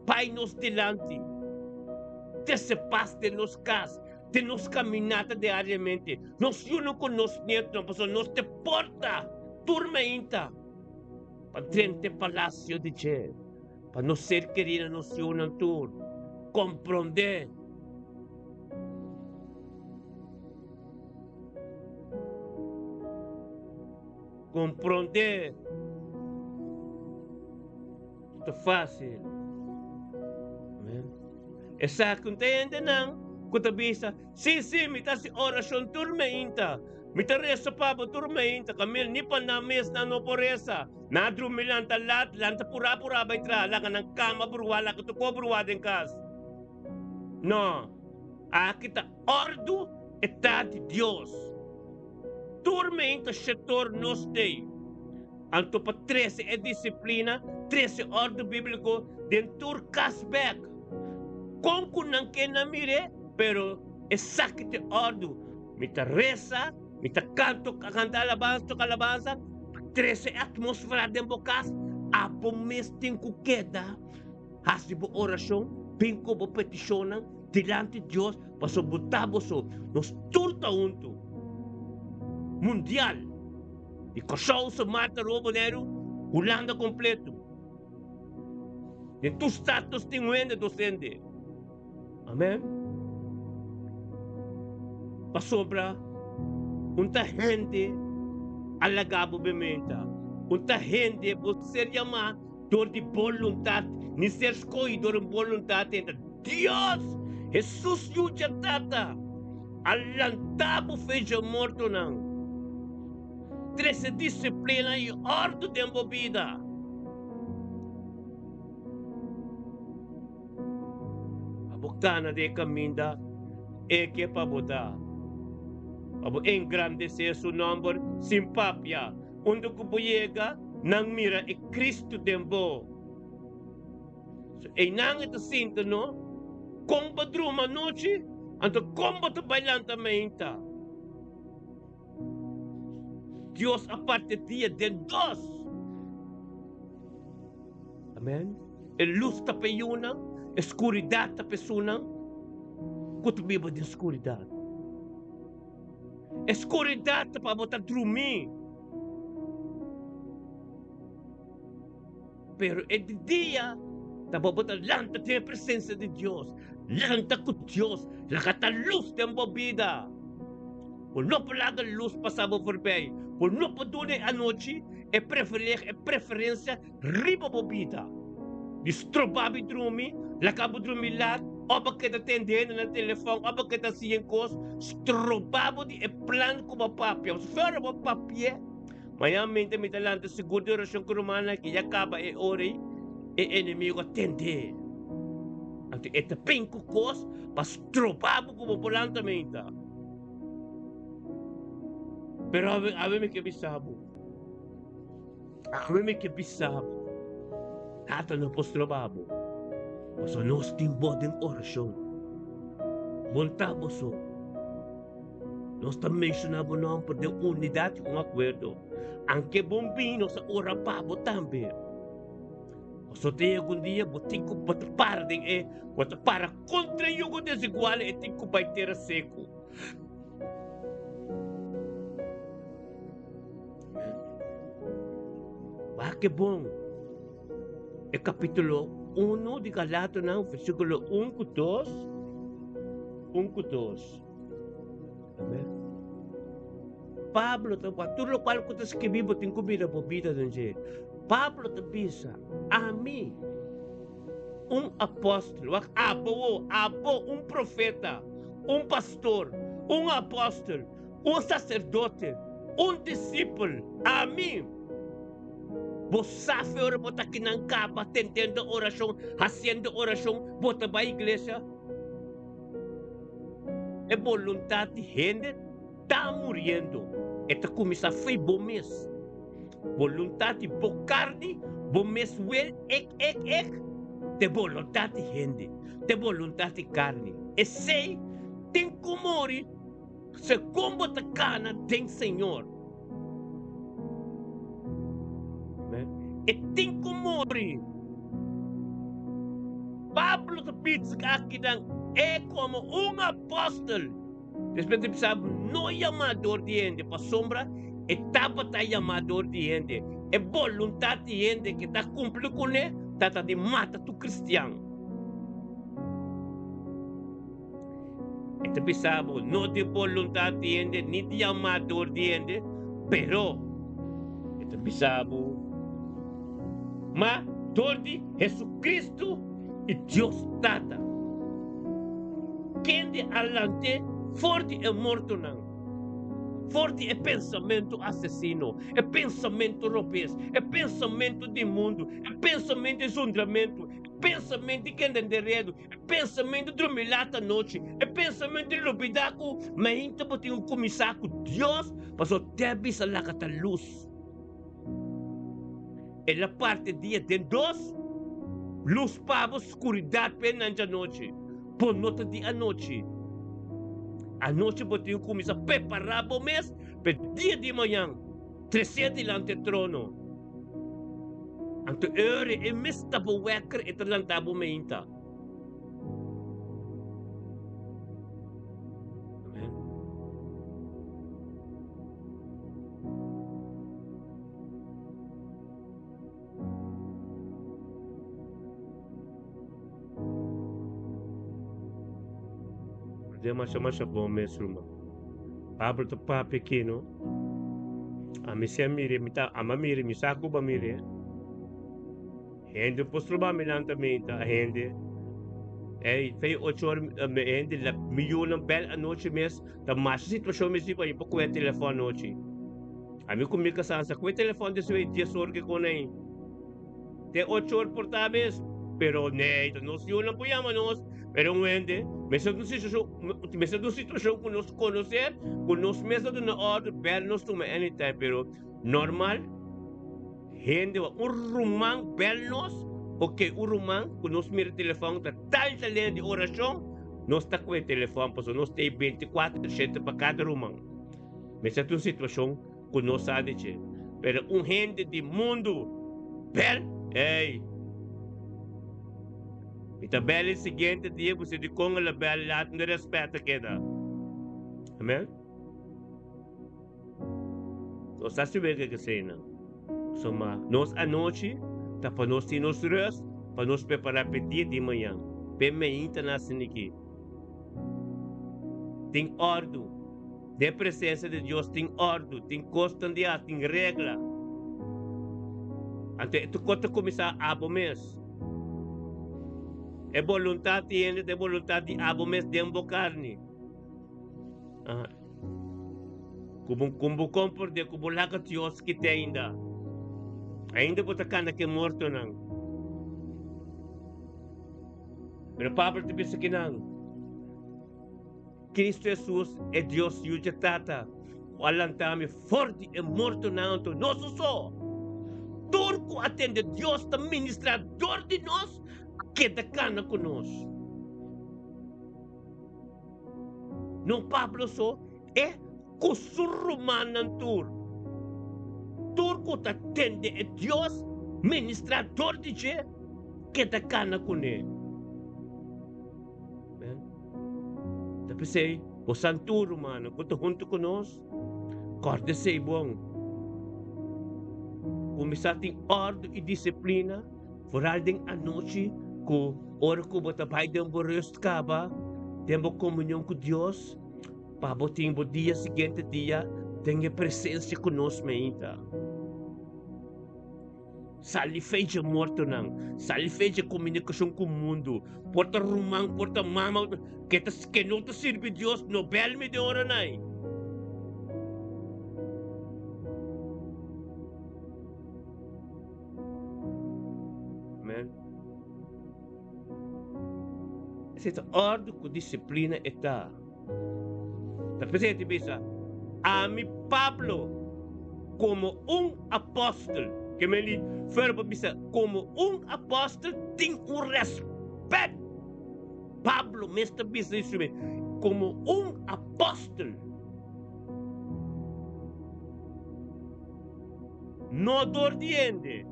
bai nos dilanti. Trese pas den nos kas. Den nos caminata diariamente, nos yunan cu nos nietonan, pasobra nos te porta tur mainta pa drenta e palacio di dje, pa nos ser kerinan, nos yunan tur comprende. Comprende. Ta fácil. Amen. Esaki un ta hendenan ku ta bisa, Sí, sí, mi ta hasi orashon tur meinta. Mi ta resa pa bo tur meinta. Kamil, ni pa nan mes nan no por resa. Nan a drumi lanta lat, lanta purá purá bai traha, laga nan kama bruá, laga tur kos bruá den kas. No. Aki ta òrdu e ta di Dios. Tur meinta shetor nos tei. Anto pa trese e disiplina, trese òrdu bíbliko den tur kas bèk. Kon ku nan ke nan mir'é, pero esaki ta e òrdu, Mi ta resa, mi ta kanto, kanta alabansa, toka alabansa, pa trese e atmósfera den bo kas. Abo mes tin ku keda hasi bo orashon, bin ku bo petishonnan dilanti Dios, pasobra bo ta bo so. Nos tur ta huntu. Mundial. Di Kòrsou, Sint Maarten, Aruba, Boneiru, Hulanda kompletu. Den tur stat nos tin un hende dosente. Amen. Pasobra un ta hende a laga bo bementa, un ta hende bo ser yamá dor di boluntat, ni ser skohí dor un boluntat hende. Dios, Hesus Yu dje Tata, a lantá bo fe dje mortonan. Trese disiplina i òrdu den bo bida. Pa bo kana den e kaminda e ke pa bo ta. Pa bo engrandesé su nòmber sin papia. Unda ku bo yega, nan mira e Kristu den bo. So einan e ta sinta no, kon bo druma anochi, anto kon bo ta bai lanta mainta. Dios a parti dia den dos. Amen. E lus ta pa e yunan, e skuridat ta pa esunnan ku ta biba den skuridat. E skuridat ta pa bo ta drumí. Pero e di dia ta pa bo ta lanta den e presensia di Dios, lanta ku Dios, laga ta lus den bo bida. Bo no por laga lus pasa bo forbei, bo no por duna e anochi e prefereg, e preferensia riba bo bida. Di stroba bo drumi, laga bo drumi lat, òf bo keda tende hende na telefòn, òf bo keda hasi yen kos, stroba bo di e plan ku bo a papia. Pasobra ora bo papia, mañana mente mi ta lanta sigur di orashon ku rumannan aki ya kaba e ora ei, e enemigu a tende. Anto e ta bin ku kos pa stroba bo ku bo por lanta meinta. Pero awe, awe mi ke bisa bo. Awe mi ke bisa bo. Nada no por stroba bo. Pasobra nos tin bo den orashon. Monta boso. Nos ta menshoná bo nòmber den unidat i un akuerdo. Anke bon bini nos ta ora pa bo tambe. Pasobra te algun dia bo tin ku bo ta para den e, bo ta para kontra e yugo desigual e tin ku bai tera seku. Wak ke bon e kapítulo 1 di Galatonan, versíkulo 1 ku 2. 1 ku 2. Amen. Pablo ta tur lokual ku ta skibí bo tin ku mira bo bida den dje. Pablo ta bisa, Ami, un apòstel, wak abo wo, abo, un profeta, un pastor, un apòstel, un saserdote, un disipel, ami. Bo sa fe ora bo ta kinan kaba tendendo orashon, hasiendo orashon, bo ta bai iglesia? E boluntat di hende ta muriendo, e ta kuminsá fei bo mes. Boluntat di bo karni, bo mes wil, ek, ek, ek, t'e boluntat di hende, t'e boluntat di karni. Esei tin ku muri segun bo ta kana den Señor. Amen. E tin ku muri. Pablo ta bisa akinan e komo un apòstel. Despues di bisa no yamá dor di hende, pasobra e tabata yamá dor di hende. E boluntat di hende ke ta kumpli kuné tabata di mata tur kristian. E ta bisa bo, no di boluntat di hende ni di yamá dor di hende, pero e ta bisa bo, ma dor di Hesukristu i Dios Tata. Kende a lant'é for di e mortonan, for di e pensamentu asesino, e pensamentu robes, e pensamentu di mundu, e pensamentu di zundramentu, e pensamentu di kende nderedu, e pensamentu di drumi lat anochi, e pensamentu di lubidá ku mainta bo tin ku kuminsá ku Dios, pasobra te bisa laga ta lus. El a parti dia den dos, lus pa bo, skuridat pa e nan djanochi. Bo no ta di anochi. Anochi bo tin ku kuminsá prepará bo mes pa e dia di mañan, tresé dilanti e trono. Anto e ora e mes ta bo wèker, e ta lantá bo meinta. Amen. Den masha masha bon mes ruman. Pablo ta papia aki no. Ami si a mira, mi ta ama mira, mi sa ku bo a mira. Hende por stroba mi lanta meinta, hende. Ey, fei ocho or hende la mi yunan bel anochi mes ta masha situashon mes di pa mi por kohe telefòn anochi. Ami ku mi kasá sa kohe telefòn despues di dies or ke kon ei. Te ocho or por ta mes, pero nee, ta nos yunan por yama nos, pero un hende mester ta un situashon, mester ta un situashon ku nos konosé, ku nos mes ta duna òrdu, bel nos tuma anytime, pero normal hende wak un ruman bel nos, ok, un ruman ku nos mira telefòn ta tal talent di orashon, nos ta kohe telefòn pasobra nos ta ei 24 shete pa kada ruman. Mester ta un situashon. ku nos sa di dje. Pero un hende di mundu bèl, ey! Mi ta bèl e siguiente dia ku si dikon el a bèl laat mi rèspèt a keda. Amen. Nos ta sibi ke eseinan. Pasobra nos anochi ta pa nos tin nos rùst, pa nos prepará p'e dia di mañan, p'e meinta na asin'aki. Tin òrdu. Den presensia di Dios tin òrdu, tin kosnan di hasi, tin regla. Anto e tur kos ta kuminsá abo mes. E boluntat di hende ta e boluntat di abo mes den bo karni. Ku bo ku bo komport'é ku bo laga Dios kit'é ainda. Ainda bo ta kanda ku e mortonan. Pero Pablo ta bisa kinan, Cristo Jesus e Dios Yu dje Tata, ku a lanta mi for di e mortonan anto nos so. Tur ku a tende Dios ta ministrá dor di nos a keda kana ku nos. No Pablo so, e ku su rumannan tur. Tur ku ta tende e Dios ministrá dor di dje, keda kana kuné. Ta p'esei, bosan tur, rumannan, ku ta huntu ku nos, kòrda esei bon. Kuminsá tin òrdu i disiplina. Foral den anochi ku ora ku bo ta bai den bo rust kaba den bo komunion ku Dios, pa bo tin bo dia siguiente dia den e presensia ku nos meinta. Sali fe dje mortonan, sali fe dje komunikashon ku mundu, por ta ruman, por ta mama, ke ta ke no ta sirbi Dios, no bel mi den ora nai. Amen. Esei ta òrdu ku disiplina e ta. Ta p'esei e ta bisa, Ami Pablo, komo un apòstel, ke men li fuera pa bisa komo un apòstel tin un rèspèt. Pablo mes ta bisa di su mes, komo un apòstel. No dor di hende.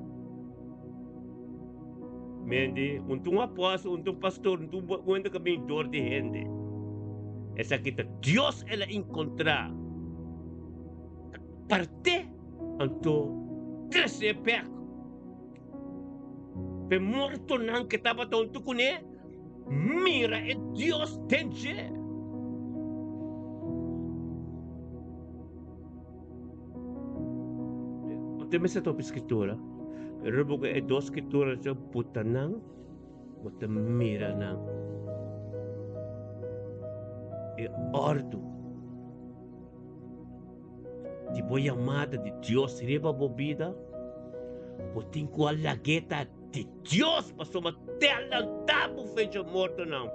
Mende, un ta un apòstel, un ta un pastor, un ta un hende ku a bini dor di hende. Esaki ta Dios el a enkontrá. Part'é, anto tres'é bèk. P'e mortonan ke tabata huntu kuné mira e Dios den dje. Bo ta mester topa skritura, pero bo ku e dos skritura ta buta nan, bo ta mira nan. E òrdu di bo yamada di Dios riba bo bida, bo tin ku a lag'é ta di Dios pasobra te a lanta bo fe dje mortonan.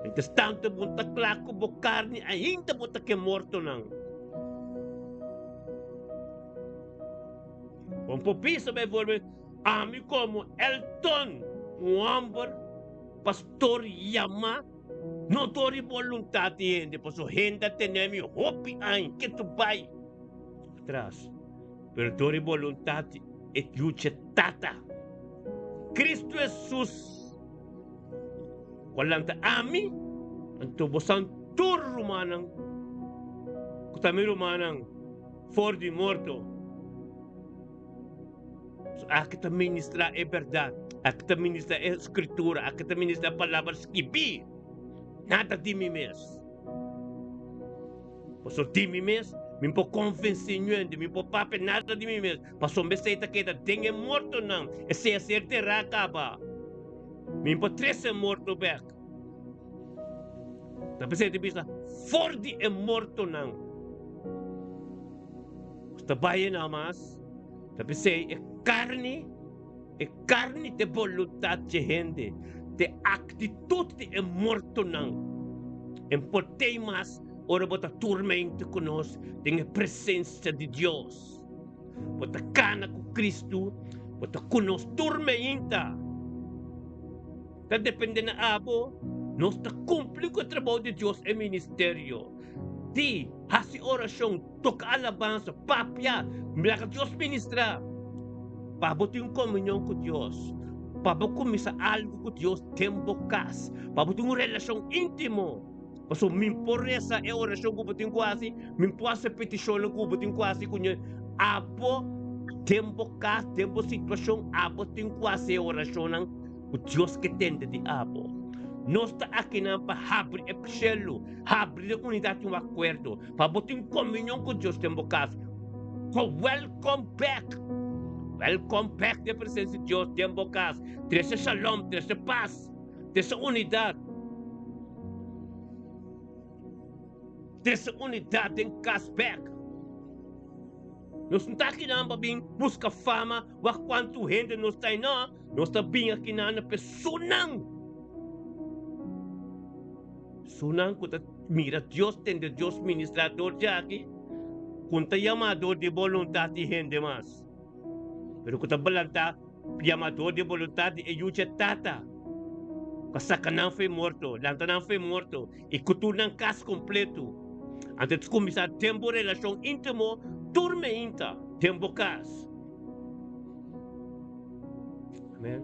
Mientras tanto bo ta kla ku bo karni ainda bo ta ke mortonan. Bo por bisa bijvoorbeeld, ami komo Elton, un hòmber, pastor yamá, no dor di boluntat di hende, pasobra hende a tene mi hopi aña ke tu bai atras, pero dor di boluntat di e yuchi Tata, Cristo Jesus. Ku a lanta ami, anto bosan tur rumannan ku ta mi rumannan for di morto. So aki ta ministrá e bèrdat, aki ta ministrá e Skritura, aki ta ministrá e palabra skibí, nada di mi mes. Pasobra di mi mes mi por konvensé ñuende, mi por papia nada di mi mes, pasobra esei ta keda den e mortonan, esei a ser derá kaba. Mi por trese e morto bèk. Ta p'esei ta bisa, For di e mortonan. Nos ta bai einan mas. Ta p'esei e karni, e karni ta e boluntat dje hende, ta e aktitut di e mortonan. En por tei mas ora bo ta turmente ku nos den e presensia di Dios. Bo ta kana ku Kristu, bo ta ku nos tur meinta. Ta depende na abo, nos ta kumpli ku e trabou di Dios, e ministerio. Di, hasi orashon, toka alabansa, papia, laga Dios ministrá. Pa bo tin un komunion ku Dios, pa bo kuminsá algu ku Dios den bo kas, pa bo tin un relashon íntimo. Pasobra mi por resa e orashon ku bo tin ku hasi, mi por hasi e petishonnan ku bo tin ku hasi ku ña. Abo den bo kas, den bo situashon, abo tin ku hasi e orashonnan ku Dios ke tende di abo. Nos ta akinan pa habri e shelu, habri den unidat i un akuerdo, pa bo tin komunion ku Dios den bo kas. So welcome back! Welcome back den presensia di Dios den bo kas. Trese shalom, trese pas, trese unidat. Trese unidat den kas bek. Nos no ta akinan pa bin buska fama, wak kuantu hende nos ta ei, no. Nos ta bin akinan na personan, personan ku ta mira Dios, tende Dios ministra dor di aki, ku no ta yama dor di boluntat di hende mas, pero ku ta balanta yama dor di boluntat di e Yu dje Tata, pa saka nan for e morto, lanta nan for e morto, i ku tur nan kas kompleto. Anto ta kuminsá den bo relashon íntimo tur meinta den bo kas. Amen.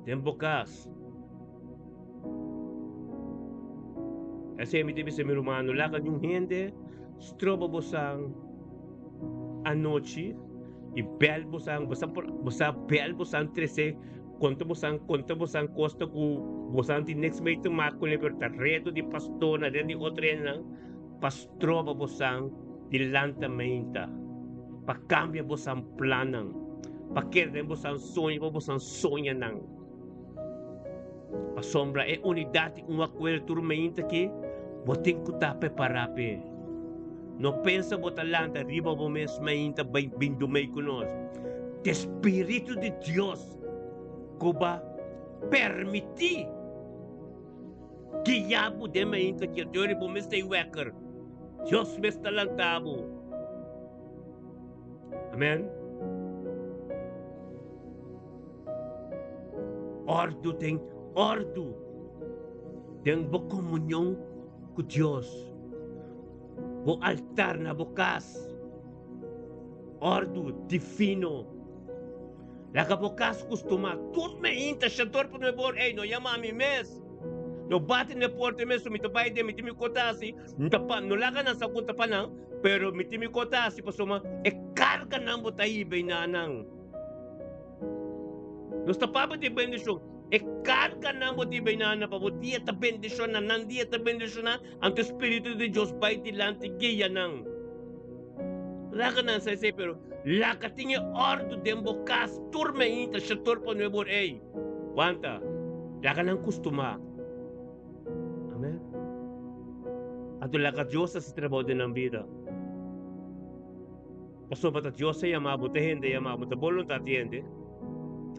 Den bo kas. Esei mi ta bisa mi rumannan, no laga niun hende stroba bosan anochi i bèl bosan, bosan por bosan bèl bosan trese konta bosan konta bosan kosta ku bosan tin niks mee te mak kuné pero ta reto di pastornan reto di otro hendenan pa stroba bosan di lanta meinta, pa kambia bosan plannan, pa keda den bosan soño pa bosan soñanan. Pasobra e unidat di un akuerdo tur meinta ki bo tin ku ta prepará p'e. No pensa bo ta lanta riba bo mes meinta bai bin dumei ku nos. T'e spiritu di Dios ku ba permití Guia bo den mainta ki Dios riba bo mes ta e wekker. Dios mes ta lanta bo. Amen. Ordu den ordu den bo komunion ku Dios. Bo altar na bo kas. Ordu divino. Laga bo kas kustumá. Tur meinta shador pa no e bor, ey, no yama mi mes. No bati na e porta mes, mi ta bai den, mi tin mi kota hasi. Mi ta pa, no laga nan sa ku ta pa nan, pero mi tin mi kota hasi pasobra e karganan bo ta hiba einan nan. Nos ta papia di bendishon. E karganan bo ta hiba einan nan pa bo dia ta bendishoná, nan dia ta bendishoná, anto e Spiritu di Dios bai dilanti guia nan. Laga nan sa esei, pero laga tin e òrdu den bo kas tur meinta, shator pa nuebe or ei. Wanta, laga nan kustumá. Amen. Anto laga Dios hasi trabou den nan bida. Pasobra ta Dios a yama bo, ta hende a yama bo, ta boluntat di hende.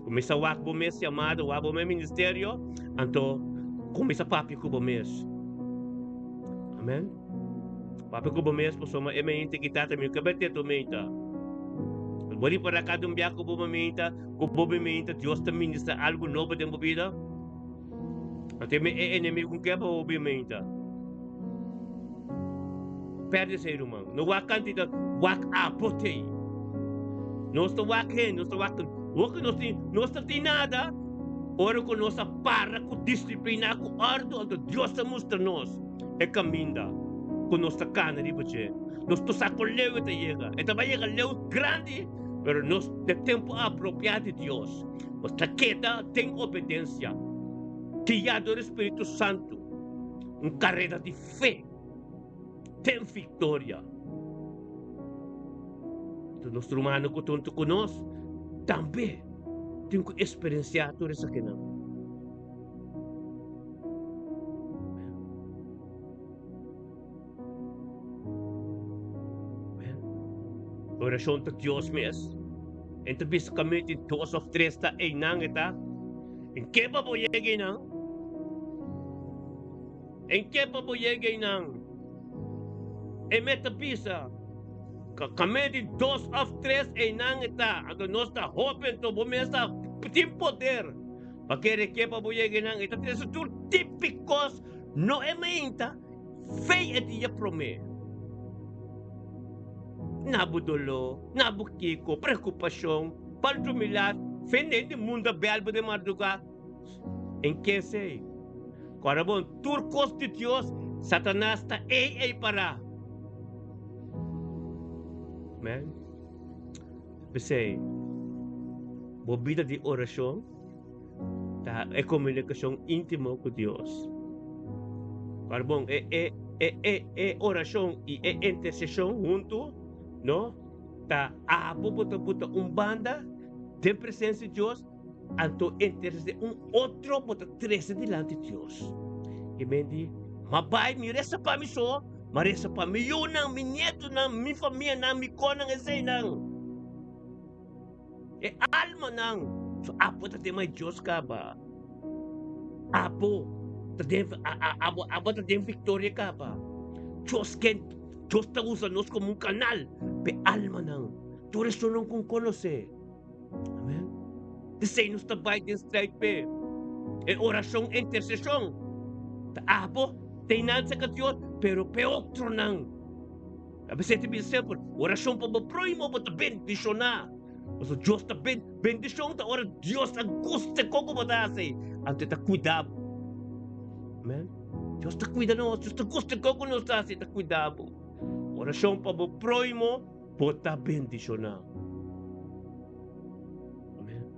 Kuminsá wak bo mes yamada, wak bo mes ministerio, anto kuminsá papia ku bo mes. Amen. Papia ku bo mes pasobra e meinta ki tata mi ka bete tu meinta. Bo ripará kada un bia ku bo meinta, ku bo meinta Dios ta ministra algu nobo den bo bida. Anto e enemigu ke pa bo meinta. Perde esei ruman. No wak kantidat, wak abo tei. Nos ta wak hende, nos ta wak Ora ku nos tin, nos ta tin nada, ora ku nos a para ku disiplina, ku òrdu, anto Dios ta mustra nos e kaminda ku nos ta kana riba dje. Nos tur sa kon leu e ta yega. E ta bai yega leu grandi, pero nos den tempu apropiá di Dios, nos ta keda den obedensia, guiá dor e Spiritu Santu, un kareda di fe. Den viktoria. Enton nos rumannan ku ta huntu ku nos tambe tin ku eksperensiá tur esakinan. Amen. Orashon ta Dios mes. En ta bisa kaminda tin dos òf tres ta einan e ta. En ke pa bo yega einan? En ke pa bo yega einan? E mes ta bisa, Kaminda tin dos òf tres einan e ta. Anto nos ta hopi anto bo mes ta tin poder pa kere ke pa bo yega einan. E ta trese tur tipikos. No e mainta, fei e dia promé. Na bo doló, na bo kiko, preokupashon, pa drumi lat, fen den di mundu a bèl bo den mardugá. En kese, kòrda bon, tur kos di Dios, Satanas ta ei ei pará. Amen. P'esei, bo bida di orashon ta e komunikashon íntimo ku Dios. Kòrda bon, e e e e e orashon i e interseshon huntu, no, ta abo bo ta buta un banda den presensia di Dios, Anto intersede un otro bo ta trese dilanti Dios. I men di, Ma bai, mi resa pa mi so, ma resa pa mi yunan, mi nietonan, mi famianan, mi konan eseinan. E almanan. So abo ta den mai Dios kaba. Abo ta den, abo, abo ta den viktoria kaba. Dios ken, Dios ta usa nos komo un kanal p'e almanan. Tur esunnan ku konosé. Amen. P'esei nos ta bai den strijd p'e e orashon interseshon. Ta abo teinansa ka Dios, pero p'e otronan. A P'esei ta bisa semper, orashon pa bo próhimo bo ta bendishoná. Pasobra Dios ta ben, bendishon ta ora Dios a gusta kon ku bo ta hasi, anto e ta kuida bo. Amen. Dios ta kuida nos, Dios ta gusta kon ku nos ta hasi, e ta kuida bo. Orashon pa bo próhimo. Bo ta bendishoná. Amen.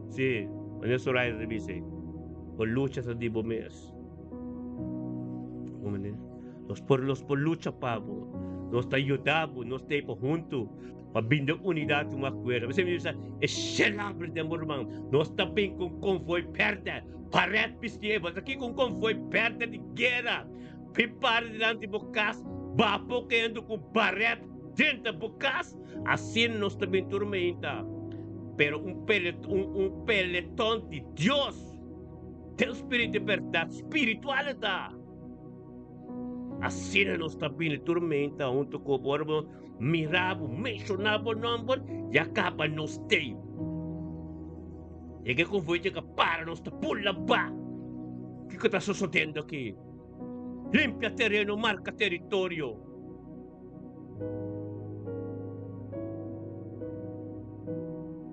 Sí, manera Soraya ta bisa, bo lucha ta di bo mes. Nos por, nos por lucha pa bo. Nos ta yuda bo, nos ta pa huntu, pa bin den unidat un akuerdo. Bisa mi bisa, e shelabre den bo ruman. Nos ta bin ku un konvoi pèrdè, paret bistié, bo ta ki ku un konvoi pèrdè di guera. Bin para dilanti bo kas, bapo kendo ku baret drenta bo kas, asina nos ta bin tur meinta. Pero un un un peleton di Dios, den spiritu di bèrdat spiritual e ta. Asina nos ta bini tur meinta huntu ku bo, ora bo mira bo, menshoná bo nòmber, ya kaba nos tei. Yega e konvoi yega para nos ta pula ba. Kiko ta sosodendo aki? Limpia tereno, marka teritorio.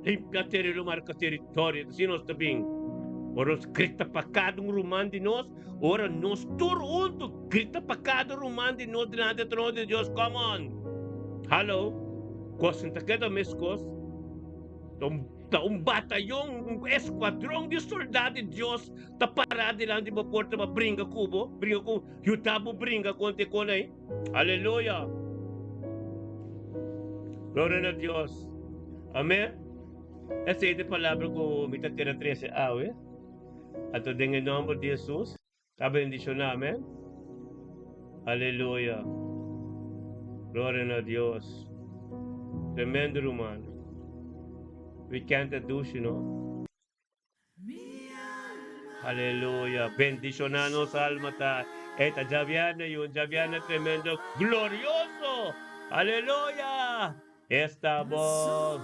Limpia tereno, marka teritorio. Asina nos ta bin. Ora nos grita pa kada un ruman di nos, ora nos tur huntu grita pa kada ruman di nos dilanti e trono di Dios, come on! Hallo! Kos no ta keda meskos. Ta un batayon, un eskuadron di soldá di Dios ta pará dilanti bo porta pa bringa ku bo, bringa ku, yuda bo bringa kontra e kon ei. Aleluya! Gloria na Dios! Amén. Esei ta e palabra ku mi ta kere trese awe. Anto den e nòmber di Hesus ta bendishoná. Amén. Aleluya! Gloria na Dios! Tremendo ruman. Weekend ta dushi no. Aleluya! Bendishoná nos alma ta. E ta djabièrnè i un djabièrnè tremendo glorioso! Aleluya! Esta bon,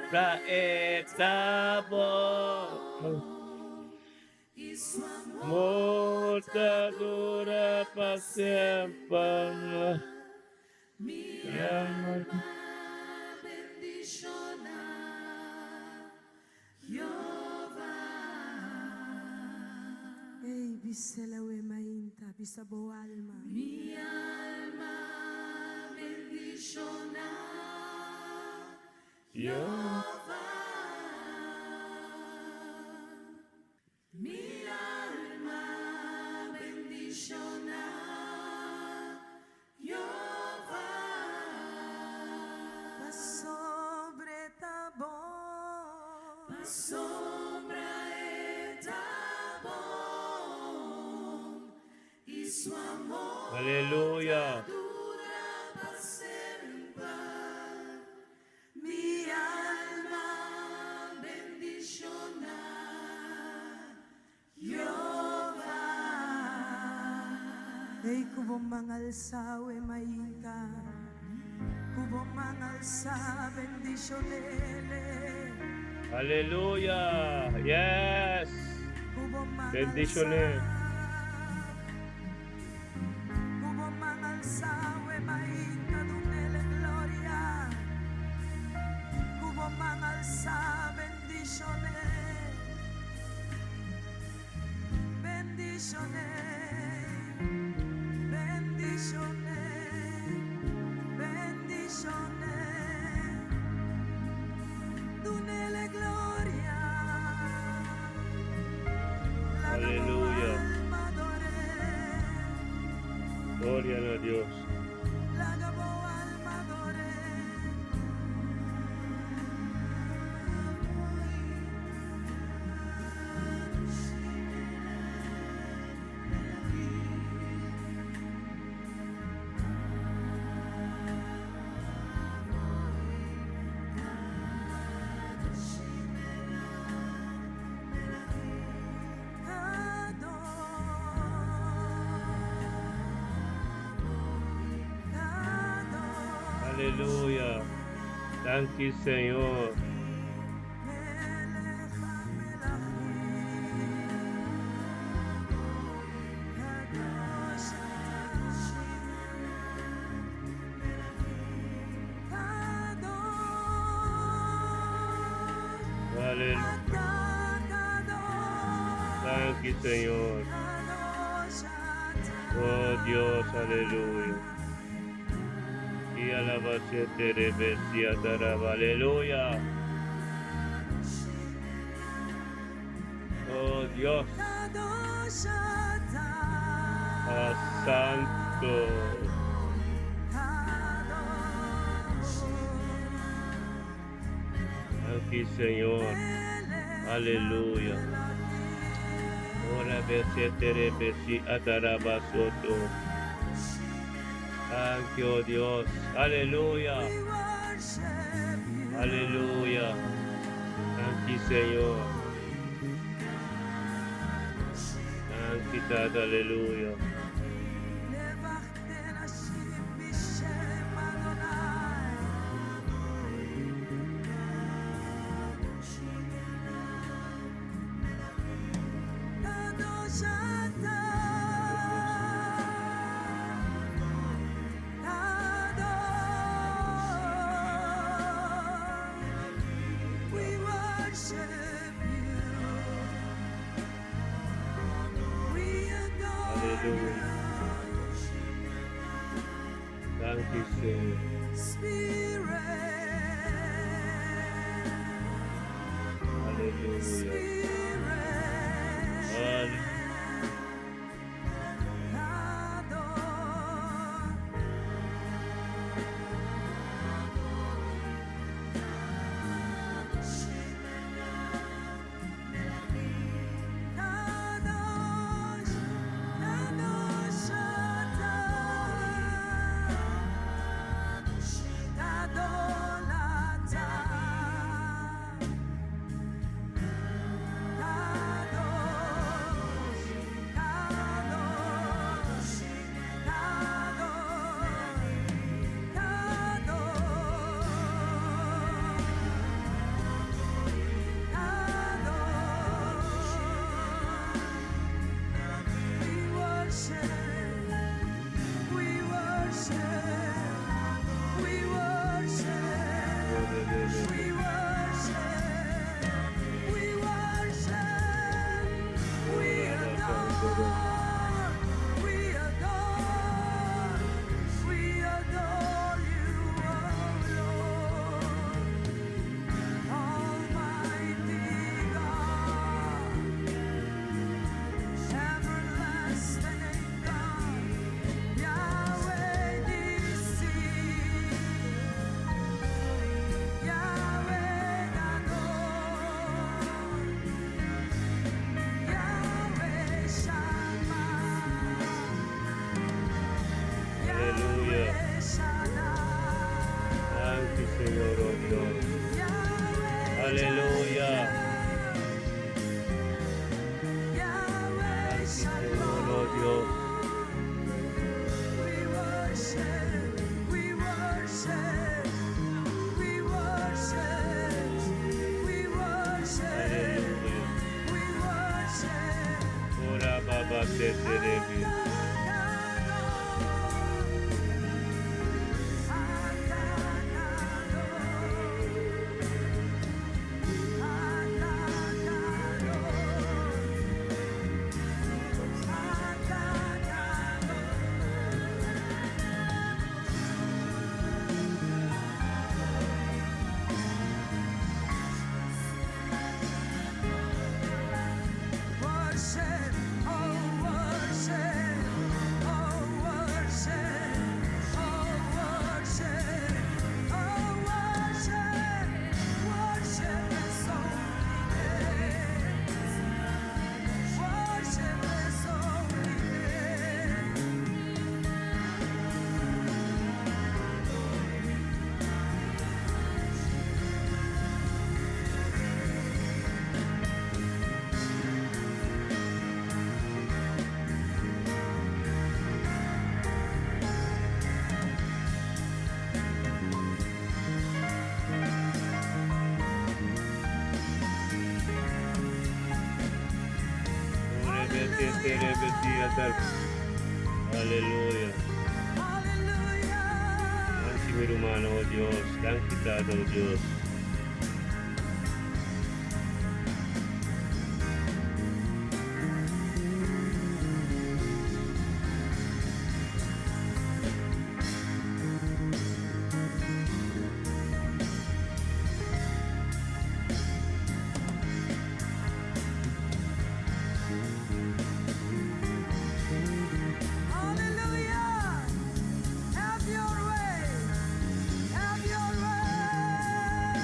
pra e ta bon. Amor ta dura pa semper. Ey, bis'el awe mainta, bisa bo alma. Mi alma bendishoná Jehová. Mi alma bendishoná Jehová. Pasobra e ta bon. Pasobra e ta bon i su amor Aleluya. ta dura pa semper. Mi alma bendishoná Jehová. Ei ku bo man alsa awe mainta, ku bo man alsa bendishonele. Aleluya. Yes. Ku bo man. Bendishon'é. Aleluya. Gloria na Dios. Aleluya. Danki Señor. Aleluya. Danki Señor. Oh Dios, aleluya. Y alaba Aleluya. Oh Dios. Ah, santo. Danki Señor. Aleluya. Ora besetere besi atarabasoto. Thank you, Dios. Aleluya. Aleluya. Danki Señor. Danki Tata. Aleluya. Aleluya. Danki Señor. Aleluya. Aleluya. Rebete. Aleluya. Danki mi ruman, oh Dios. Danki Tata, oh Dios. Hallelujah. Have your way. Have your way.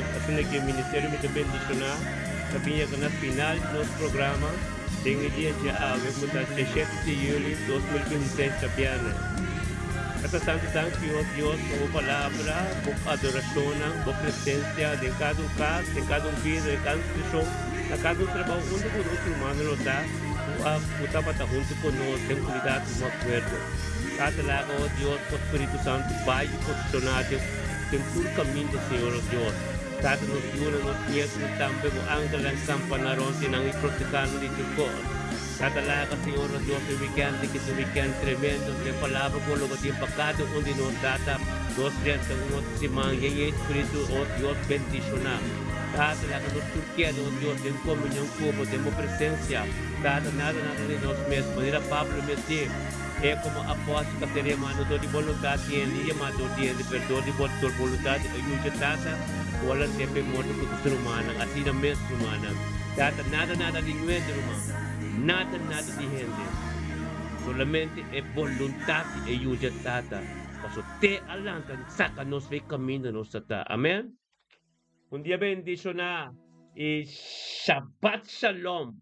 Dios. Asina ku e ministerio Mi Ta Bendishoná ta bin yega na final di nos programa den e dia djawe ku ta djashete di yüli 2026 djabièrnè. Tata Santu danki o Dios pa bo palabra, bo adorashonnan, bo presensia den kada un kas, den kada un bida, den kada un situashon, na kada un trabou unda ku nos rumannan lo ta ku a ku tabata huntu ku nos den unidat i un akuerdo. Tata laga o Dios bo Spiritu Santu bai i posishoná den den tur kaminda Señor o Dios. Tata nos yunan, nos nietunan tambe bo angelnan kampa na rònt di nan i protehá nan di tur kos. Tata laga Señor nos Dios e weekend di ki ta un weekend tremendo den palabra ku lo bo tin pa kada un di nos Tata nos resta un otro siman yen e Espiritu o Dios bendiciona Tata laga nos tur keda o Dios den comunion ku bo den bo presencia Tata nada nada di nos mes manera Pablo mes di e como apostel ta ser yama no dor di boluntad di hende yama dor di hende pero dor di bo dor boluntad di ayuda Tata ku a lant'é p'e morto ku ta su rumannan asina mes rumannan Tata nada nada di nuende ruman. Nada nada di hende, solamente e boluntat di e Yu dje Tata, paso te a lanta saka nos fe kaminda nos ta ta. Amen. Un dia bendishoná i Shabbat Shalom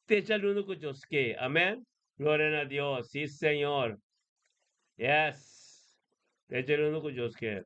te djaluna ku Dios ke. Amen. Gloria na Dios. Si Señor. Yes. Te djaluna ku Dios ke.